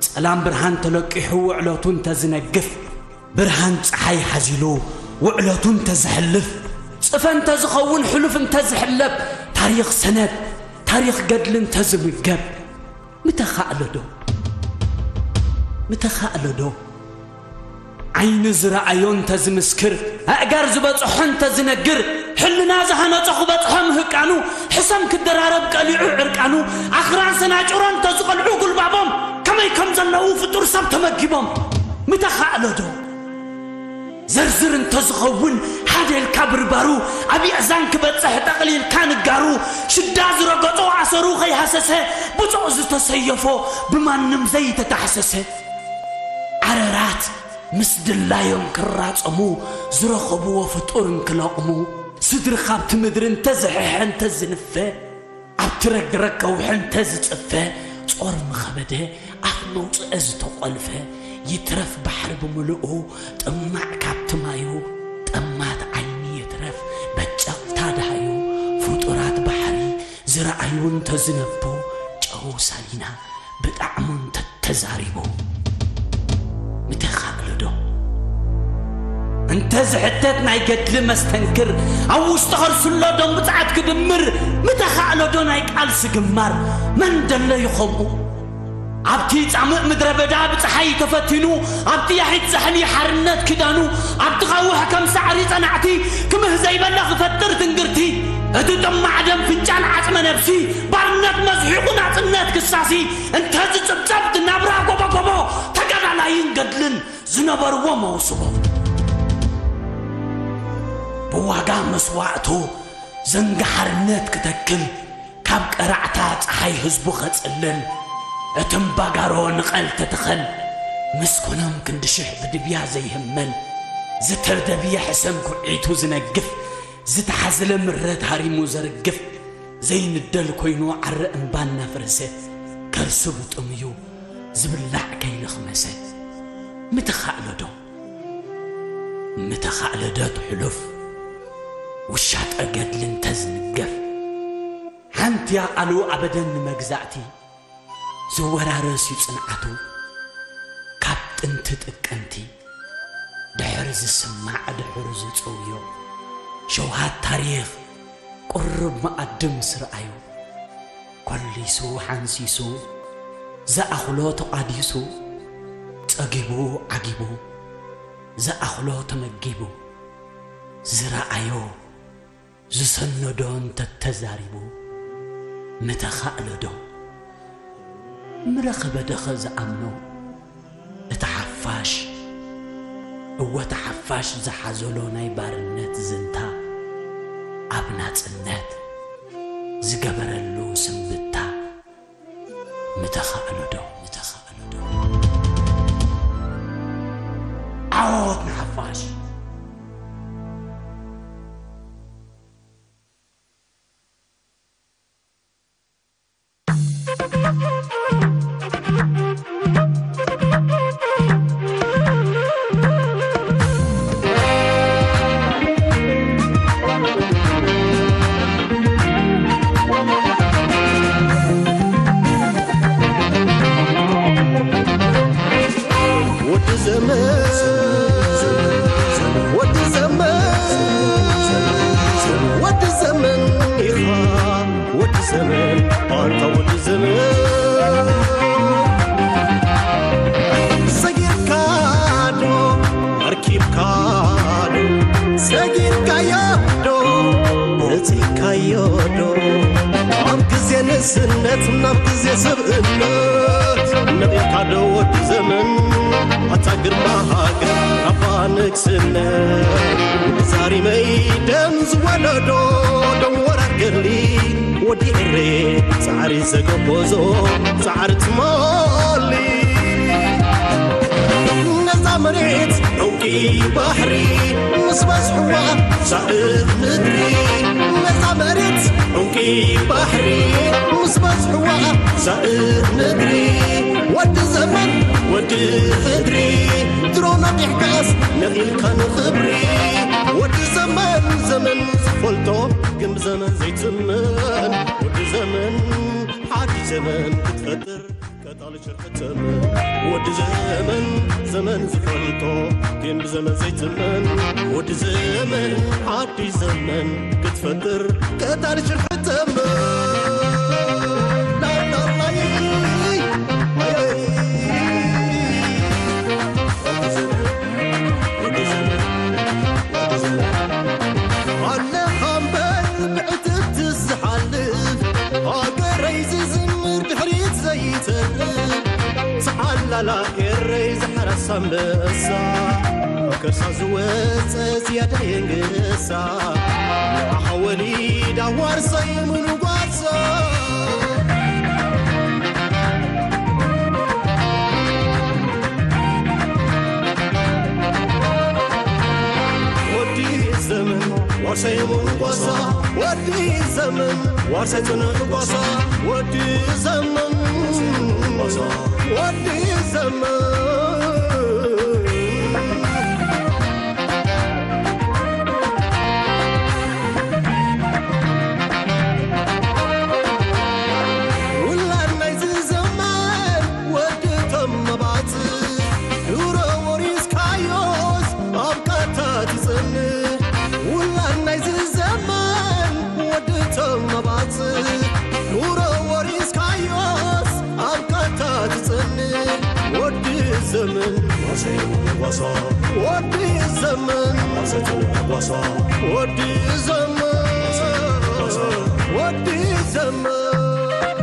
ጸላም ብርሃን ተለቂሑ ውዕለቱ እንተዝነግፍ ብርሃን ጸሓይ ሓዚሉ ውዕለቱ እንተዝሕልፍ ጽፈ እንተዝኸውን ሕሉፍ እንተዝሕለብ ታሪኽ ሰነድ ታሪኽ ገድሊ እንተዝምገብ ምተኻእለዶ ምተኻእለዶ ዓይኒ ዝረኣዮ እንተዝምስክር ኣእጋር ዝበጽሖ እንተዝነግር ሕልና ዝሃነጾ ክበጽሖ ምህቃኑ ሕሰም ክደራረብ ቀሊዑ ዕርቃኑ ኣኽራን ሰናጭሮ እንተዝቐልዑ ጉልባቦም ከመይ ከም ዘለዉ ፍጡር ሰብ ተመጊቦም ምተኻእለዶ ዘርዝር እንተዝኸውን ሓደ ኢልካ ብርባሩ ኣብ የእዛን ክበጽሕ ጠቕሊልካ ንጋሩ ሽዳ ዝረገጾ ኣሰሩ ከይሃሰሰ ብጾቕ ዝተሰየፎ ብማንም ዘይተታሕሰሰ ዓረራት ምስ ድላዮም ክራጸሙ ዝረኸብዎ ፍጡር እንክለቕሙ ስድሪ ካብቲ ምድሪ እንተዝሕሐ እንተዝንፈ ኣብቲ ረግረግ ከውሒ እንተዝጽፈ ጾር ምኸበደ ኣፍ መውጽኢ ዝተቖልፈ ይትረፍ ባሕሪ ብምልኡ ጥማዕ ካብቲ ማዩ ጠማት ዓይኒ ይትረፍ በጨቕታ ደሃዩ ፍጡራት ባሕሪ ዝረኣዩ እንተዝነቡ ጨው ሳሊና ብጣዕሙ እንተተዛሪቡ ምተኻእለዶ እንተ ዝሕተት ናይ ገድሊ መስተንክር ኣብ ውሽጢ ኸርሱሎ ደም ብፅዓት ክድምር ምተኻእለዶ ናይ ቃልሲ ግንባር መን ደሎ ይኸምኡ ኣብቲ ጻምእ ምድረ በዳ ብፀሓይ ተፈቲኑ ኣብቲ ያሒት ዛሕሊ ሓርነት ክዳኑ ኣብቲ ኻውሕ ከም ሳዕሪ ጸናዕቲ ክምህ ዘይበለ ክፈጥር ትንግርቲ እቲ ጥማዕ ደም ፍንጫል ዓጽመ ነብሲ ባርነ ናጽነት መዝሒቑ ናጽነት ክሳሲ እንተዝጽብጸብ ናብራ ጎቦ ጎቦ ተጋዳላይን ገድልን ዝነበርዎ መውስቦ። ብዋጋ መስዋእቱ ዘንጋ ሓርነት ክተክል፣ ካብ ቀራዕታ ጸሓይ ህዝቡ ከጽልል፣ እትምባጋሮ ንቐል ተተኸል፣ ምስ ኮኖም ክንዲ ሽሕ ብድብያ ዘይህመል፣ ዝተደብየ ሕሰም ኩዒቱ ዝነግፍ፣ ዝተሓዝለ ምረት ሃሪሙ ዘርግፍ፣ ዘይንደል ኮይኑ ዓረ እምባ እናፈረሰ፣ ከርሱ ብጥምዩ ዝብላዕ ከይለኽመሰ። ምተኻእለዶ? ምተኻእለዶ ትሕሉፍ ውሻጠ ገድሊ እንተዝንገፍ፣ ሓንቲ እያ ቃሉ ኣበደን ንመግዛእቲ፣ ዝወራረስ እዩ ጽንዓቱ ካብ ጥንቲ ጥቅምቲ። ድሕር ዝስማዕ ድሕር ዝጽውዮ ሸውሃት ታሪኽ ቁሩብ መኣዲ ምስ ረኣዩ፣ ኮሊሱ ሓንሲሱ ዝኣኽሎ ተቋዲሱ፣ ጸጊቡ ዓጊቡ ዝኣኽሎ ተመጊቡ፣ ዝረኣዮ ዝሰነዶ እንተተዛሪቡ፣ ምተኻእለዶ ምረኸበ ደኸ ዝኣምኖ እቲ ሓፋሽ፣ እወ እቲ ሓፋሽ ዝሓዘሎ ናይ ባርነት ዝንታ ኣብ ናጽነት ዝገበረሉ ስንብታ። ምተኻእሎዶ? ምተኻእሎዶ? ዓወት ንሓፋሽ! ወዲ ዘመን፣ ወዲ ዘመን፣ ወዲ ዘመን ኢኻ፣ ወዲ ዘመን፣ ኣንታ ወዲ ዘመን። ሰጊርካ ዶ፣ ኣርኪብካ ዶ፣ ሰጊርካዮ ዶ፣ መጺእካዮ ዶ? ኣብ ግዜ ንእስነት፣ ናብ ግዜ ሰብእነት፣ ነቒልካ ዶ ወዲ ዘመን፣ ኣታ ግርማ ሃገር፣ ካባ ንግስነት። ወዲ ዛሪመይ ደም ዝወለዶ፣ ደም ወራር ገድሊ፣ ወዲ ኤሬ ጻዕሪ ዘገበዞ ጻዕሪ ትማሊ። ነዛ መሬት ዕንቂ ባሕሪ ምስ በዝሕዋ ሳእል ምድሪ፣ ነዛ መሬት ዕንቂ ባሕሪ ምስ በዝሕዋ ሳእል ምድሪ፣ ወዲ ዘመን ወዲ ሕድሪ፣ ድሮ ነቂሕካስ ነቒልካ ንኽብሪ። ወዲ ዘመን ዘመን ዝፈልጦ ግን ብዘመን ዘይትመን፣ ወዲ ዘመን ሓድሽ ዘመን ክትፈጥር ቀጻሊ ሽርሒ ተመን። ወዲ ዘመን ዘመን ዝፈልጦ ግን ብዘመን ዘይትመን፣ ወዲ ዘመን ሓድሽ ዘመን ክትፈጥር ቀጻሊ ሽርሒ ተመን። ላላላይ። ኣለኻ እምበር ብዕትብቲ ዝሓልፍ፣ ሃገረይ ዝዝምር ድሕሪት ዘይተርፍ፣ ዝሓላላ ኤረይ ዝሓረሳ ኣንበሳ፣ ከርሳ ዝወፀ ዝያዳ የንግሳ፣ ንዓኻ ወሊዳ ዋርሳይ ምንጓሳ። ወዲ ዘመን ዋርሳይ ምንጓሳ፣ ወዲ ዘመን ዋርሳይ ጽንዕ ጓሳ፣ ወዲ ዘመን፣ ወዲ ዘመን። ውላድ ናይዚ ዘመን ወዲ ተመባጽእ፣ ድሮ ወሪስካዮስ ኣብ ቃታ ትጸንሕ። ውላድ ናይዚ ዘመን ወዲ ተመባጽእ፣ ድሮ ወሪስካዮስ ኣብ ቃታ ትጸንሕ። ወዲ ዘመን ዋርሳይ ጓሳ፣ ወዲ ዘመን ዋርሳይ ጓሳ፣ ወዲ ዘመን፣ ወዲ ዘመን።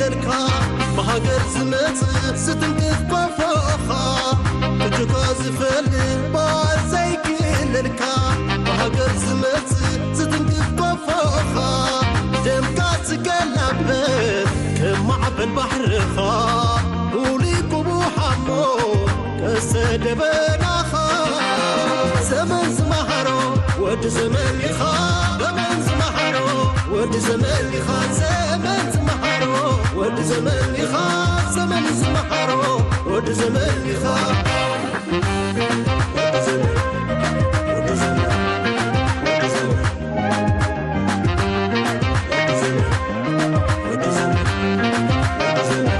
ልካ ብሃገር ዝመጽእ ዝትንክፍ ቆፎኻ ብጅጎ ዝፈልጥ በዓል ዘይግለልካ ብሃገር ዝመጽእ ዝትንክፍ ቆፎኻ ደምካ ዝገላበት ከም ማዕበል ባሕርኻ ሙሊቁ ብሓሞ ቀስተ ደበናኻ ዘመን ዝመሃሮ ወዲ ዘመን ኢኻ ዘመን ዝመሃሮ ወዲ ዘመን ኢኻ ዘመን ዝመሃሮ ወዲ ዘመን ኢኻ ዘመን ዝመሃሮ ወዲ ዘመን ኢኻ ወዲ ዘመን ወዲ ዘመን ወዲ ዘመን ወዲ ዘመን ወዲ ዘመን ወዲ ዘመን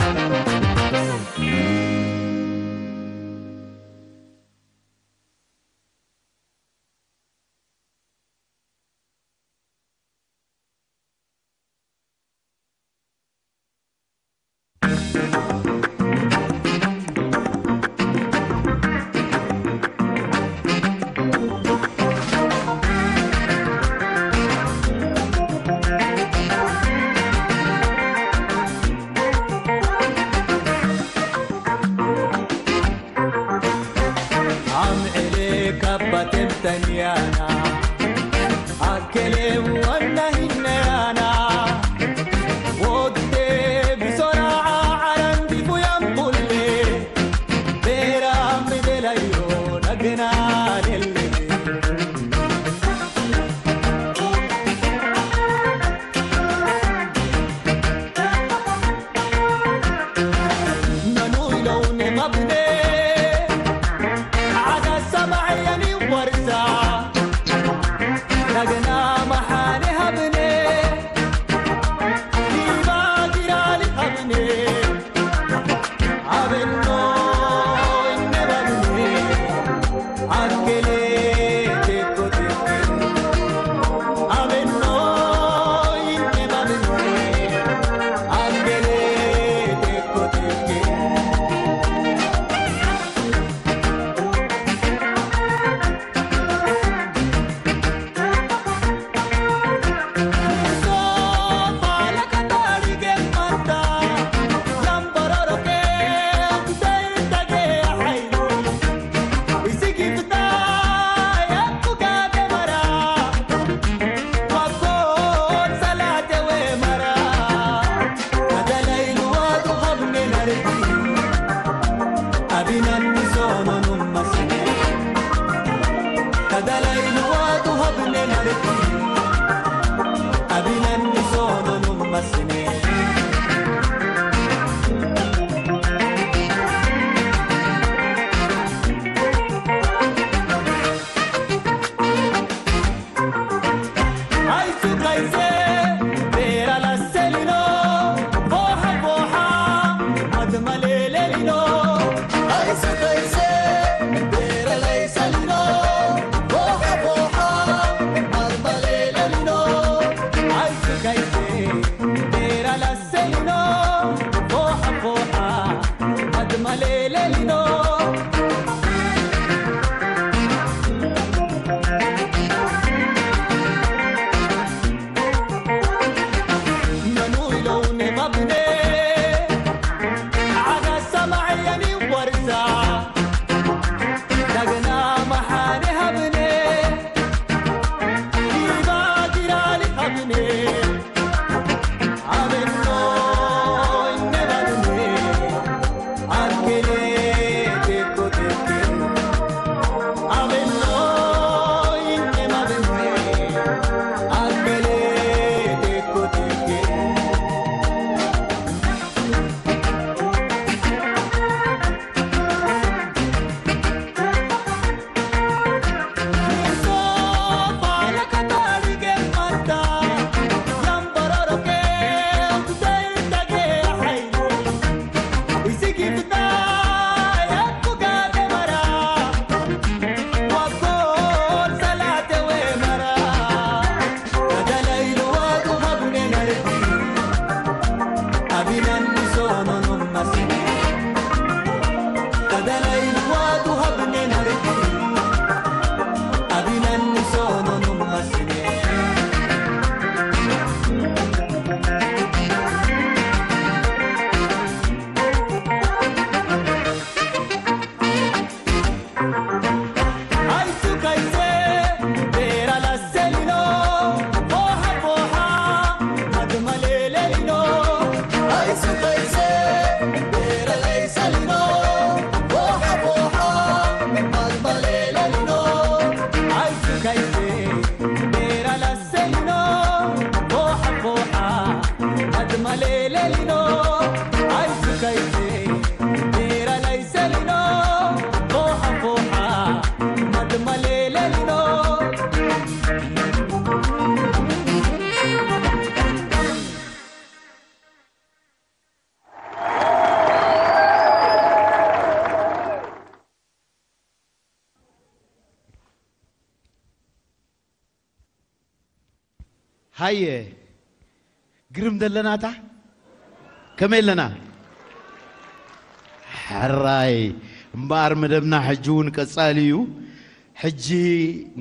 ኣየ ግርም ደለናታ ከመይ ኣለና? ሕራይ እምበኣር መደብና ሕጂ እውን ቀጻሊ እዩ። ሕጂ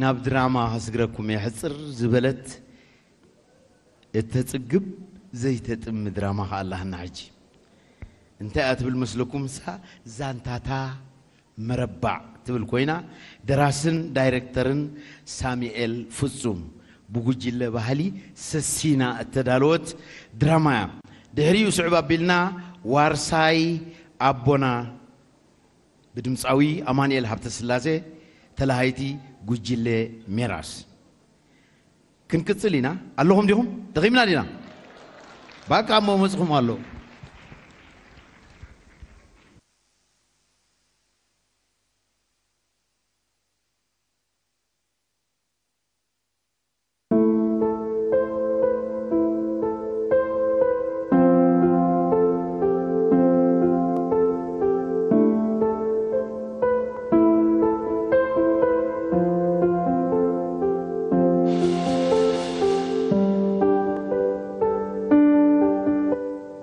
ናብ ድራማ ከስግረኩም እየ። ሕጽር ዝበለት እተጽግብ ዘይተጥሚ ድራማ ከኣ ኣላህና። ሕጂ እንታይ እያ ትብል መስለኩም? እሳ ዛንታታ መረባዕ ትብል ኮይና፣ ደራስን ዳይሬክተርን ሳሙኤል ፍጹም፣ ብጉጅለ ባህሊ ሰሲና እተዳለወት ድራማ እያ። ድሕሪኡ ስዕብ ኣቢልና ዋርሳይ ኣቦና ብድምፃዊ ኣማኑኤል ሃብተስላሴ፣ ተላሃይቲ ጉጅለ ሜራስ። ክንቅጽል ኢና። ኣለኹም ዲኹም? ደኺምና ዲና? ባቃ እሞ መጽኹም ኣሎ።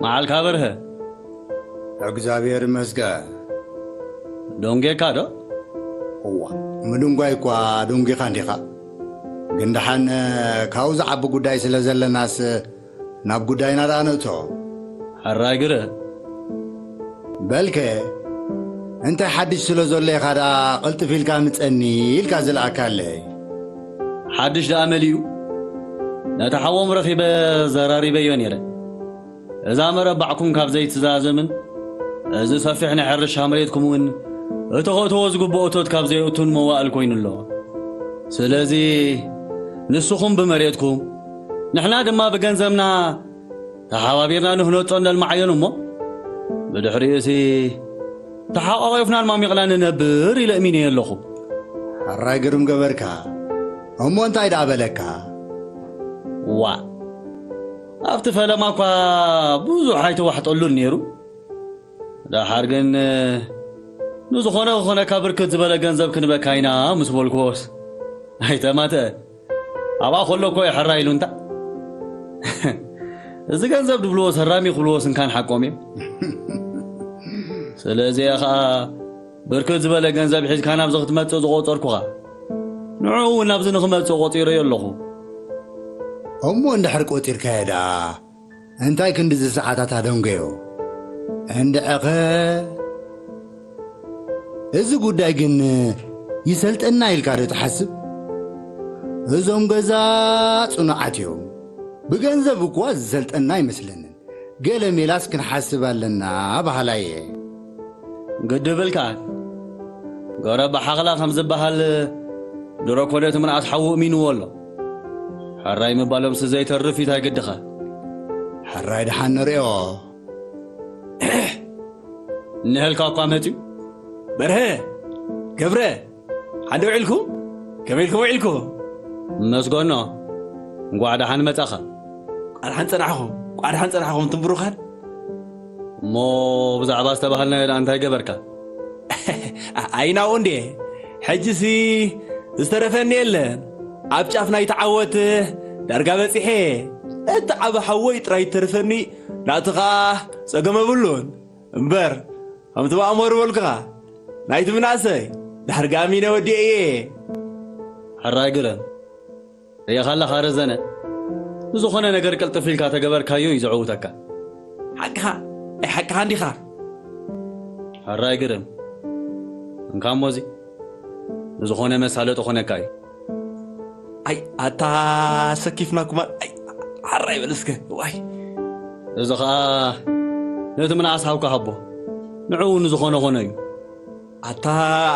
መዓልካ በርሀ። እግዚኣብሔር ይመስገን። ደንጌካ ዶ? እዋ፣ ምድንጓይ እኳ ደንጊኻ እንዲኻ። ግን ደሓን፣ ካብኡ ዝዓቢ ጉዳይ ስለ ዘለናስ፣ ናብ ጉዳይና ደኣ ንእቶ። ሕራይ ግረ። በልከ፣ እንታይ ሓድሽ ስለ ዘሎ ኢኻ ደኣ ቅልጥፍ ኢልካ ምጸኒ ኢልካ ዝለኣካለይ? ሓድሽ ደኣ መሊኡ። ነቲ ሓዎም ረኺበ ዘራሪበዮ ነይረ። እዛ መረባዕኩም ካብ ዘይትዛዘምን፣ እዚ ሰፊሕ ናይ ሕርሻ መሬትኩም እውን እተኸእትዎ ዝግብኦ እቶት ካብ ዘይእቱን መዋእል ኮይኑ ኣሎ። ስለዚ ንስኹም ብመሬትኩም፣ ንሕና ድማ ብገንዘብና ተሓባቢርና ንህነጾን ነልማዓዮን እሞ፣ ብድሕሪኡሲ ተሓቋቒፍናን ማሚቕናን ንነብር ኢለ እሚነ ኣለኹ። ሕራይ ግርም ገበርካ። እሞ እንታይ ደኣ በለካ? ዋእ፣ ኣብቲ ፈለማ እኳ ብዙሕ ኣይተዋሕጠሉን ነይሩ። ደሓር ግን፣ ንዝኾነ ክኾነካ ብርክት ዝበለ ገንዘብ ክንበካ ኢና ምስ በልኩዎስ፣ ኣይተማትአን። ኣብኣ ከሎ እኮ እዩ ሕራይ ኢሉንታ። እዚ ገንዘብ ድብልዎ ሰራሚ ክብልዎ ስንካን ሓቆም እዮም። ስለዚ እየ ኸኣ ብርክት ዝበለ ገንዘብ ሒዝካ ናብዚ ክትመጽእ ዝቖጸርኩኻ። ንዕኡ እውን ናብዚ ንኽመጽእ ቆጺረዮ ኣለኹ። እሞ እንድሕር ቆጺርካዮ ደኣ እንታይ ክንድዚ ሰዓታት ኣደንገዮ? እንድዕኸ እዚ ጉዳይ ግን ይሰልጠና ኢልካ ዶ ትሓስብ? እዞም ገዛ ጽኑዓት እዮም። ብገንዘብ እኳ ዝሰልጠና ኣይመስለንን። ገለ ሜላስ ክንሓስብ ኣለና በሃላይ እየ። ግድብልካ፣ ገረብ ሓኽላ ከም ዝበሃል ድሮ ኮነ እቲ ምንኣስ ሓዉ እሚንዎ ኣሎ። ሕራይ ምባሎምስ ዘይተርፍ እዩ፣ እንታይ ግድኻ? ሕራይ ደሓን ንርእዮ። እንሀልካ እኳ መጺኡ። በርሀ፣ ገብረ፣ ሓንደ ውዒልኩም? ከመይ ኢልኩም ውዒልኩም? መስገኖ፣ እንቋዕ ደሓን መጻኻ። ቋድሓን ጸናሕኹም፣ ቋድሓን ጸናሕኹም ትም ብሩኻን። እሞ ብዛዕባ ዝተባሃልናዮ ደኣ እንታይ ገበርካ? ኣይናኡ እንዴ፣ ሕጂሲ ዝተረፈኒ የለን። ኣብ ጫፍ ናይቲ ዓወት ዳርጋ በጺሐ። እቲ ዓቢ ሓወይ ጥራይ ተርፈኒ፣ ናቱ ኸኣ ጸገም የብሉን። እምበር፣ ከምቲ ብኣእምሮ በልኩኻ፣ ናይቲ ምናእሰይ፣ ድሕር ጋሚነ ወዲኤ እየ። ሕራይ ግረም፣ ርኢኻ ኣለኻ ረዘነ፣ ንዝኾነ ነገር ቅልጥፍ ኢልካ ተገበርካዮ እዩ ዘዕውተካ። ሓቅኻ፣ ኣይ ሓቅኻ እንዲኻ። ሕራይ ግረም፣ እንካ እሞዚ፣ ንዝኾነ መሳለጢ ኾነካ እዩ። ኣይ፣ ኣታ ሰኪፍናኩማ። ኣይ፣ ሓራይ በል እስከ። ዋይ። እዚ ኸኣ ነቲ ምንኣስ ሓውካ ሃቦ። ንዕኡ ንዝኾነ ኾነ እዩ። ኣታ፣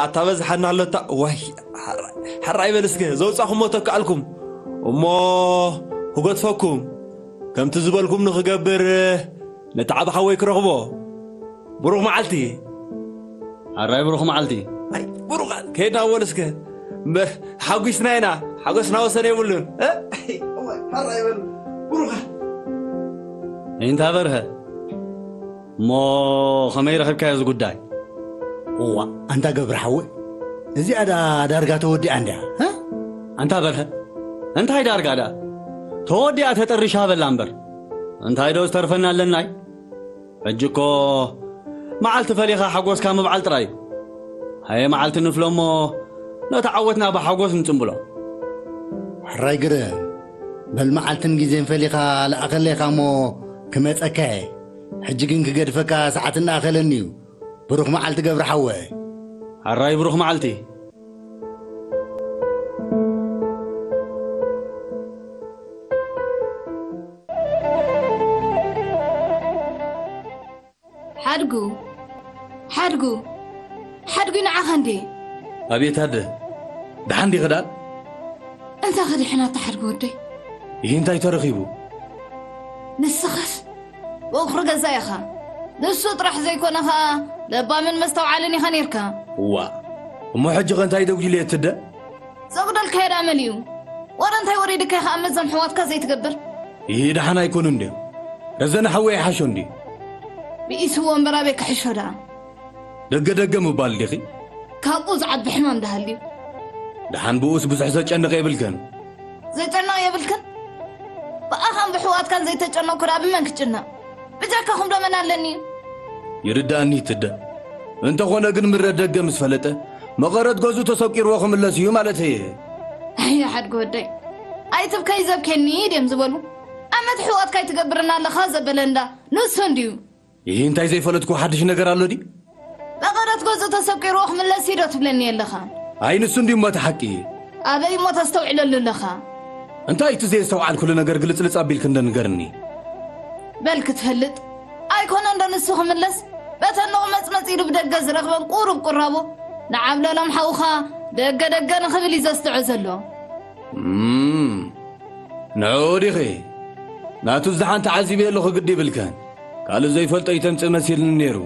ኣታ በዝሓና ኣሎታ። ዋይ፣ ሓራይ፣ ሓራይ በል እስከ። ዘውጻኹሞ ተካኣልኩም። እሞ ክገድፈኩም። ከምቲ ዝበልኩም ንኽገብር ነቲ ዓቢ ሓወይ ክረኽቦ። ብሩኽ መዓልቲ። ሓራይ ብሩኽ መዓልቲ። ኣይ፣ ብሩኻት፣ ከይድና በሉ እስከ። እምበር፣ ሓጒስና ኢና። ሓጎስና ወሰን የብሉን። እ? ሓራይ በሉ። ብሩኻት። እንታ በርሀ፣ እሞ ኸመይ ረኺብካዮ እዚ ጉዳይ? እዋ፣ ኣንታ ገብረ ሓወይ፣ እዚኣ ደኣ ዳርጋ ተወዲኣ እንድያ፣ እ? ኣንታ በርሀ፣ እንታይ ዳርጋ ደኣ? ተወዲኣ ተጠሪሻ በላ እምበር። እንታይ ዶ ዝተርፈና ኣለናይ? ሕጂ እኮ መዓልቲ ፈሊኻ ሓጎስካ ምብዓል ጥራይ እዩ። ሃየ መዓልቲ ንፍሎ እሞ ነቲ ዓወትና ብሓጎስ ንጽምብሎ። ሕራይ ግረ፣ በል መዓልትን ግዜን ፈሊኻ ለኣኸለይኻ እሞ ክመጸካ እየ። ሕጂ ግን ክገድፈካ ሰዓት እናኣኸለኒ እዩ። ብሩኽ መዓልቲ ገብረ ሓወይ። ሕራይ ብሩኽ መዓልቲ። ሓድጉ ሓድጉ ሓድጉ ንዓኻ እንዴ? ኣብየት ኣደ፣ ደሓን ዲኺ ደኣ? እንታይ ክድሕናታ ሓድጉ ወደይ? ይህ እንታይ ተረኺቡ? ንስኻስ ወኽሪ ገዛ ኢኻ። ንሱ ጥራሕ ዘይኮነ ኸኣ ለባምን መስተውዓልን ኢኻ ኔርካ። እዋ፣ እሞ ሕጂ ኸ እንታይ ደጉድልዮ ትደ? ዘጉደልካዮ ደኣ መን እዩ? ወረ እንታይ ወሪድካ ኢኻ ኣብ መዘም ሕዋትካ ዘይትገብር? ይህ ደሓን ኣይኮኑን ድዮም? ረዘነ ሓወይ ይሓሾ እንድዩ። ብኢስዎ እምበር ኣበይ ክሕሾ ደኣ? ደገ ደገ ምባል ዲኺ? ካብኡ ዝዓቢ ሕማም ደሃልዩ። ደሓን ብኡስ ብዙሕ ዘጨንቕ የብልክን። ዘጨንቕ የብልክን? ብኣኻን ብሕዋትካን ዘይተጨነቕኩ ደኣ ብመን ክጭነቕ? ብጀካኹም ዶ መን ኣለኒ? ይርዳእኒ ትደ። እንተኾነ ግን ምረ ደገ ምስ ፈለጠ መቐረት ገዝኡ ተሰቂርዎ ክምለስ እዩ ማለት እየ። ኣየ ሓድጎ ወደይ ኣይትብከይ ዘብኬኒ ድዮም ዝበሉ። ኣመት ሕዋትካ ኣይትገብርና ኣለኻ ዘበለ እንዳ ንሱ እንድዩ። ይህ እንታይ ዘይፈለጥኩ ሓድሽ ነገር ኣሎ ድዩ? መቐረት ገዝኡ ተሰቂርዎ ክምለስ እዩ ዶ ትብለኒ ኣለኻ? ኣይ ንሱ እንድዩ እሞ እቲ ሓቂ። ኣበይ እሞ ተስተውዕለሉ ኣለኻ? እንታይ እቲ ዘየስተውዓልኩሉ ነገር ግልጽልጽ ኣቢልኪ እንዶ ንገርኒ። በል ክትፈልጥ ኣይኮነ እንዶ ንሱ ክምለስ በተን ንቑ መጽመጽ ኢሉ ብደገ ዝረኽበን ቁሩብ ቁራቦ ንዓብለሎም ሓውኻ ደገ ደገ ንኽብል እዩ ዘስትዖ ዘሎ። እም፣ ንዕኡ ዲኺ ናቱ ዝሓን ተዓዚበ ኣለኹ ግዲ ይብልከን። ካልእ ዘይፈልጦ ይተምጽእ መሲልኒ ነይሩ።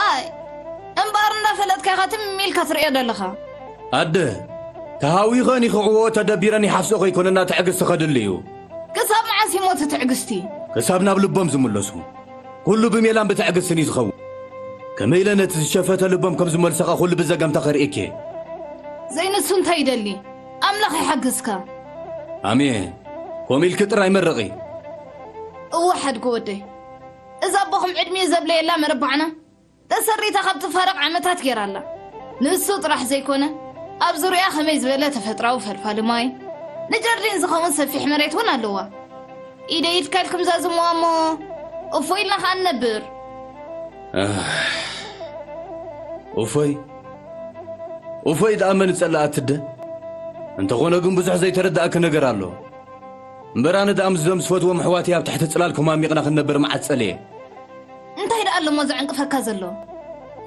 ኣይ እምበኣር እንዳፈለጥካ ኢኻ ትም ኢልካ ትርእዮ ዘለኻ። ኣደ ተሃዊኸን ይኽዕዎ ተደቢረን ይሓፍስኦ ከይኮነና ትዕግስቲ ከድሊ እዩ። ክሳብ መዓስ ይሞት ትዕግስቲ? ክሳብ ናብ ልቦም ዝምለሱ ኩሉ ብሜላን ብትዕግስትን እዩ ዝኸውን። ከመይ ኢለ ነቲ ዝሸፈተ ልቦም ከም ዝመልሰኻ ኩሉ ብዘገምታ ከርእየኪ እየ። ዘይንሱ እንታይ ይደሊ? ኣምላኽ ይሓግዝካ። ኣሜን። ከምኡ ኢልኪ ጥራይ መርቒ። እወ ሓድጎ ወደይ፣ እዛ ኣቦኹም ዕድሚኡ ዘብለየላ መረባዕና ተሰሪታ ካብ ትፋረቕ ዓመታት ገይራ ኣላ። ንሱ ጥራሕ ዘይኮነ ኣብ ዙርያ ከመይ ዝበለ ተፈጥራዊ ፈልፋሊ ማይ ንጀርዲን ዝኸውን ሰፊሕ መሬት እውን ኣለዋ። ኢደይ ኢድካ ኢልኩም ዛዝምዋ እሞ እፎ ኢልና ከኣ ንነብር። እፎይ እፎይ ደኣ መን ጸላኣት ትደ? እንተኾነ ግን ብዙሕ ዘይተረዳእኪ ነገር ኣሎ። እምበር ኣነ ደኣ ምስዞም ዝፈትዎም ኣሕዋተይ ኣብ ትሕቲ ጽላል ኮማሚቕና ክንነብር መዓት ጸልየ። እንታይ ደኣ ኣለሞ ዘዕንቅፈካ ዘሎ?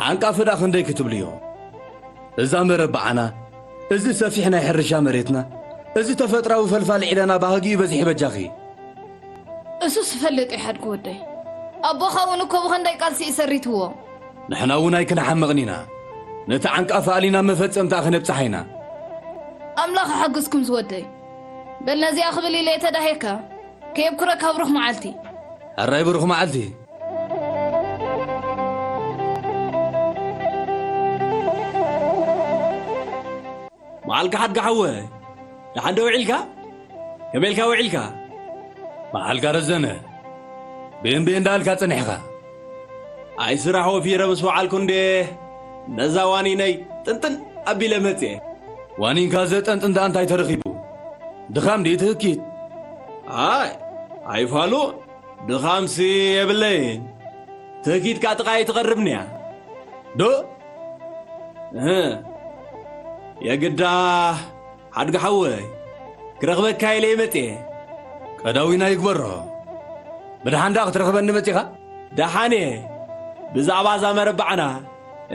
ዓንቃፊ ደኣ ክንደይ ክትብልዮ? እዛ መረብ በዓና፣ እዚ ሰፊሕ ናይ ሕርሻ መሬትና፣ እዚ ተፈጥራዊ ፈልፋሊ ዒላና ባህጊ እዩ በዚሑ በጃኺ። እሱስ እፈልጥ እየ ሓድጉ ወደይ። ኣቦኻ እውን እኮ ብኸንደይ ቃልሲ እዩ ሰሪትዎ። ንሕና እውን ኣይክንሓምቕን ኢና። ነቲ ዓንቃፊ ኣሊና መፈጸምታ ክነብጽሓ ኢና። ኣምላኽ ይሓግዝኩም ዝወደይ። በል ነዚኣ ክብል ኢለ እየ ተዳሂካ። ከየብኩረካ ብሩኽ መዓልቲ። ሕራይ ብሩኽ መዓልቲ። መዓልካ ሓድጋ ሓወይ፣ ደሓን ዶ ውዒልካ? ከመይ ኢልካ ውዒልካ? መዓልካ ረዘነ፣ ብእምብእ እንዳበልካ ጸኒሕኻ። ኣይ ስራሕ ወፊረ ምስ ወዓልኩ እንዴ ነዛ ዋኒነይ ጥንጥን ኣቢለ መጽየ። ዋኒንካ ዘጠንጥን ደኣ እንታይ ተረኺቡ? ድኻም ድዩ ትህኪት? ኣይ ኣይፋሉ ድኻምሲ የብለይን። ትህኪትካ ጥቓይ ትቐርብንያ። ዶ እህ፣ የግዳ ሓድጊ ሓወይ ክረኽበካ ኢለ እየ መጽየ። ቀዳዊና ይግበሮ። ብድሓን ደኣ ክትረኽበኒ መጺኻ? ደሓን እየ። ብዛዕባ እዛ መረባዕና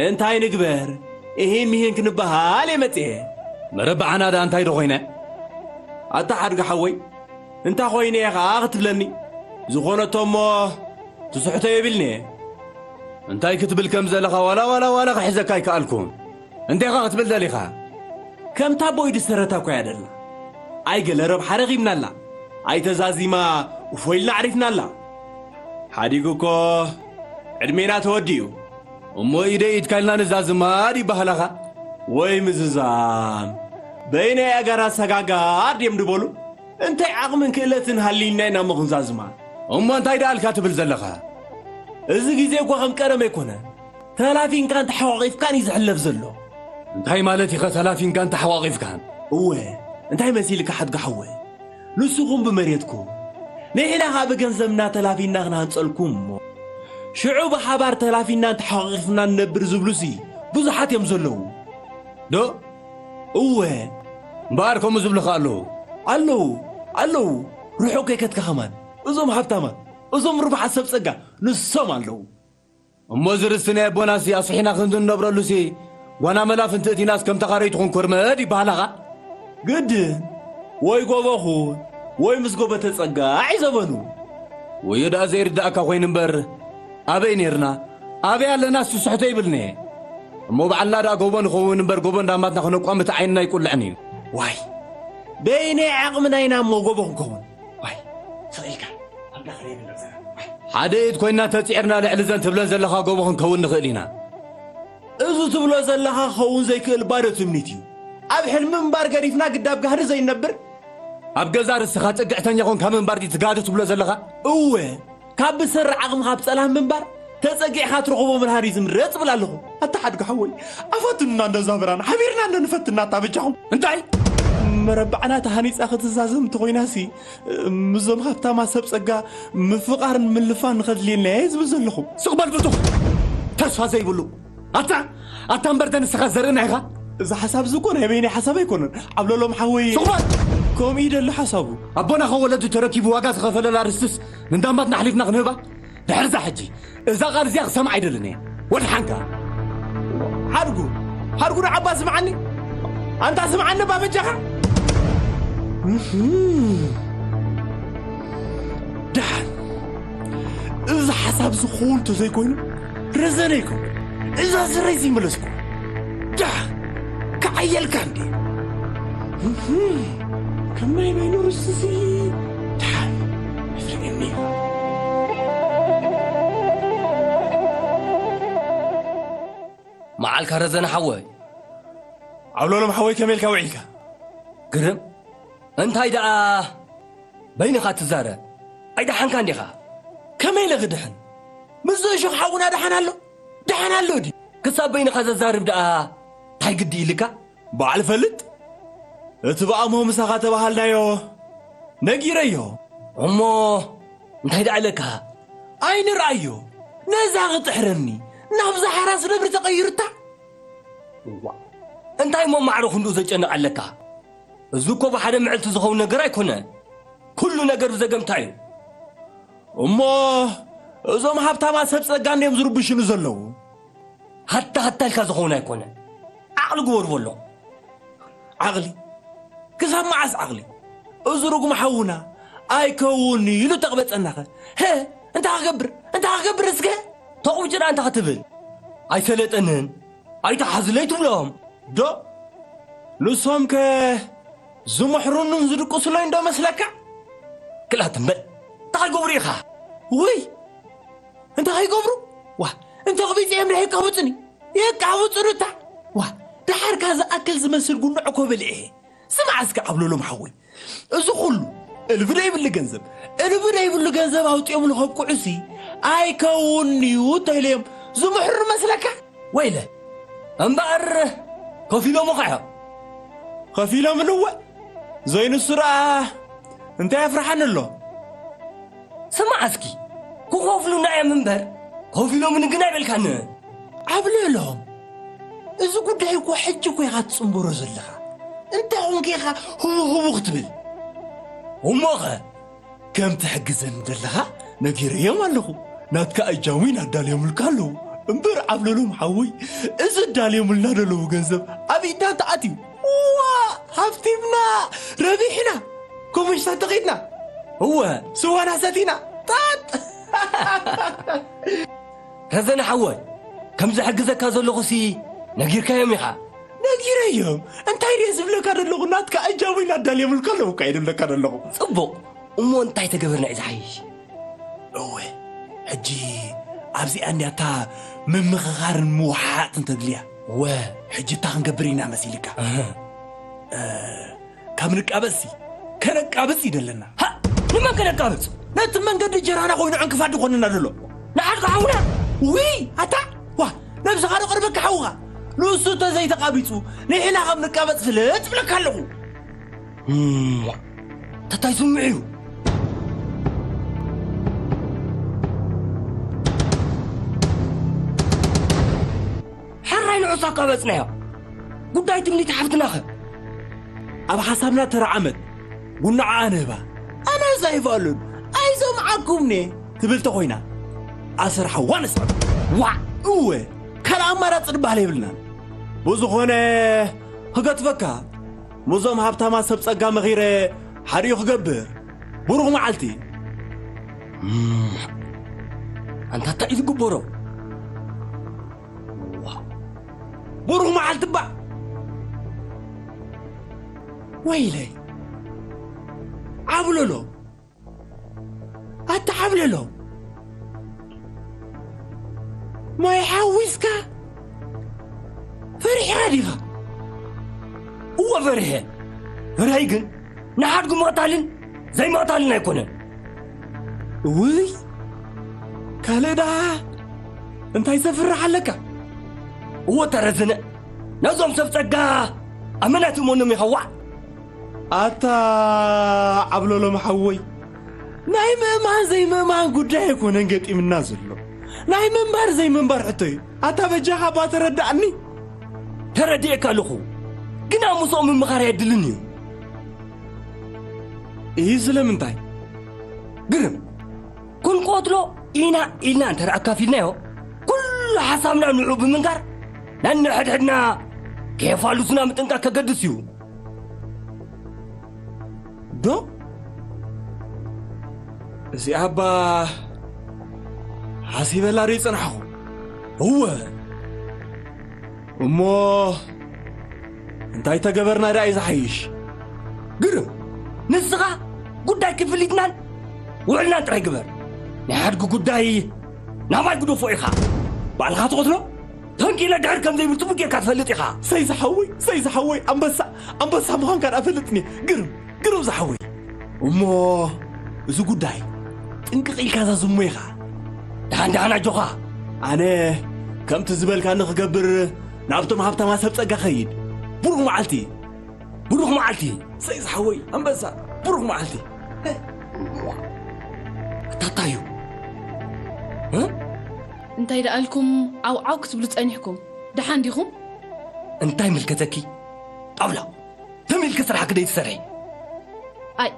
እንታይ ንግበር? እሂን ምሂን ክንበሃል እየ መጽየ። መረባዕና ደኣ እንታይ ዶ ኮይነ? ኣታ ሓድጊ ሓወይ እንታይ ኮይነ እየ ኸኣ ክትብለኒ? ዝኾነቶ እሞ ትስሕቶ የብልኒ እየ። እንታይ ክትብል ከም ዘለኻ ዋላ ዋላ ዋላ ክሕዘካ ኣይከኣልኩን። እንቴኻ ክትብል ደሊኻ? ከምታ ኣቦይ ዝሰረታ እኮ እያ ደላ። ኣይ ገለ ረብሓ ረኺብናላ። ኣይ ተዛዚማ እፎ ኢልና ኣዕሪፍናላ። ሓዲጉ እኮ ዕድሜና ተወዲኡ። እሞ ኢደይ ኢድካ ኢልና ንዛዝማ ድዩ ባህላኻ? ወይ ምዝዛም በይነይ ኣጋራት ሰጋጋር ድዮም ድበሉ? እንታይ ዓቕምን ክእለትን ሃልይና ኢና ምኽንዛዝማ? እሞ እንታይ ደኣ ኣልካ ትብል ዘለኻ? እዚ ግዜ እኮ ከም ቀደም ኣይኮነ። ተላፊንካን ተሓቋቒፍካን እዩ ዝሕለፍ ዘሎ። እንታይ ማለት ኢኸ ተላፊንካን ተሓቋቒፍካን? እወ፣ እንታይ መሲልካ ሓድጋ ሓወይ? ንስኹም ብመሬትኩም፣ ንሕና ኸኣ ብገንዘብና ተላፊና ክንሃንጸልኩም እሞ፣ ሽዑ ብሓባር ተላፊናን ተሓቋቒፍና ንነብር ዝብሉሲ ብዙሓት እዮም ዘለዉ። ዶ? እወ። እምበኣር ከምኡ ዝብሉኻ ኣለዉ። ኣለዉ፣ ኣለዉ። ርሑቕ ከይከድካ ኸማን። እዞም ሃብታማት፣ እዞም ርቡሓት ሰብ ጸጋ፣ ንሶም ኣለዉ። እሞ እዚ ርስቲ ናይ ኣቦናሲ ኣስሒና ክንድንነብረሉሲ ጓና መላፍንቲ እቲናስ ከም ተኻረይትኹን ኮርመድ ይበሃላኻ? ግድን ወይ ጎቦኹን ወይ ምስ ጎቦ ተጸጋዕ እዩ ዘበኑ። ወዮ ደኣ ዘይርድኣካ ኮይኑ እምበር፣ ኣበይ ኔርና? ኣበይ ኣለናስ ትስሕቶ ይብልኒ። እሞ ባዕልና ደኣ ጎቦ ንኸውን እምበር፣ ጎቦ እንዳማትና ክነቋምት ዓይንና ኣይቁልዕን እዩ። ዋይ፣ በይነይ ዓቕምና ኢና እሞ ጎቦ ክንከውን። ዋይ፣ ስቕ ኢልካ ኣብ ዳኽለ ይብለጽና። ዋይ። ሓደ ኢድ ኮይና ተጺዕርና ልዕሊ ዘን ትብለን ዘለኻ ጎቦ ክንከውን ንኽእል ኢና። እዚ ትብሎ ዘለኻ ክኸውን ዘይክእል ባዶ ትምኒት እዩ። ኣብ ሕልሚ ምንባር ገዲፍና ግዳብ ጋህዲ ዘይንነብር? ኣብ ገዛ ርስኻ ጽግዕተኛ ኾንካ ምንባር ድዩ ትጋዶ ትብሎ ዘለኻ? እወ፣ ካብ ብሰሪ ዓቕምኻ ኣብ ጸላም ምንባር፣ ተጸጊዕካ ትረኽቦ መድሃር እዩ ዝምረጽ እብል ኣለኹ። ኣታ ሓድጋ ሓወይ፣ ኣፋትኑና እንዶ ዛብራን ሓቢርና እንዶ ንፈትና ኣታ በጃኹም። እንታይ? መረባዕና ተሃኒጻ ክትዛዘም እንተኾይናሲ፣ ምስዞም ሃብታማ ሰብ ጸጋ ምፍቓርን ምልፋን ንኸድልየና እየ ዝብል ዘለኹ። ስቕ በል ብቱኽ! ተስፋ ዘይብሉ! ኣታ፣ ኣታ እምበር ንስኻ ዘርእና ኢኻ? እዚ ሓሳብ እዚ እኮ ናይ በይነይ ሓሳብ ኣይኮነን። ዓብለሎም ሓወይ ስቕ በል! ከምኡ እዩ ደሎ ሓሳቡ። ኣቦና ከወለዱ ተረኪቡ ዋጋ ዝኸፈለላ ርስትስ ንእንዳማትና ኣሕሊፍና ክንህባ? ድሕርዛ ሕጂ እዛ ቃል እዚኣ ክሰምዓ ኣይደልን እየ። ወድሓንካ። ሓድጉ፣ ሓድጉ ንዓባ ስምዓኒ። ኣንታ ስምዓኒ ባበጃኻ። እህም። ደሓን። እዚ ሓሳብ ዝኸውን ተዘይኮይኑ፣ ረዘነ ይከውን። እዛ ስረይ ዘይመለስኩ። ደሓን። ክዓየልካ እንዴ? እህም። ከም ናይ በይኑ ርስሲ። ደሓን። ኣፍልየኒ። መዓልካ ረዘነ ሓወይ። ዓብለሎም ሓወይ ከመይ ኢልካ ውዒልካ? ግርም። እንታይ ደኣ በይንኻ ትዛረብ? ኣይደሓንካን ዲኻ? ከመይ ኢለ ክድሕን? ምስ እሾኽ ሓውና ደሓን ኣሎ? ደሓን ኣሎ ድዩ? ክሳብ በይንኻ ዘዛርብ ደኣ እንታይ ግዲ ኢልካ? በዓል ፈልጥ፣ እቲ ብኣሞ ምሳኻ ተባሃልናዮ ነጊረዮ። እሞ እንታይ ደኣ ኢለካ? ኣይንርኣዮ። ነዛ ክጥሕረኒ ናብዛ ሓራስ ነብሪ ተቐይሩታ። እዋ፣ እንታይ እሞ ማዕረ ክንድኡ ዘጨንቕ ኣለካ? እዚ እኮ ብሓደ ምዕልቲ ዝኸውን ነገር ኣይኮነ። ኩሉ ነገር ብዘገምታ እዩ። እሞ እዞም ሃብታማት ሰብ ጸጋ እንድዮም ዝርብሽኑ ዘለዉ። ሃታ ሃታ ኢልካ ዝኸውን ኣይኮነ። ዓቕሊ ግበሩ በሎ። ዓቕሊ? ክሳብ መዓስ ዓቕሊ? እዚ ርጉም ሓውና ኣይከውን ኢሉ ተቕበጸናኸ? ሀ? እንታይ ክገብር? እንታይ ክገብር እስከ? ተቑጭ ደኣ እንታይ ክትብል? ኣይሰለጠንን? ኣይተሓዝለይ ትብሎም? ዶ? ንሶም ከ ዝምሕሩንን ዝድቅሱለይ እንዶ መስለካ? ክላት እምበር፣ እንታይ ክገብሩ ኢኻ? ውይ! እንታይ ከይገብሩ? ዋ፣ እንተ ቕቢጽ እዮም ዶ የቃብጹኒ? የቃብጹኒ እታ? ዋ፣ ደሓርካ ዝኣክል ዝመስል ጉንዕ እኮ በሊዐ። ስማዕ እስከ ዓብለሎም ሓወይ፣ እዚ ኩሉ እልቢ ደይብሉ ገንዘብ፣ እልቢ ደይብሉ ገንዘብ ኣውጺኦምሉ ከብቅዑሲ ኣይከውን እዩ እንተኢለዮም ዝምሕሩ መስለካ? ወይለ፣ እምበኣር ከፊሎምኻ እዮም። ከፊሎምሉ እወ፣ ዘይንሱ ደኣ እንታይ የፍርሓኒ ኣሎ? ስማዕ እስኪ፣ ክኸፍሉና እዮም እምበር፣ ከፊሎምኒ ግን ኣይበልካንን። ዓብለሎም፣ እዚ ጉዳይ እኮ ሕጂ እኮ ኢኻ ትጽንበሮ ዘለኻ። እንታይ ኾንካ ኢኻ ህቡ ህቡ ክትብል? እሞኸ? ከም ትሕግዘኒ ዘለኻ ነጊረዮም ኣለኹ። ናትካ እጃሙ ኣዳልዮምልካ ኣለዉ። እምበር ዓብለሎም ሓወይ፣ እዚ ኣዳልዮምልና ዘለዉ ገንዘብ ኣብ ኢድና እንተኣትዩ፣ ዋ፣ ሃብቲምና፣ ረቢሕና፣ ኮመሽታ ተኺድና፣ እወ፣ ስዋና ሰቲና፣ ጣጥ! ረዘነ ሓወይ፣ ከም ዝሕግዘካ ዘለኹሲ ነጊርካዮም ኢኻ። ነጊረዮም? እንታይ ድየ ዝብለካ ዘለኹ? ናትካ እጃሙ ኣዳልዮምልካ ኣለዉ እኳ እየ ዝብለካ ዘለኹ። ጽቡቕ። እሞ እንታይ ተገበርና እዩ ዝሓይሽ? እወ፣ ሕጂ ኣብዚኣ እንድያ እታ ምምኽኻርን ምውሓጥን ተድልያ። እወ። ሕጂ እታ ክንገብር ኢና መሲልካ? እህ። እ፣ ካብ ንቃበጽሲ፣ ከነቃብጽ ይደለና። ሃ፣ ንመን ከነቃብጽ? ነቲ መንገዲ ጀራና ኮይኑ ዕንቅፋት ዝኾንና ዘሎ። ንሓድካ ሓውና? ውይ፣ ኣታ፣ ዋ፣ ነብስኻ ዶ ቅርበካ ሓውኻ? ንሱ ተዘይተቃቢጹ፣ ንሕና ከም ንቃበጽ ፍለጥ እብለካ ኣለኹ። እም፣ ተታይ ስምዑ እዩ። ሕራይ ንዑስ ኣቃበጽናዮ። ጉዳይ ትምኒት ሓፍትናኸ? ኣብ ሓሳብና ተረዓመት፣ ጉንዓ ኣነ ህባ። ኣነ ዘይፋሉን፣ ኣይዞም ዓኩምኔ ትብል ተኾይና፣ ኣሰር ሓዋ ነስዕብ። ዋዕ! እወ፣ ካልእ ኣማራጺ ድበሃል የብልናን። ብዝኾነ፣ ክገጥፈካ፣ ምስዞም ሃብታማ ሰብ ጸጋ መኺረ ሓዲኡ ክገብር። ብሩኽ መዓልቲ። እም፣ ኣንታ እንታይ እዩ ዝግበሮ? ዋው! ብሩኽ መዓልቲ እባ! ወይለይ! ዓብለሎ! ኣታ ዓብለሎ! ማይ ሓዊስካ? ፈሪሕኻ ዲኻ? እወ ፈሪሐ። ፍርሀይ ግን ንሓድጉ ምቕታልን ዘይምቕታልን ኣይኮነን። እውይ! ካልእ ደኣ እንታይ ዘፍርሕ ኣለካ? እወ ተረዝነ። ነዞም ሰብ ጸጋ ኣመናት እመኖም ኢኻ ዋዕ! ኣታ ዓብለሎም ሓወይ፣ ናይ ምእማን ዘይምእማን ጉዳይ ኣይኮነን ገጢምና ዘሎ። ናይ ምንባር ዘይምንባር ሕቶ እዩ። ኣታ በጃኻ እባ ተረዳእኒ። ተረዲኤካ ኣለኹ። ግና ምስኦም ምምኻር ኣየድልን እዩ። እይ ስለምንታይ? ግርም። ክንቆትሎ ኢና ኢልና እንተ ደኣ ኣካፊልናዮ፣ ኩሉ ሓሳብና ንዑ ብምንጋር፣ ነንሕድሕድና ከየፋልሱና ምጥንቃቕ ከገድስ እዩ። ዶ? እዚኣ እባ ሓሲበላ ዶ ይጸናሕኹ? እወ። እሞ እንታይ ተገበርና ደኣ እዩ ዝሓይሽ? ግርም፣ ንስኻ ጉዳይ ክፍሊትናን ውዕልናን ጥራይ ግበር። ናይ ሓድጊ ጉዳይ ናባይ ግደፎ ኢኻ። ባዕልኻ ትቐትሎ ተንኪለ ድሕር ከም ዘይብል ጽቡቕ ጌርካ ትፈልጥ ኢኻ። ሰይ ዝሓወይ፣ ሰይ ዝሓወይ፣ ኣንበሳ፣ ኣንበሳ ምዃንካ ደኣ ፈልጥኒ። ግርም፣ ግርም ዝሓወይ። እሞ እዚ ጉዳይ ጥንቅቕ ኢልካ ዛዝሞ ኢኻ። ደሓን ደሓን ኣጆኻ። ኣነ ከምቲ ዝበልካኒ ክገብር ናብቶም ሃብታማ ሰብ ጸጋ ኸይድ። ብሩኽ መዓልቲ። ብሩኽ መዓልቲ። ሰይ ዝሓወይ ኣንበሳ፣ ብሩኽ መዓልቲ። ኣታታዩ። እ? እንታይ ደኣልኩም ዓው ዓው ክትብሉ ጸኒሕኩም? ደሓን ዲኹም? እንታይ ምልከተኪ? ጣውላ፣ ተሚልኪ ስራሕኪ ደይትሰርሒ። ኣይ፣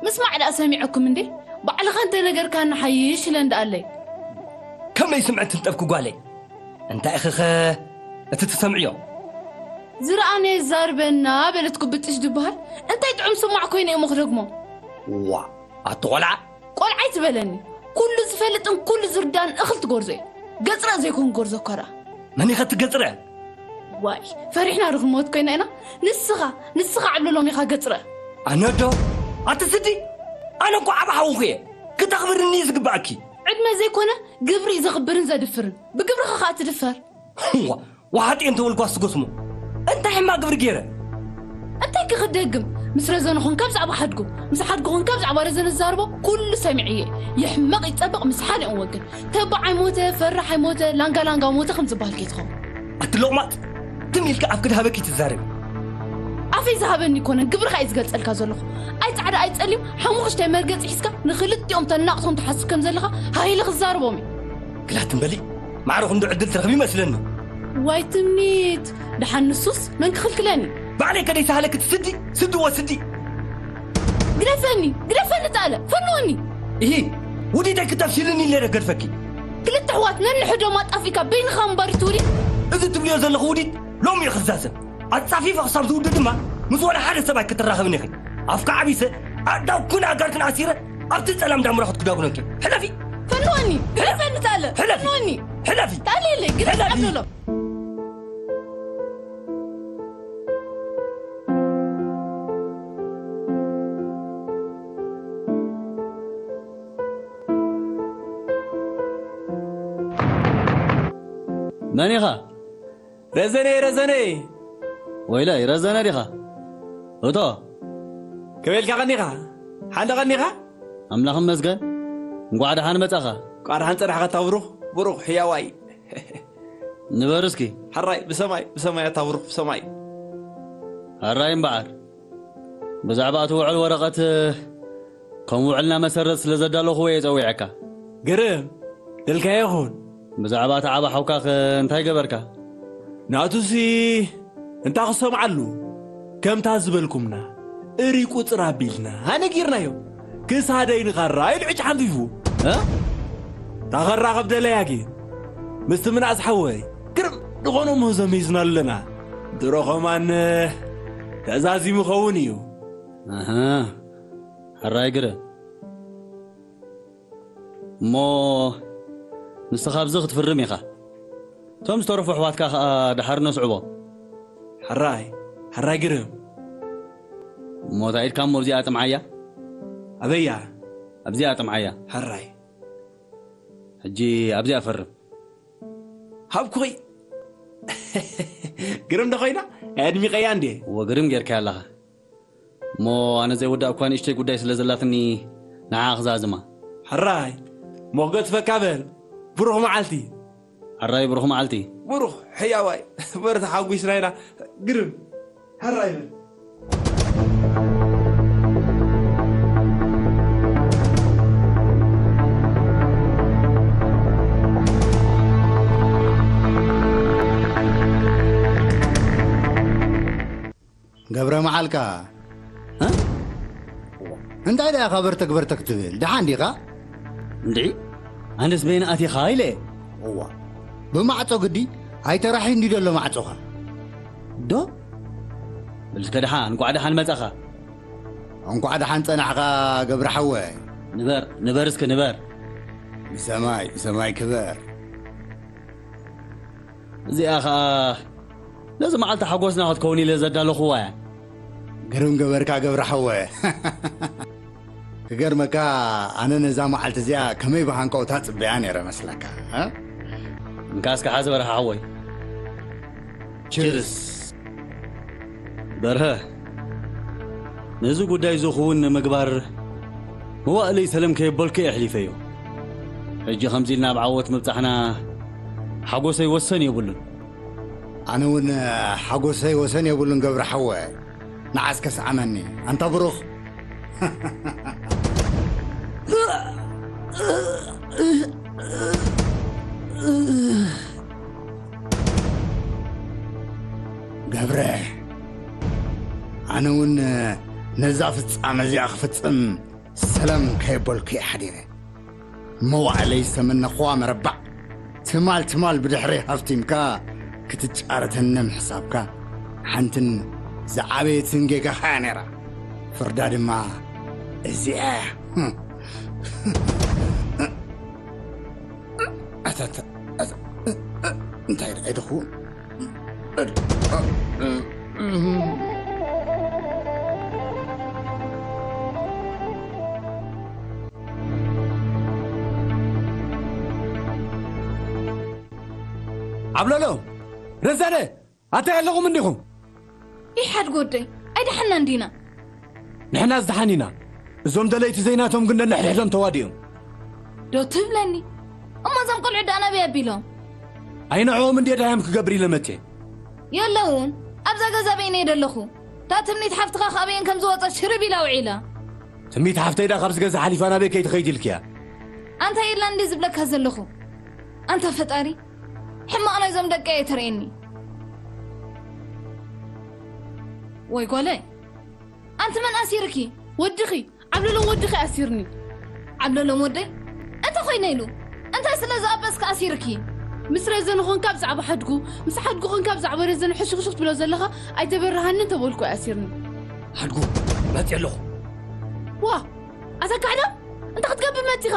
ምስማዕ ደኣ ሰሚዐኩም እንዴ? ባዕልኻ እንተ ነገርካኒ ሓይሽ ኢለ እንዳ ኣለይ። ከመይ ስምዕቲ ትንጠብኪ ጓለይ? እንታይ ኢኺኸ እቲ ትሰምዕዮ? ዝረኣነ የዛርበና በለት ኩብጥሽ ዝበሃል። እንታይ ጥዑም ስማዕ ኮይነ እሞ ክደግሞ። ዋ፣ ኣቲ ቆልዓ። ቆልዓ ኣይትበለኒ። ኩሉ ዝፈልጥን ኩሉ ዝርዳን እኽል ትጎርዞ እዩ። ገጽረ ዘይኮን ጎርዞ እኮ ደኣ። መን ኢኸ ትገጽረ? ዋይ፣ ፈሪሕና ዶ ክንሞት ኮይና ኢና? ንስኻ፣ ንስኻ ዓብለሎም ኢኻ ገጽረ። ኣነ ዶ? ኣቲ ስዲ? ኣነ እኮ ዓቢ ሓውኺ እየ። ክተኽብርኒ እዩ ዝግባኣኪ። ዕድመ ዘይኮነ ግብሪ እዩ ዘኽብርን ዘድፍርን። ብግብርኻ ኸኣ ትድፈር። ዋ፣ ወሓጢ እንተበልኳ ስጎስሞ። እንታይ ሕማቕ ግብሪ ገይረ? እንታይ ክኽደግም? ምስ ረዘነ ኾንካ ብዛዕባ ሓድጉ፣ ምስ ሓድጉ ኾንካ ብዛዕባ ረዘነ ዝዛረቦ ኩሉ ሰሚዐ እየ። ይሕመቕ ይጸብቕ ምስ ሓዲኦም ወግን። ተባዕ ኣይሞተ፣ ፈራሕ ኣይሞተ፣ ላንጋ ላንጋ ሞተ ከም ዝበሃል ከይትኸውን። ኣቲ ሎቕማጽ፣ ትም ኢልካ ኣፍ ክድሃበኪ ትዛረቢ። ኣፈይ ዝሃበኒ ኣይኮነን፣ ግብርኻ እየ ዝገልጸልካ ዘለኹ። ኣይ ጻዕዳ ኣይ ጸሊም፣ ሓሙኽሽታይ መርገጺ ሒዝካ ንኽልቲኦም ተናቕቶም ትሓስብ ከም ዘለኻ ሃይለ ክዛረቦም እዩ። ግላት እምበሊ፣ ማዕረ ክንዱ ዕድል ትረኽቢ ይመስለኒ። ዋይ ትምኒት፣ ደሓን ንሱስ መን ክኽልክለኒ? ባዕለይ ከደይ ሳህለኪ ትስዲ፣ ስዲ ወስዲ። ግደፈኒ፣ ግደፈኒ ተኣለ፣ ፈንወኒ። እሂ፣ ውዲተይ ክተፍሽልኒ ኢለ ገድፈኪ። ክልተ ኣሕዋት ነንሕዶም ኣጣፊእካ በይንኻ ምንባር እዩ እቲ ውዲት። እዚ ትብልዮ ዘለኹ ውዲት ሎሚ እዩ ክዛዘም። ኣጻፊፈ ክሳብ ዝውድእ ድማ ምስ ወላ ሓደ ሰብ ኣይክትራኸብን ኢኺ። ኣፍካ ዓቢሰ ኣእዳውክን ኣእጋርክን ኣሲረ ኣብቲ ጸላም ዳምራ ክትጉዳጉነኪ። ሕለፊ! ፈንወኒ! ግደፈኒ ተኣለ! ሕለፊ! ፈንወኒ! ሕለፊ! ተኣለ የለይ! ግደፍ ሕለፊ! ኣብሎ! መን ኢኻ? ረዘነይ፣ ረዘነይ! ወይለይ፣ ረዘነ ዲኻ? እቶ! ከመይ ኢልካ ቀኒኻ? ሓንደ ቀኒኻ? ኣምላኽ ይመስገን። እንቋዕ ደሓን መጻኻ። እንቋዕ ደሓን ጸናሕካ፣ ኣታ ብሩኽ፣ ብሩኽ ሕያዋይ። ንበር እስኪ። ሕራይ፣ ብሰማይ፣ ብሰማይ፣ ኣታ ብሩኽ፣ ብሰማይ። ሕራይ እምበኣር። ብዛዕባ እቲ ውዕል ወረቐት ከም ውዕልና መሰረት ስለ ዘዳለኹዎ እየ ጸዊዐካ። ግርም፣ ደልካዮ ይኹን። ብዛዕባ እቲ ዓቢ ሓውካኸ እንታይ ገበርካ? ናቱሲ እንታይ ክሰምዓሉ? ከምታ ዝበልኩምና፣ እሪ ቁጽር ኣቢልና ነጊርናዮ። ክሳደይ ንኻራ ኢሉ ዕጭ ሓንፊፉ። እ? ታኸራ ከብደለያ ግን፣ ምስቲ ምናእስ ሓወይ፣ ግርም ዝኾነ ምህዞ ሚዝና ኣለና። ድሮ ኸማን ተዛዚሙ ኸውን እዩ። ኣሃ፣ ሕራይ ግረ። እሞ ንስኻ ኣብዚ ክትፍርም ኢኻ። እቶም ዝተረፉ ኣሕዋትካ ኸኣ ደሓር ነስዕቦ። ሕራይ፣ ሕራይ ግርም። እሞ እታ ኢድካ እሞ ኣብዚኣ ጥምዓያ። ኣበያ? ኣብዚኣ ጥምዓያ። ሕራይ። ሕጂ ኣብዚኣ ፈርም። ሃብኩኺ። ግርም ዶ ኾይና? ኣድሚቐያ እንዴ? እወ፣ ግርም ጌርካያ ኣለኻ። እሞ ኣነ ዘይወዳእ እኳ ንእሽተይ ጉዳይ ስለ ዘላትኒ ንዓ ክዛዝማ። ሕራይ፣ ሞኽገ ትፈካ በል። ብሩኽ መዓልቲ። ሕራይ፣ ብሩኽ መዓልቲ። ብሩኽ ሕያዋይ። በርታ፣ ሓጒስና ኢና። ግርም። ሕራይ በል። ገብረ መዓልካ። እ? እንታይ ደኣ ኢኻ በርተክ በርተክ ትብል? ደሓን ዲኻ? እንድዒ፣ ኣነስ በይነ ኣቲኻ ኢለ። እዋ፣ ብማዕጾ ግዲ ኣይተራሒ እንዲ ዘሎ ማዕጾኻ። ዶ? በል እስከ ደሓን፣ እንቋዕ ደሓን መጻኻ። እንቋዕ ደሓን ጸናሕኻ ገብረ ሓወይ። ንበር፣ ንበር እስከ ንበር። ብሰማይ፣ ብሰማይ ክበር። እዚኣ ኸኣ ነዚ መዓልቲ ሓጎስና ክትከውን ኢለ ዘዳለኹዋ እያ። ግርም ገበርካ ገብረ ሓወ። ክገርመካ፣ ኣነ ነዛ መዓልቲ እዚኣ ከመይ ብሃንቀውታ ጽበያ ነይረ መስለካ፣ እ? እንካ እስከ ሓዚ በርሀ ሓወይ። ችርስ። በርሀ፣ ነዚ ጉዳይ እዚ ክውን ንምግባር መዋእለይ ሰለም ከየበልኩ እየ ኣሕሊፈዮ። ሕጂ ከምዚ ኢልና ኣብ ዓወት ምብጻሕና ሓጎሰይ ወሰን የብሉን። ኣነ እውን ሓጎሰይ ወሰን የብሉን ገብረ ሓወ። ንዓስከ ሰኣነኒ ኣንታ ብሩኽ። ገብረ፣ ኣነ እውን ነዛ ፍጻመ እዚኣ ክፍጽም ሰላም ከየበልኩ እየ ሓዲረ። መዋዕለይ ዝተመነኽዋ መረባዕ ትማል ትማል ብድሕረይ ሃፍቲምካ ክትጫረተኒ ምሕሳብካ ሓንትን ዝዓበየትን ጌጋኻ እያ ነይራ። ፍርዳ ድማ እዚኣ እያ። ኣታ፣ ኣታ፣ ኣታ፣ እንታይ ደኣ ኢልኹ? ዓብለሎ፣ ረዛነ፣ ኣታይ ኣለኹም እንዲኹም? ይሓድጎ ወደይ፣ ኣይደሓናን ዲና? ንሕና ዝደሓን ኢና። እዞም ደለይቲ ዘይናቶም ግን ነንሕድሕዶም ተዋዲኦም። ዶ ትብለኒ? እሞ እዞም ቆልዑ ደኣ ናበይ ኣቢሎም? ኣይንዕኦም እንድየ ዳያም ክገብር ኢለ መጽየ። የለውን፣ ኣብዛ ገዛ በይነይ ደለኹ። እታ ትምኒት ሓፍትኻ ካብ ኣየን ከም ዝወጸት ሽርብ ኢላ ውዒላ። ትምኒት ሓፍተይ ደኣ ካብዚ ገዛ ሓሊፋ ናበይ ከይትኸይድ ኢልክያ? ኣንታ የላን እንድየ ዝብለካ ዘለኹ። ኣንታ ፈጣሪ፣ ሕማቕ ናይዞም ደቀይ ኣይተርእየኒ። ወይ ጓለይ፣ ኣንቲ መን ኣሲርኪ? ወድኺ፣ ዓብለሎም ወድኺ ኣሲርኒ። ዓብለሎም ወደይ? እንታይ ኮይነ ኢሉ? እንታይ ስለ ዝኣበስኪ ኣሲርኪ? ምስ ረዘነ ኾንካ ብዛዕባ ሓድጉ፣ ምስ ሓድጉ ኾንካ ብዛዕባ ረዘነ ሕሹኽሹኽ ትብሎ ዘለኻ ኣይተበርሃንን ተበልኩ ኣሲርኒ። ሓድጉ፣ መፅእ ኣለኹ። ዋ፣ ኣታ ካሕዳም፣ እንታይ ክትገብር መፂኻ?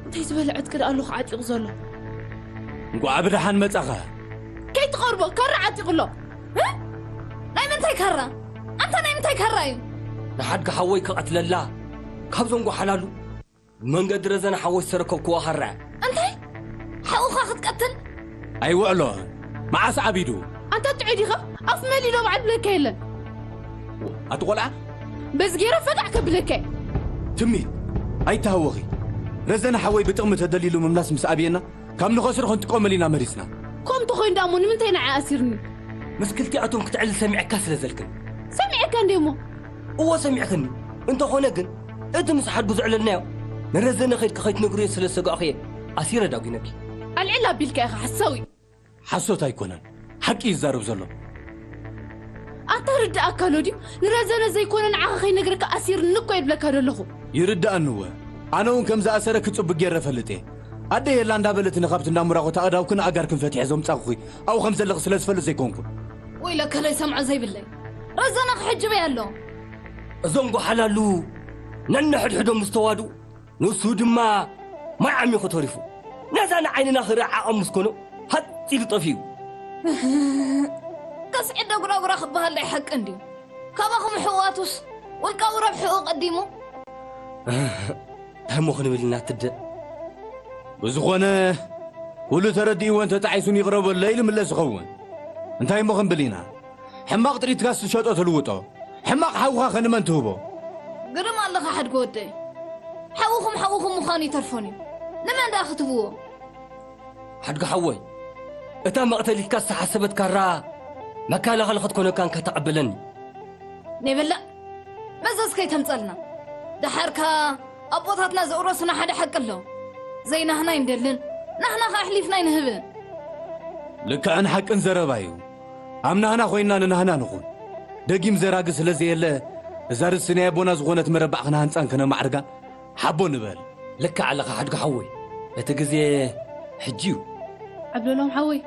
እንታይ ዝበለ ዕጥቂ ደኣ ኣለኹ ዓጢቑ ዘሎ? እንቋዕ ብደሓን መጻኻ። ከይትቐርቦ፣ ካራ ዓጢቑ ኣሎ። እ? ናይ ምንታይ ካራ? ኣንታ ናይ ምንታይ ካራ እዩ? ንሓድጊ ሓወይ ክቐትለላ፣ ካብዞም ጓሓላሉ ብመንገዲ ረዘነ ሓወይ ዝተረከብክዎ ካራ። እንታይ? ሓውኻ ክትቀትል? ኣይውዕሎን። መዓስ ዓቢዱ? ኣንታ ጥዑይ ዲኻ? ኣፍ መሊእ ዶ በዓል ብለካ የለን። ኣቲ ቆልዓ፣ በዚ ገይረ ፈጣዕ ከብለካ እየ። ትምኒት፣ ኣይተሃወኺ። ረዘነ ሓወይ ብጥቕሚ ተደሊሉ ምምላስ ምስ ኣብየና፣ ካብ ንኸስሮ ክንጥቀመሉ ኢና መሪጽና። ከምኡ ተኾይኑ ደኣ እሞ ንምንታይ ንዓይ ኣሲርኒ? ምስ ክልቲኣቶም ክትዕልል ሰሚዐካ ስለ ዘልክን። ሰሚዐካ እንዴ እሞ? እዎ ሰሚዕክኒ። እንተኾነ ግን፣ እቲ ምስ ሓድጉ ዘዕለልናዮ ንረዘነ ከይድካ ከይትነግርዮ ስለ ዝሰጋእኩ እየ ኣሲረ ዳጒነኪ። ኣልዕል ኣቢልካ ኢኻ ሓሳዊ። ሓሶት ኣይኮነን፣ ሓቂ ይዛረብ ዘሎ። ኣታ ርድኣካ ኣሎ ድዩ? ንረዘነ ዘይኮነ ንዓኻ ከይነግረካ ኣሲርኒ እኮ ይብለካ ዘለኹ። ይርድኣኒ እወ። ኣነ እውን ከም ዝኣሰረኪ ጽቡቅ ገይረ እፈልጥ እየ። ኣደ የላ እንዳበለትኒ ካብቲ እንዳ ሙራቖት ኣእዳውክን ኣእጋርክን ፈቲሐ ዘምጻኹኺ ኣብኡ ከም ዘለኺ ስለ ዝፈልጥ ዘይኮንኩን። ወይለከ ዘይሰምዖ ዘይብለይ። ረዘነ ክሕጅበይ ኣሎ። እዞም ጓሓላሉ ነንሕድሕዶም ምስ ተዋድኡ ንሱ ድማ ማይ ዓሚኹ ተሪፉ። ነዛ ንዓይንና ክርኢ ዓቐብ ምስ ኮኖ ሃጥ ኢሉ ጠፊኡ። ከስዕደ ጉራጉራ ክበሃል ዳይ ሓቂ እንድዩ? ካባኹም ሕዋቱስ ውልቃዊ ረብሕኡ ቀዲሙ? እንታይ እሞ ክንብል ኢና ትደ? ብዝኾነ፣ ኩሉ ተረዲእዎን ተጣዒሱን ይቕረ በሎ ኢሉ ምለስ ይኸውን። እንታይ እሞ ክንብል ኢና? ሕማቕ ጥሪትካስ ትሸጦ ትልውጦ። ሕማቕ ሓውኻ ከ ንመን ትህቦ? ግርም ኣለኻ ሓድጎ ወደይ። ሓውኹም ሓውኹም ምዃኑ ይተርፎን እዩ። ንመን ደኣ ክትህብዎ? ሓድጎ ሓወይ፣ እታ መቕተሊትካ ዝተሓሰበት ካራ መከላኸሊ ክትኮነካ እንካ ተቐበለኒ። ነይበላ፣ መዘዝ ከይተምጸልና። ደሓርካ ኣቦታትና ዘውረሱና ሓደ ሓቂ ኣሎ። ዘይናህና ኣይንደልን፣ ናህና ከኣ ኣሕሊፍና ኣይንህብን። ልክዕን ሓቅን ዘረባ እዩ። ኣብ ናህና ኮይንና ንናህና ንኹን። ደጊም ዘራጊ ስለ ዘየለ፣ እዛ ርስቲ ናይ ኣቦና ዝኾነት መረባዕ ክነሃንጻን ክነማዕርጋን ሓቦ ንበል። ልክዕ ኣለኻ ሓድጎ ሓወይ፣ እቲ ግዜ ሕጂ እዩ። ዓብደሎም ሓወይ፣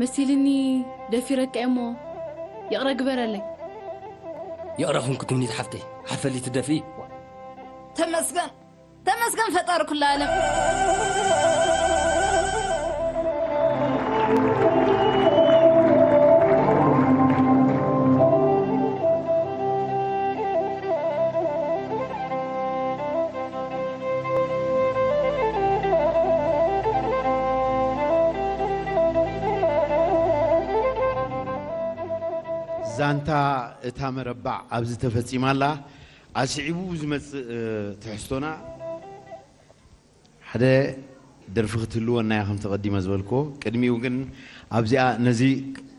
መሲልኒ ደፊረካ እየ እሞ ይቕረ ግበረለይ። ይቕረ ኩንኪ ትምኒት ሓፍተይ፣ ሓፈሊ ትደፍኢ። ተመስገን፣ ተመስገን ፈጣሪ ኩሉ ዓለም። ዛንታ እታ መረባዕ ኣብዚ ተፈጺማ ኣላ። ኣስዒቡ ዝመጽእ፣ እ፣ ትሕዝቶና ሓደ ደርፊ ክትህልወና እያ፣ ከምቲ ቀዲመ ዝበልክዎ። ቅድሚኡ ግን ኣብዚኣ ነዚ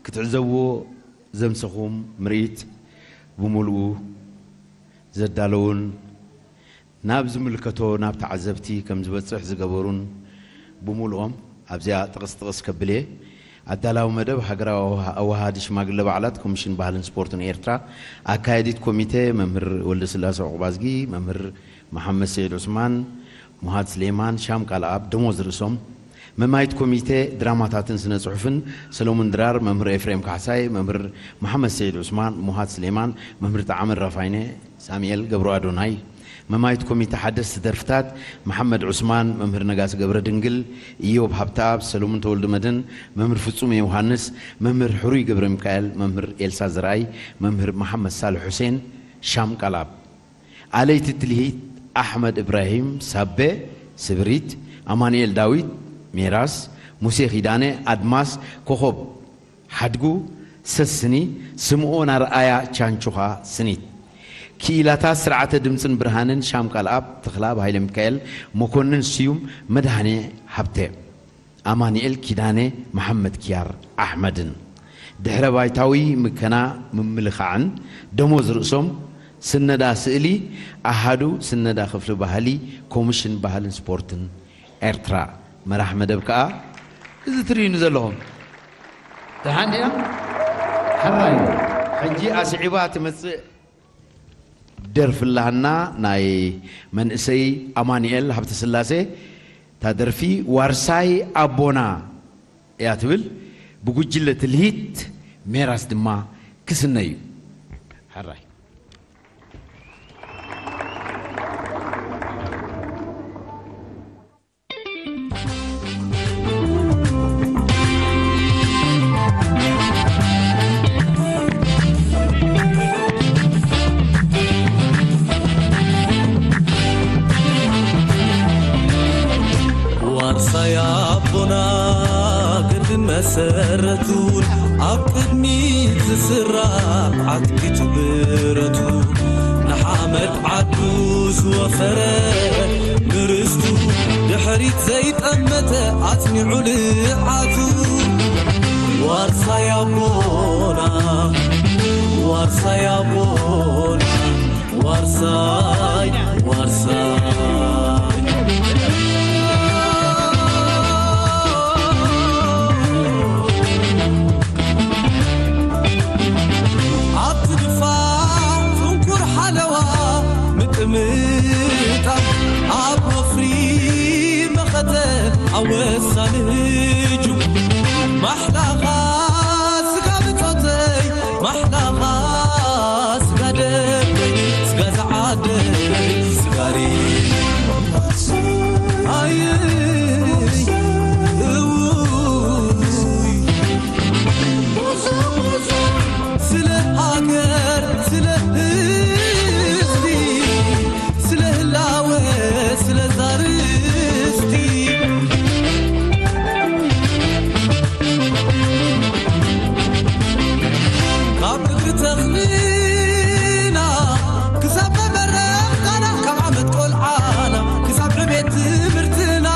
ክትዕዘብዎ ዘምሰኹም ምርኢት ብምሉኡ ዘዳለዉን ናብ ዝምልከቶ ናብ ተዓዘብቲ ከም ዝበጽሕ ዝገበሩን ብምሉኦም ኣብዚኣ ጥቕስ ጥቕስ ከብል እየ። ኣዳላዊ መደብ ሃገራዊ ኣወሃ-፣ ኣወሃሃዲ ሽማግለ በዓላት ኮሚሽን ባህልን ስፖርትን ኤርትራ፣ ኣካያዲት ኮሚቴ መምህር ወልደስላሴ ዑቕባዝጊ፣ መምህር መሓመድ ሰዒድ ዑስማን፣ ሙሃድ ስሌማን፣ ሻም ቃልኣብ፣ ደሞዝ ርእሶም፣ መማይት ኮሚቴ ድራማታትን ስነ ጽሑፍን ሰሎሙን ድራር፣ መምህር ኤፍሬም ካሕሳይ፣ መምህር መሓመድ ሰዒድ ዑስማን፣ ሙሃድ ስሌማን፣ መምህር ጣዕመ ራፋይነ፣ ሳሙኤል ገብሩ ኣዶናይ፣ መማይት ኮሚቴ ሓደስቲ ደርፍታት መሓመድ ዑስማን፣ መምህር ነጋሲ ገብረ ድንግል፣ ኢዮብ ሃብተኣብ፣ ሰሎሙን ተወልደ መድህን፣ መምህር ፍጹም ዮሃንስ፣ መምህር ሕሩይ ገብረ ሚካኤል፣ መምህር ኤልሳ ዘርኣይ፣ መምህር መሓመድ ሳልሕ ሑሴን፣ ሻም ቃልኣብ። ኣለይቲ ትልሂት ኣሕመድ እብራሂም ሳቤ፣ ስብሪት፣ ኣማኑኤል ዳዊት፣ ሜራስ፣ ሙሴ ኪዳነ፣ ኣድማስ፣ ኮኾብ ሓድጉ፣ ሰስኒ፣ ስምኦን ኣርኣያ፣ ቻንቹኻ፣ ስኒት። ክኢላታት ስርዓተ ድምፅን ብርሃንን ሻም ቃልኣብ፣ ተኽላብ ሃይለ ሚካኤል፣ መኮንን ስዩም፣ መድሃኔ ሃብተ። ኣማኑኤል ኪዳነ፣ መሓመድ ኪያር ኣሕመድን። ድሕረ ባይታዊ ምከና ምምልኻዕን ደሞዝ ርእሶም ስነዳ ስእሊ ኣሃዱ ስነዳ ክፍሊ ባህሊ ኮሚሽን ባህልን ስፖርትን ኤርትራ። መራሕ መደብ ከኣ እዚ ትርእዩኒ ዘለኹም። ደሓን ድያ? ሕራይ። ሕጂ ኣስዒባ ትመጽእ ደርፊ ኣላና ናይ መንእሰይ ኣማኑኤል ሃብተስላሴ። እታ ደርፊ ዋርሳይ ኣቦና እያ ትብል። ብጉጅለ ትልሂት ሜራስ ድማ ክስነ እዩ። ሕራይ። ዋርሳይ ኣቦና ገድሊ መሰረቱ ኣብ ቅድሚት ዝስራዕ ዓትኪቱ ብረቱ መትዓቱ ዝወፈረ ንርስቱ ድሕሪት ዘይጠመተ ኣጽኒዑ ልዓቱ። ዋርሳይ ኣቦና፣ ዋርሳይ ኣቦና፣ ዋርሳይ፣ ዋርሳይ። ኣብቲ ድፋዕ ጽንኩር ሓለዋ ምጥምጣም፣ ኣብ ወፍሪ መኸተ፣ ኣብ ወሳኒ ህጁም ማሕላኻ ስጋ ብጾተይ፣ ማሕላኻ ስጋ ደቀይ፣ ስጋ ዝዓደይ፣ ስጋ ሪመይ። ኣየ እውይ፣ ስለ ሃገር፣ ስለ ህዝቢ፣ ስለ ህላወ፣ ስለ ዛርስቲ፣ ካብ እግሪ ተኽልና ክሳብ መመረቕታና፣ ካብ ዓመት ቆልዓና ክሳብ ዕቤት ትምህርትና፣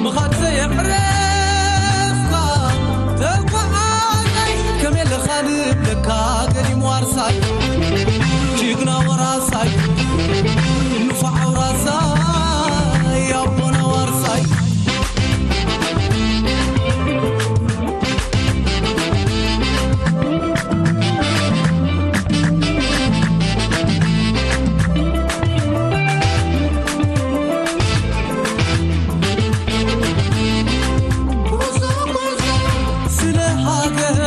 ምኻድ ዘየዕረፍካ ተጓዓዛይ፣ ከመይ ኣለኻ ንብለካ ገዲም ዋርሳይ፣ ጅግና ወራሳይ፣ ንፉዕ ኣውራሳይ፣ ኣቦና ዋርሳይ። ስለ ሃገር፣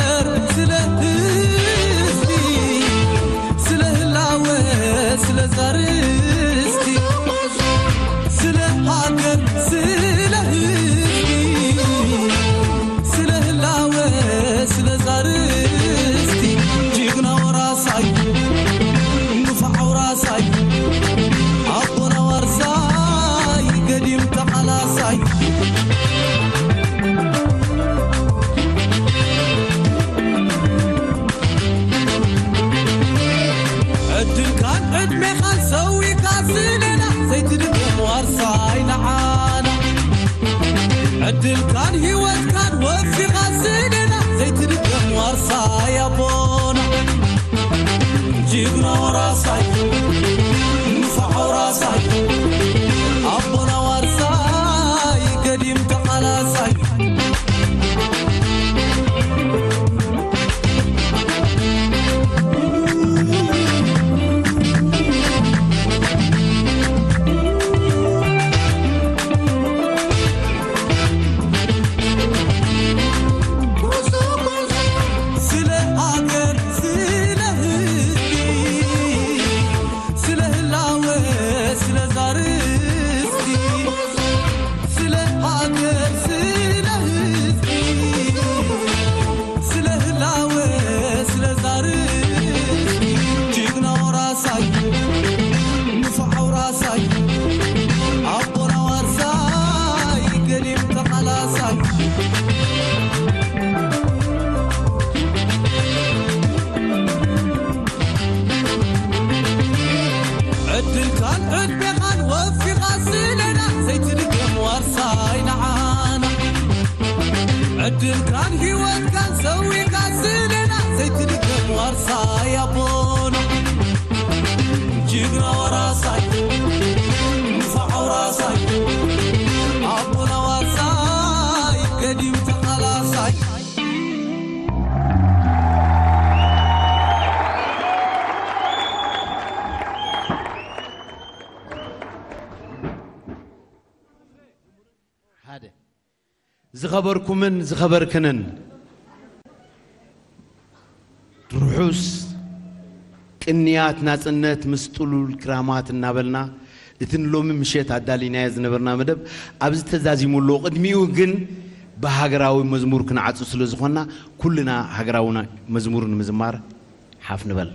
ስለ ህዝቢ፣ ስለ ህላወ፣ ስለ ዛርስቲ፣ ስለ ሃገር፣ ስለ ህዝቢ፣ ስለ ህላወ፣ ስለ ዛርስቲ፣ ጅግና ወራሳይ፣ ንፉዕ ኣውራሳይ፣ ኣቦና ዋርሳይ፣ ገዲም ተቓላሳይ። ዕድልካን ዕድሜኻን ሰዊእካ ስሌና፣ ዘይትድገም ዋርሳይ ንዓና። ዕድልካን ህይወትካን ወፊኻ ስሌና፣ ዘይትድገም ዋርሳይ ኣቦና። ጅግና ወራሳይ፣ ንፉዕ ወራሳይ፣ ኣቦና ዋርሳይ፣ ገዲም ተቓላሳይ። ስለ ሃገር፣ ስለ ህዝቢ፣ ስለ ህላወ፣ ስለ ዛርስቲ፣ ስለ ሃገር፣ ስለ ህዝቢ፣ ስለ ህላወ፣ ስለ ዛርስቲ፣ ጅግና ወራሳይ፣ ንፉዕ ኣውራሳይ፣ ኣቦና ዋርሳይ፣ ገዲም ተቓላሳይ። ዕድልካን ዕድሜኻን ወፊኻ ስሌና፣ ዘይትድገም ዋርሳይ ንዓና። ዕድልካን ህይወትካን ሰዊእካ ስሌና፣ ዘይትድገም ዋርሳይ ኣቦና። ጅግና ወራሳይ፣ ንፉዕ ኣውራሳይ፣ ኣቦና ዋርሳይ፣ ገዲም ተቓላሳይ። ሓደ፣ ዝኸበርኩምን ዝኸበርክንን፣ ርሑስ ቅንያት ናጽነት ምስ ጥሉል ክራማት እናበልና፣ እቲ ንሎሚ ምሸት ኣዳሊናዮ ዝነበርና መደብ ኣብዚ ተዛዚሙ ኣሎ። ቅድሚኡ ግን ብሃገራዊ መዝሙር ክንዓጹ ስለ ዝኾንና፣ ኩልና ሃገራዊ መዝሙር ንምዝማር ሓፍ ንበል።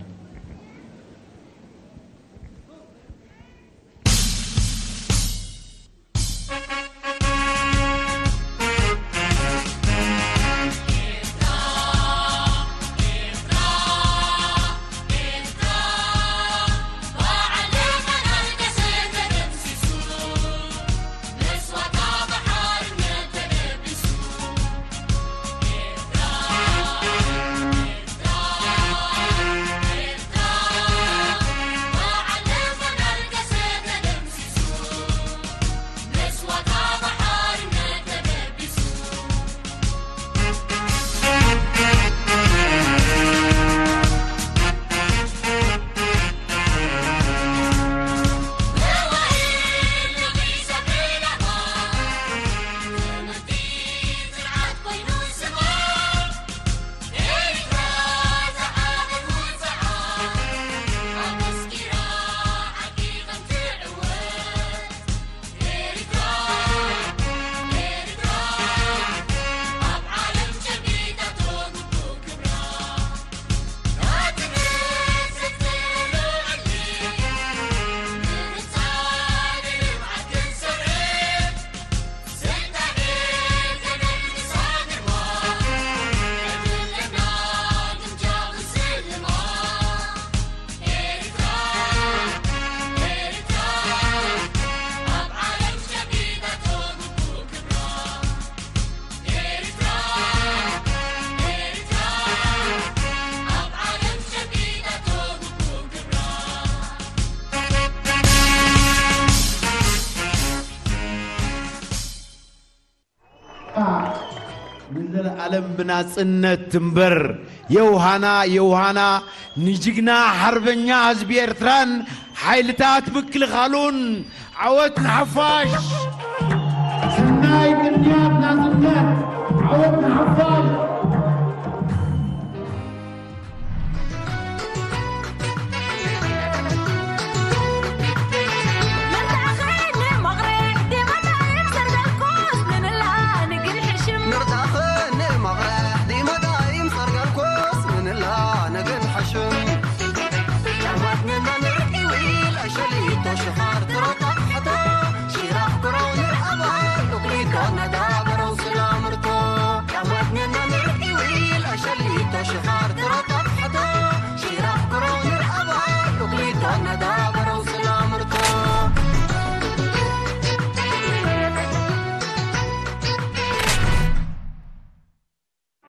ንዘለኣለም ብናጽነት ትንበር። የውሃና የውሃና ንጅግና ሓርበኛ ህዝቢ ኤርትራን ሓይልታት ምክልኻሉን። ዓወት ንሓፋሽ! ሰናይ ቅንያት ናጽነት! ዓወት ንሓፋሽ!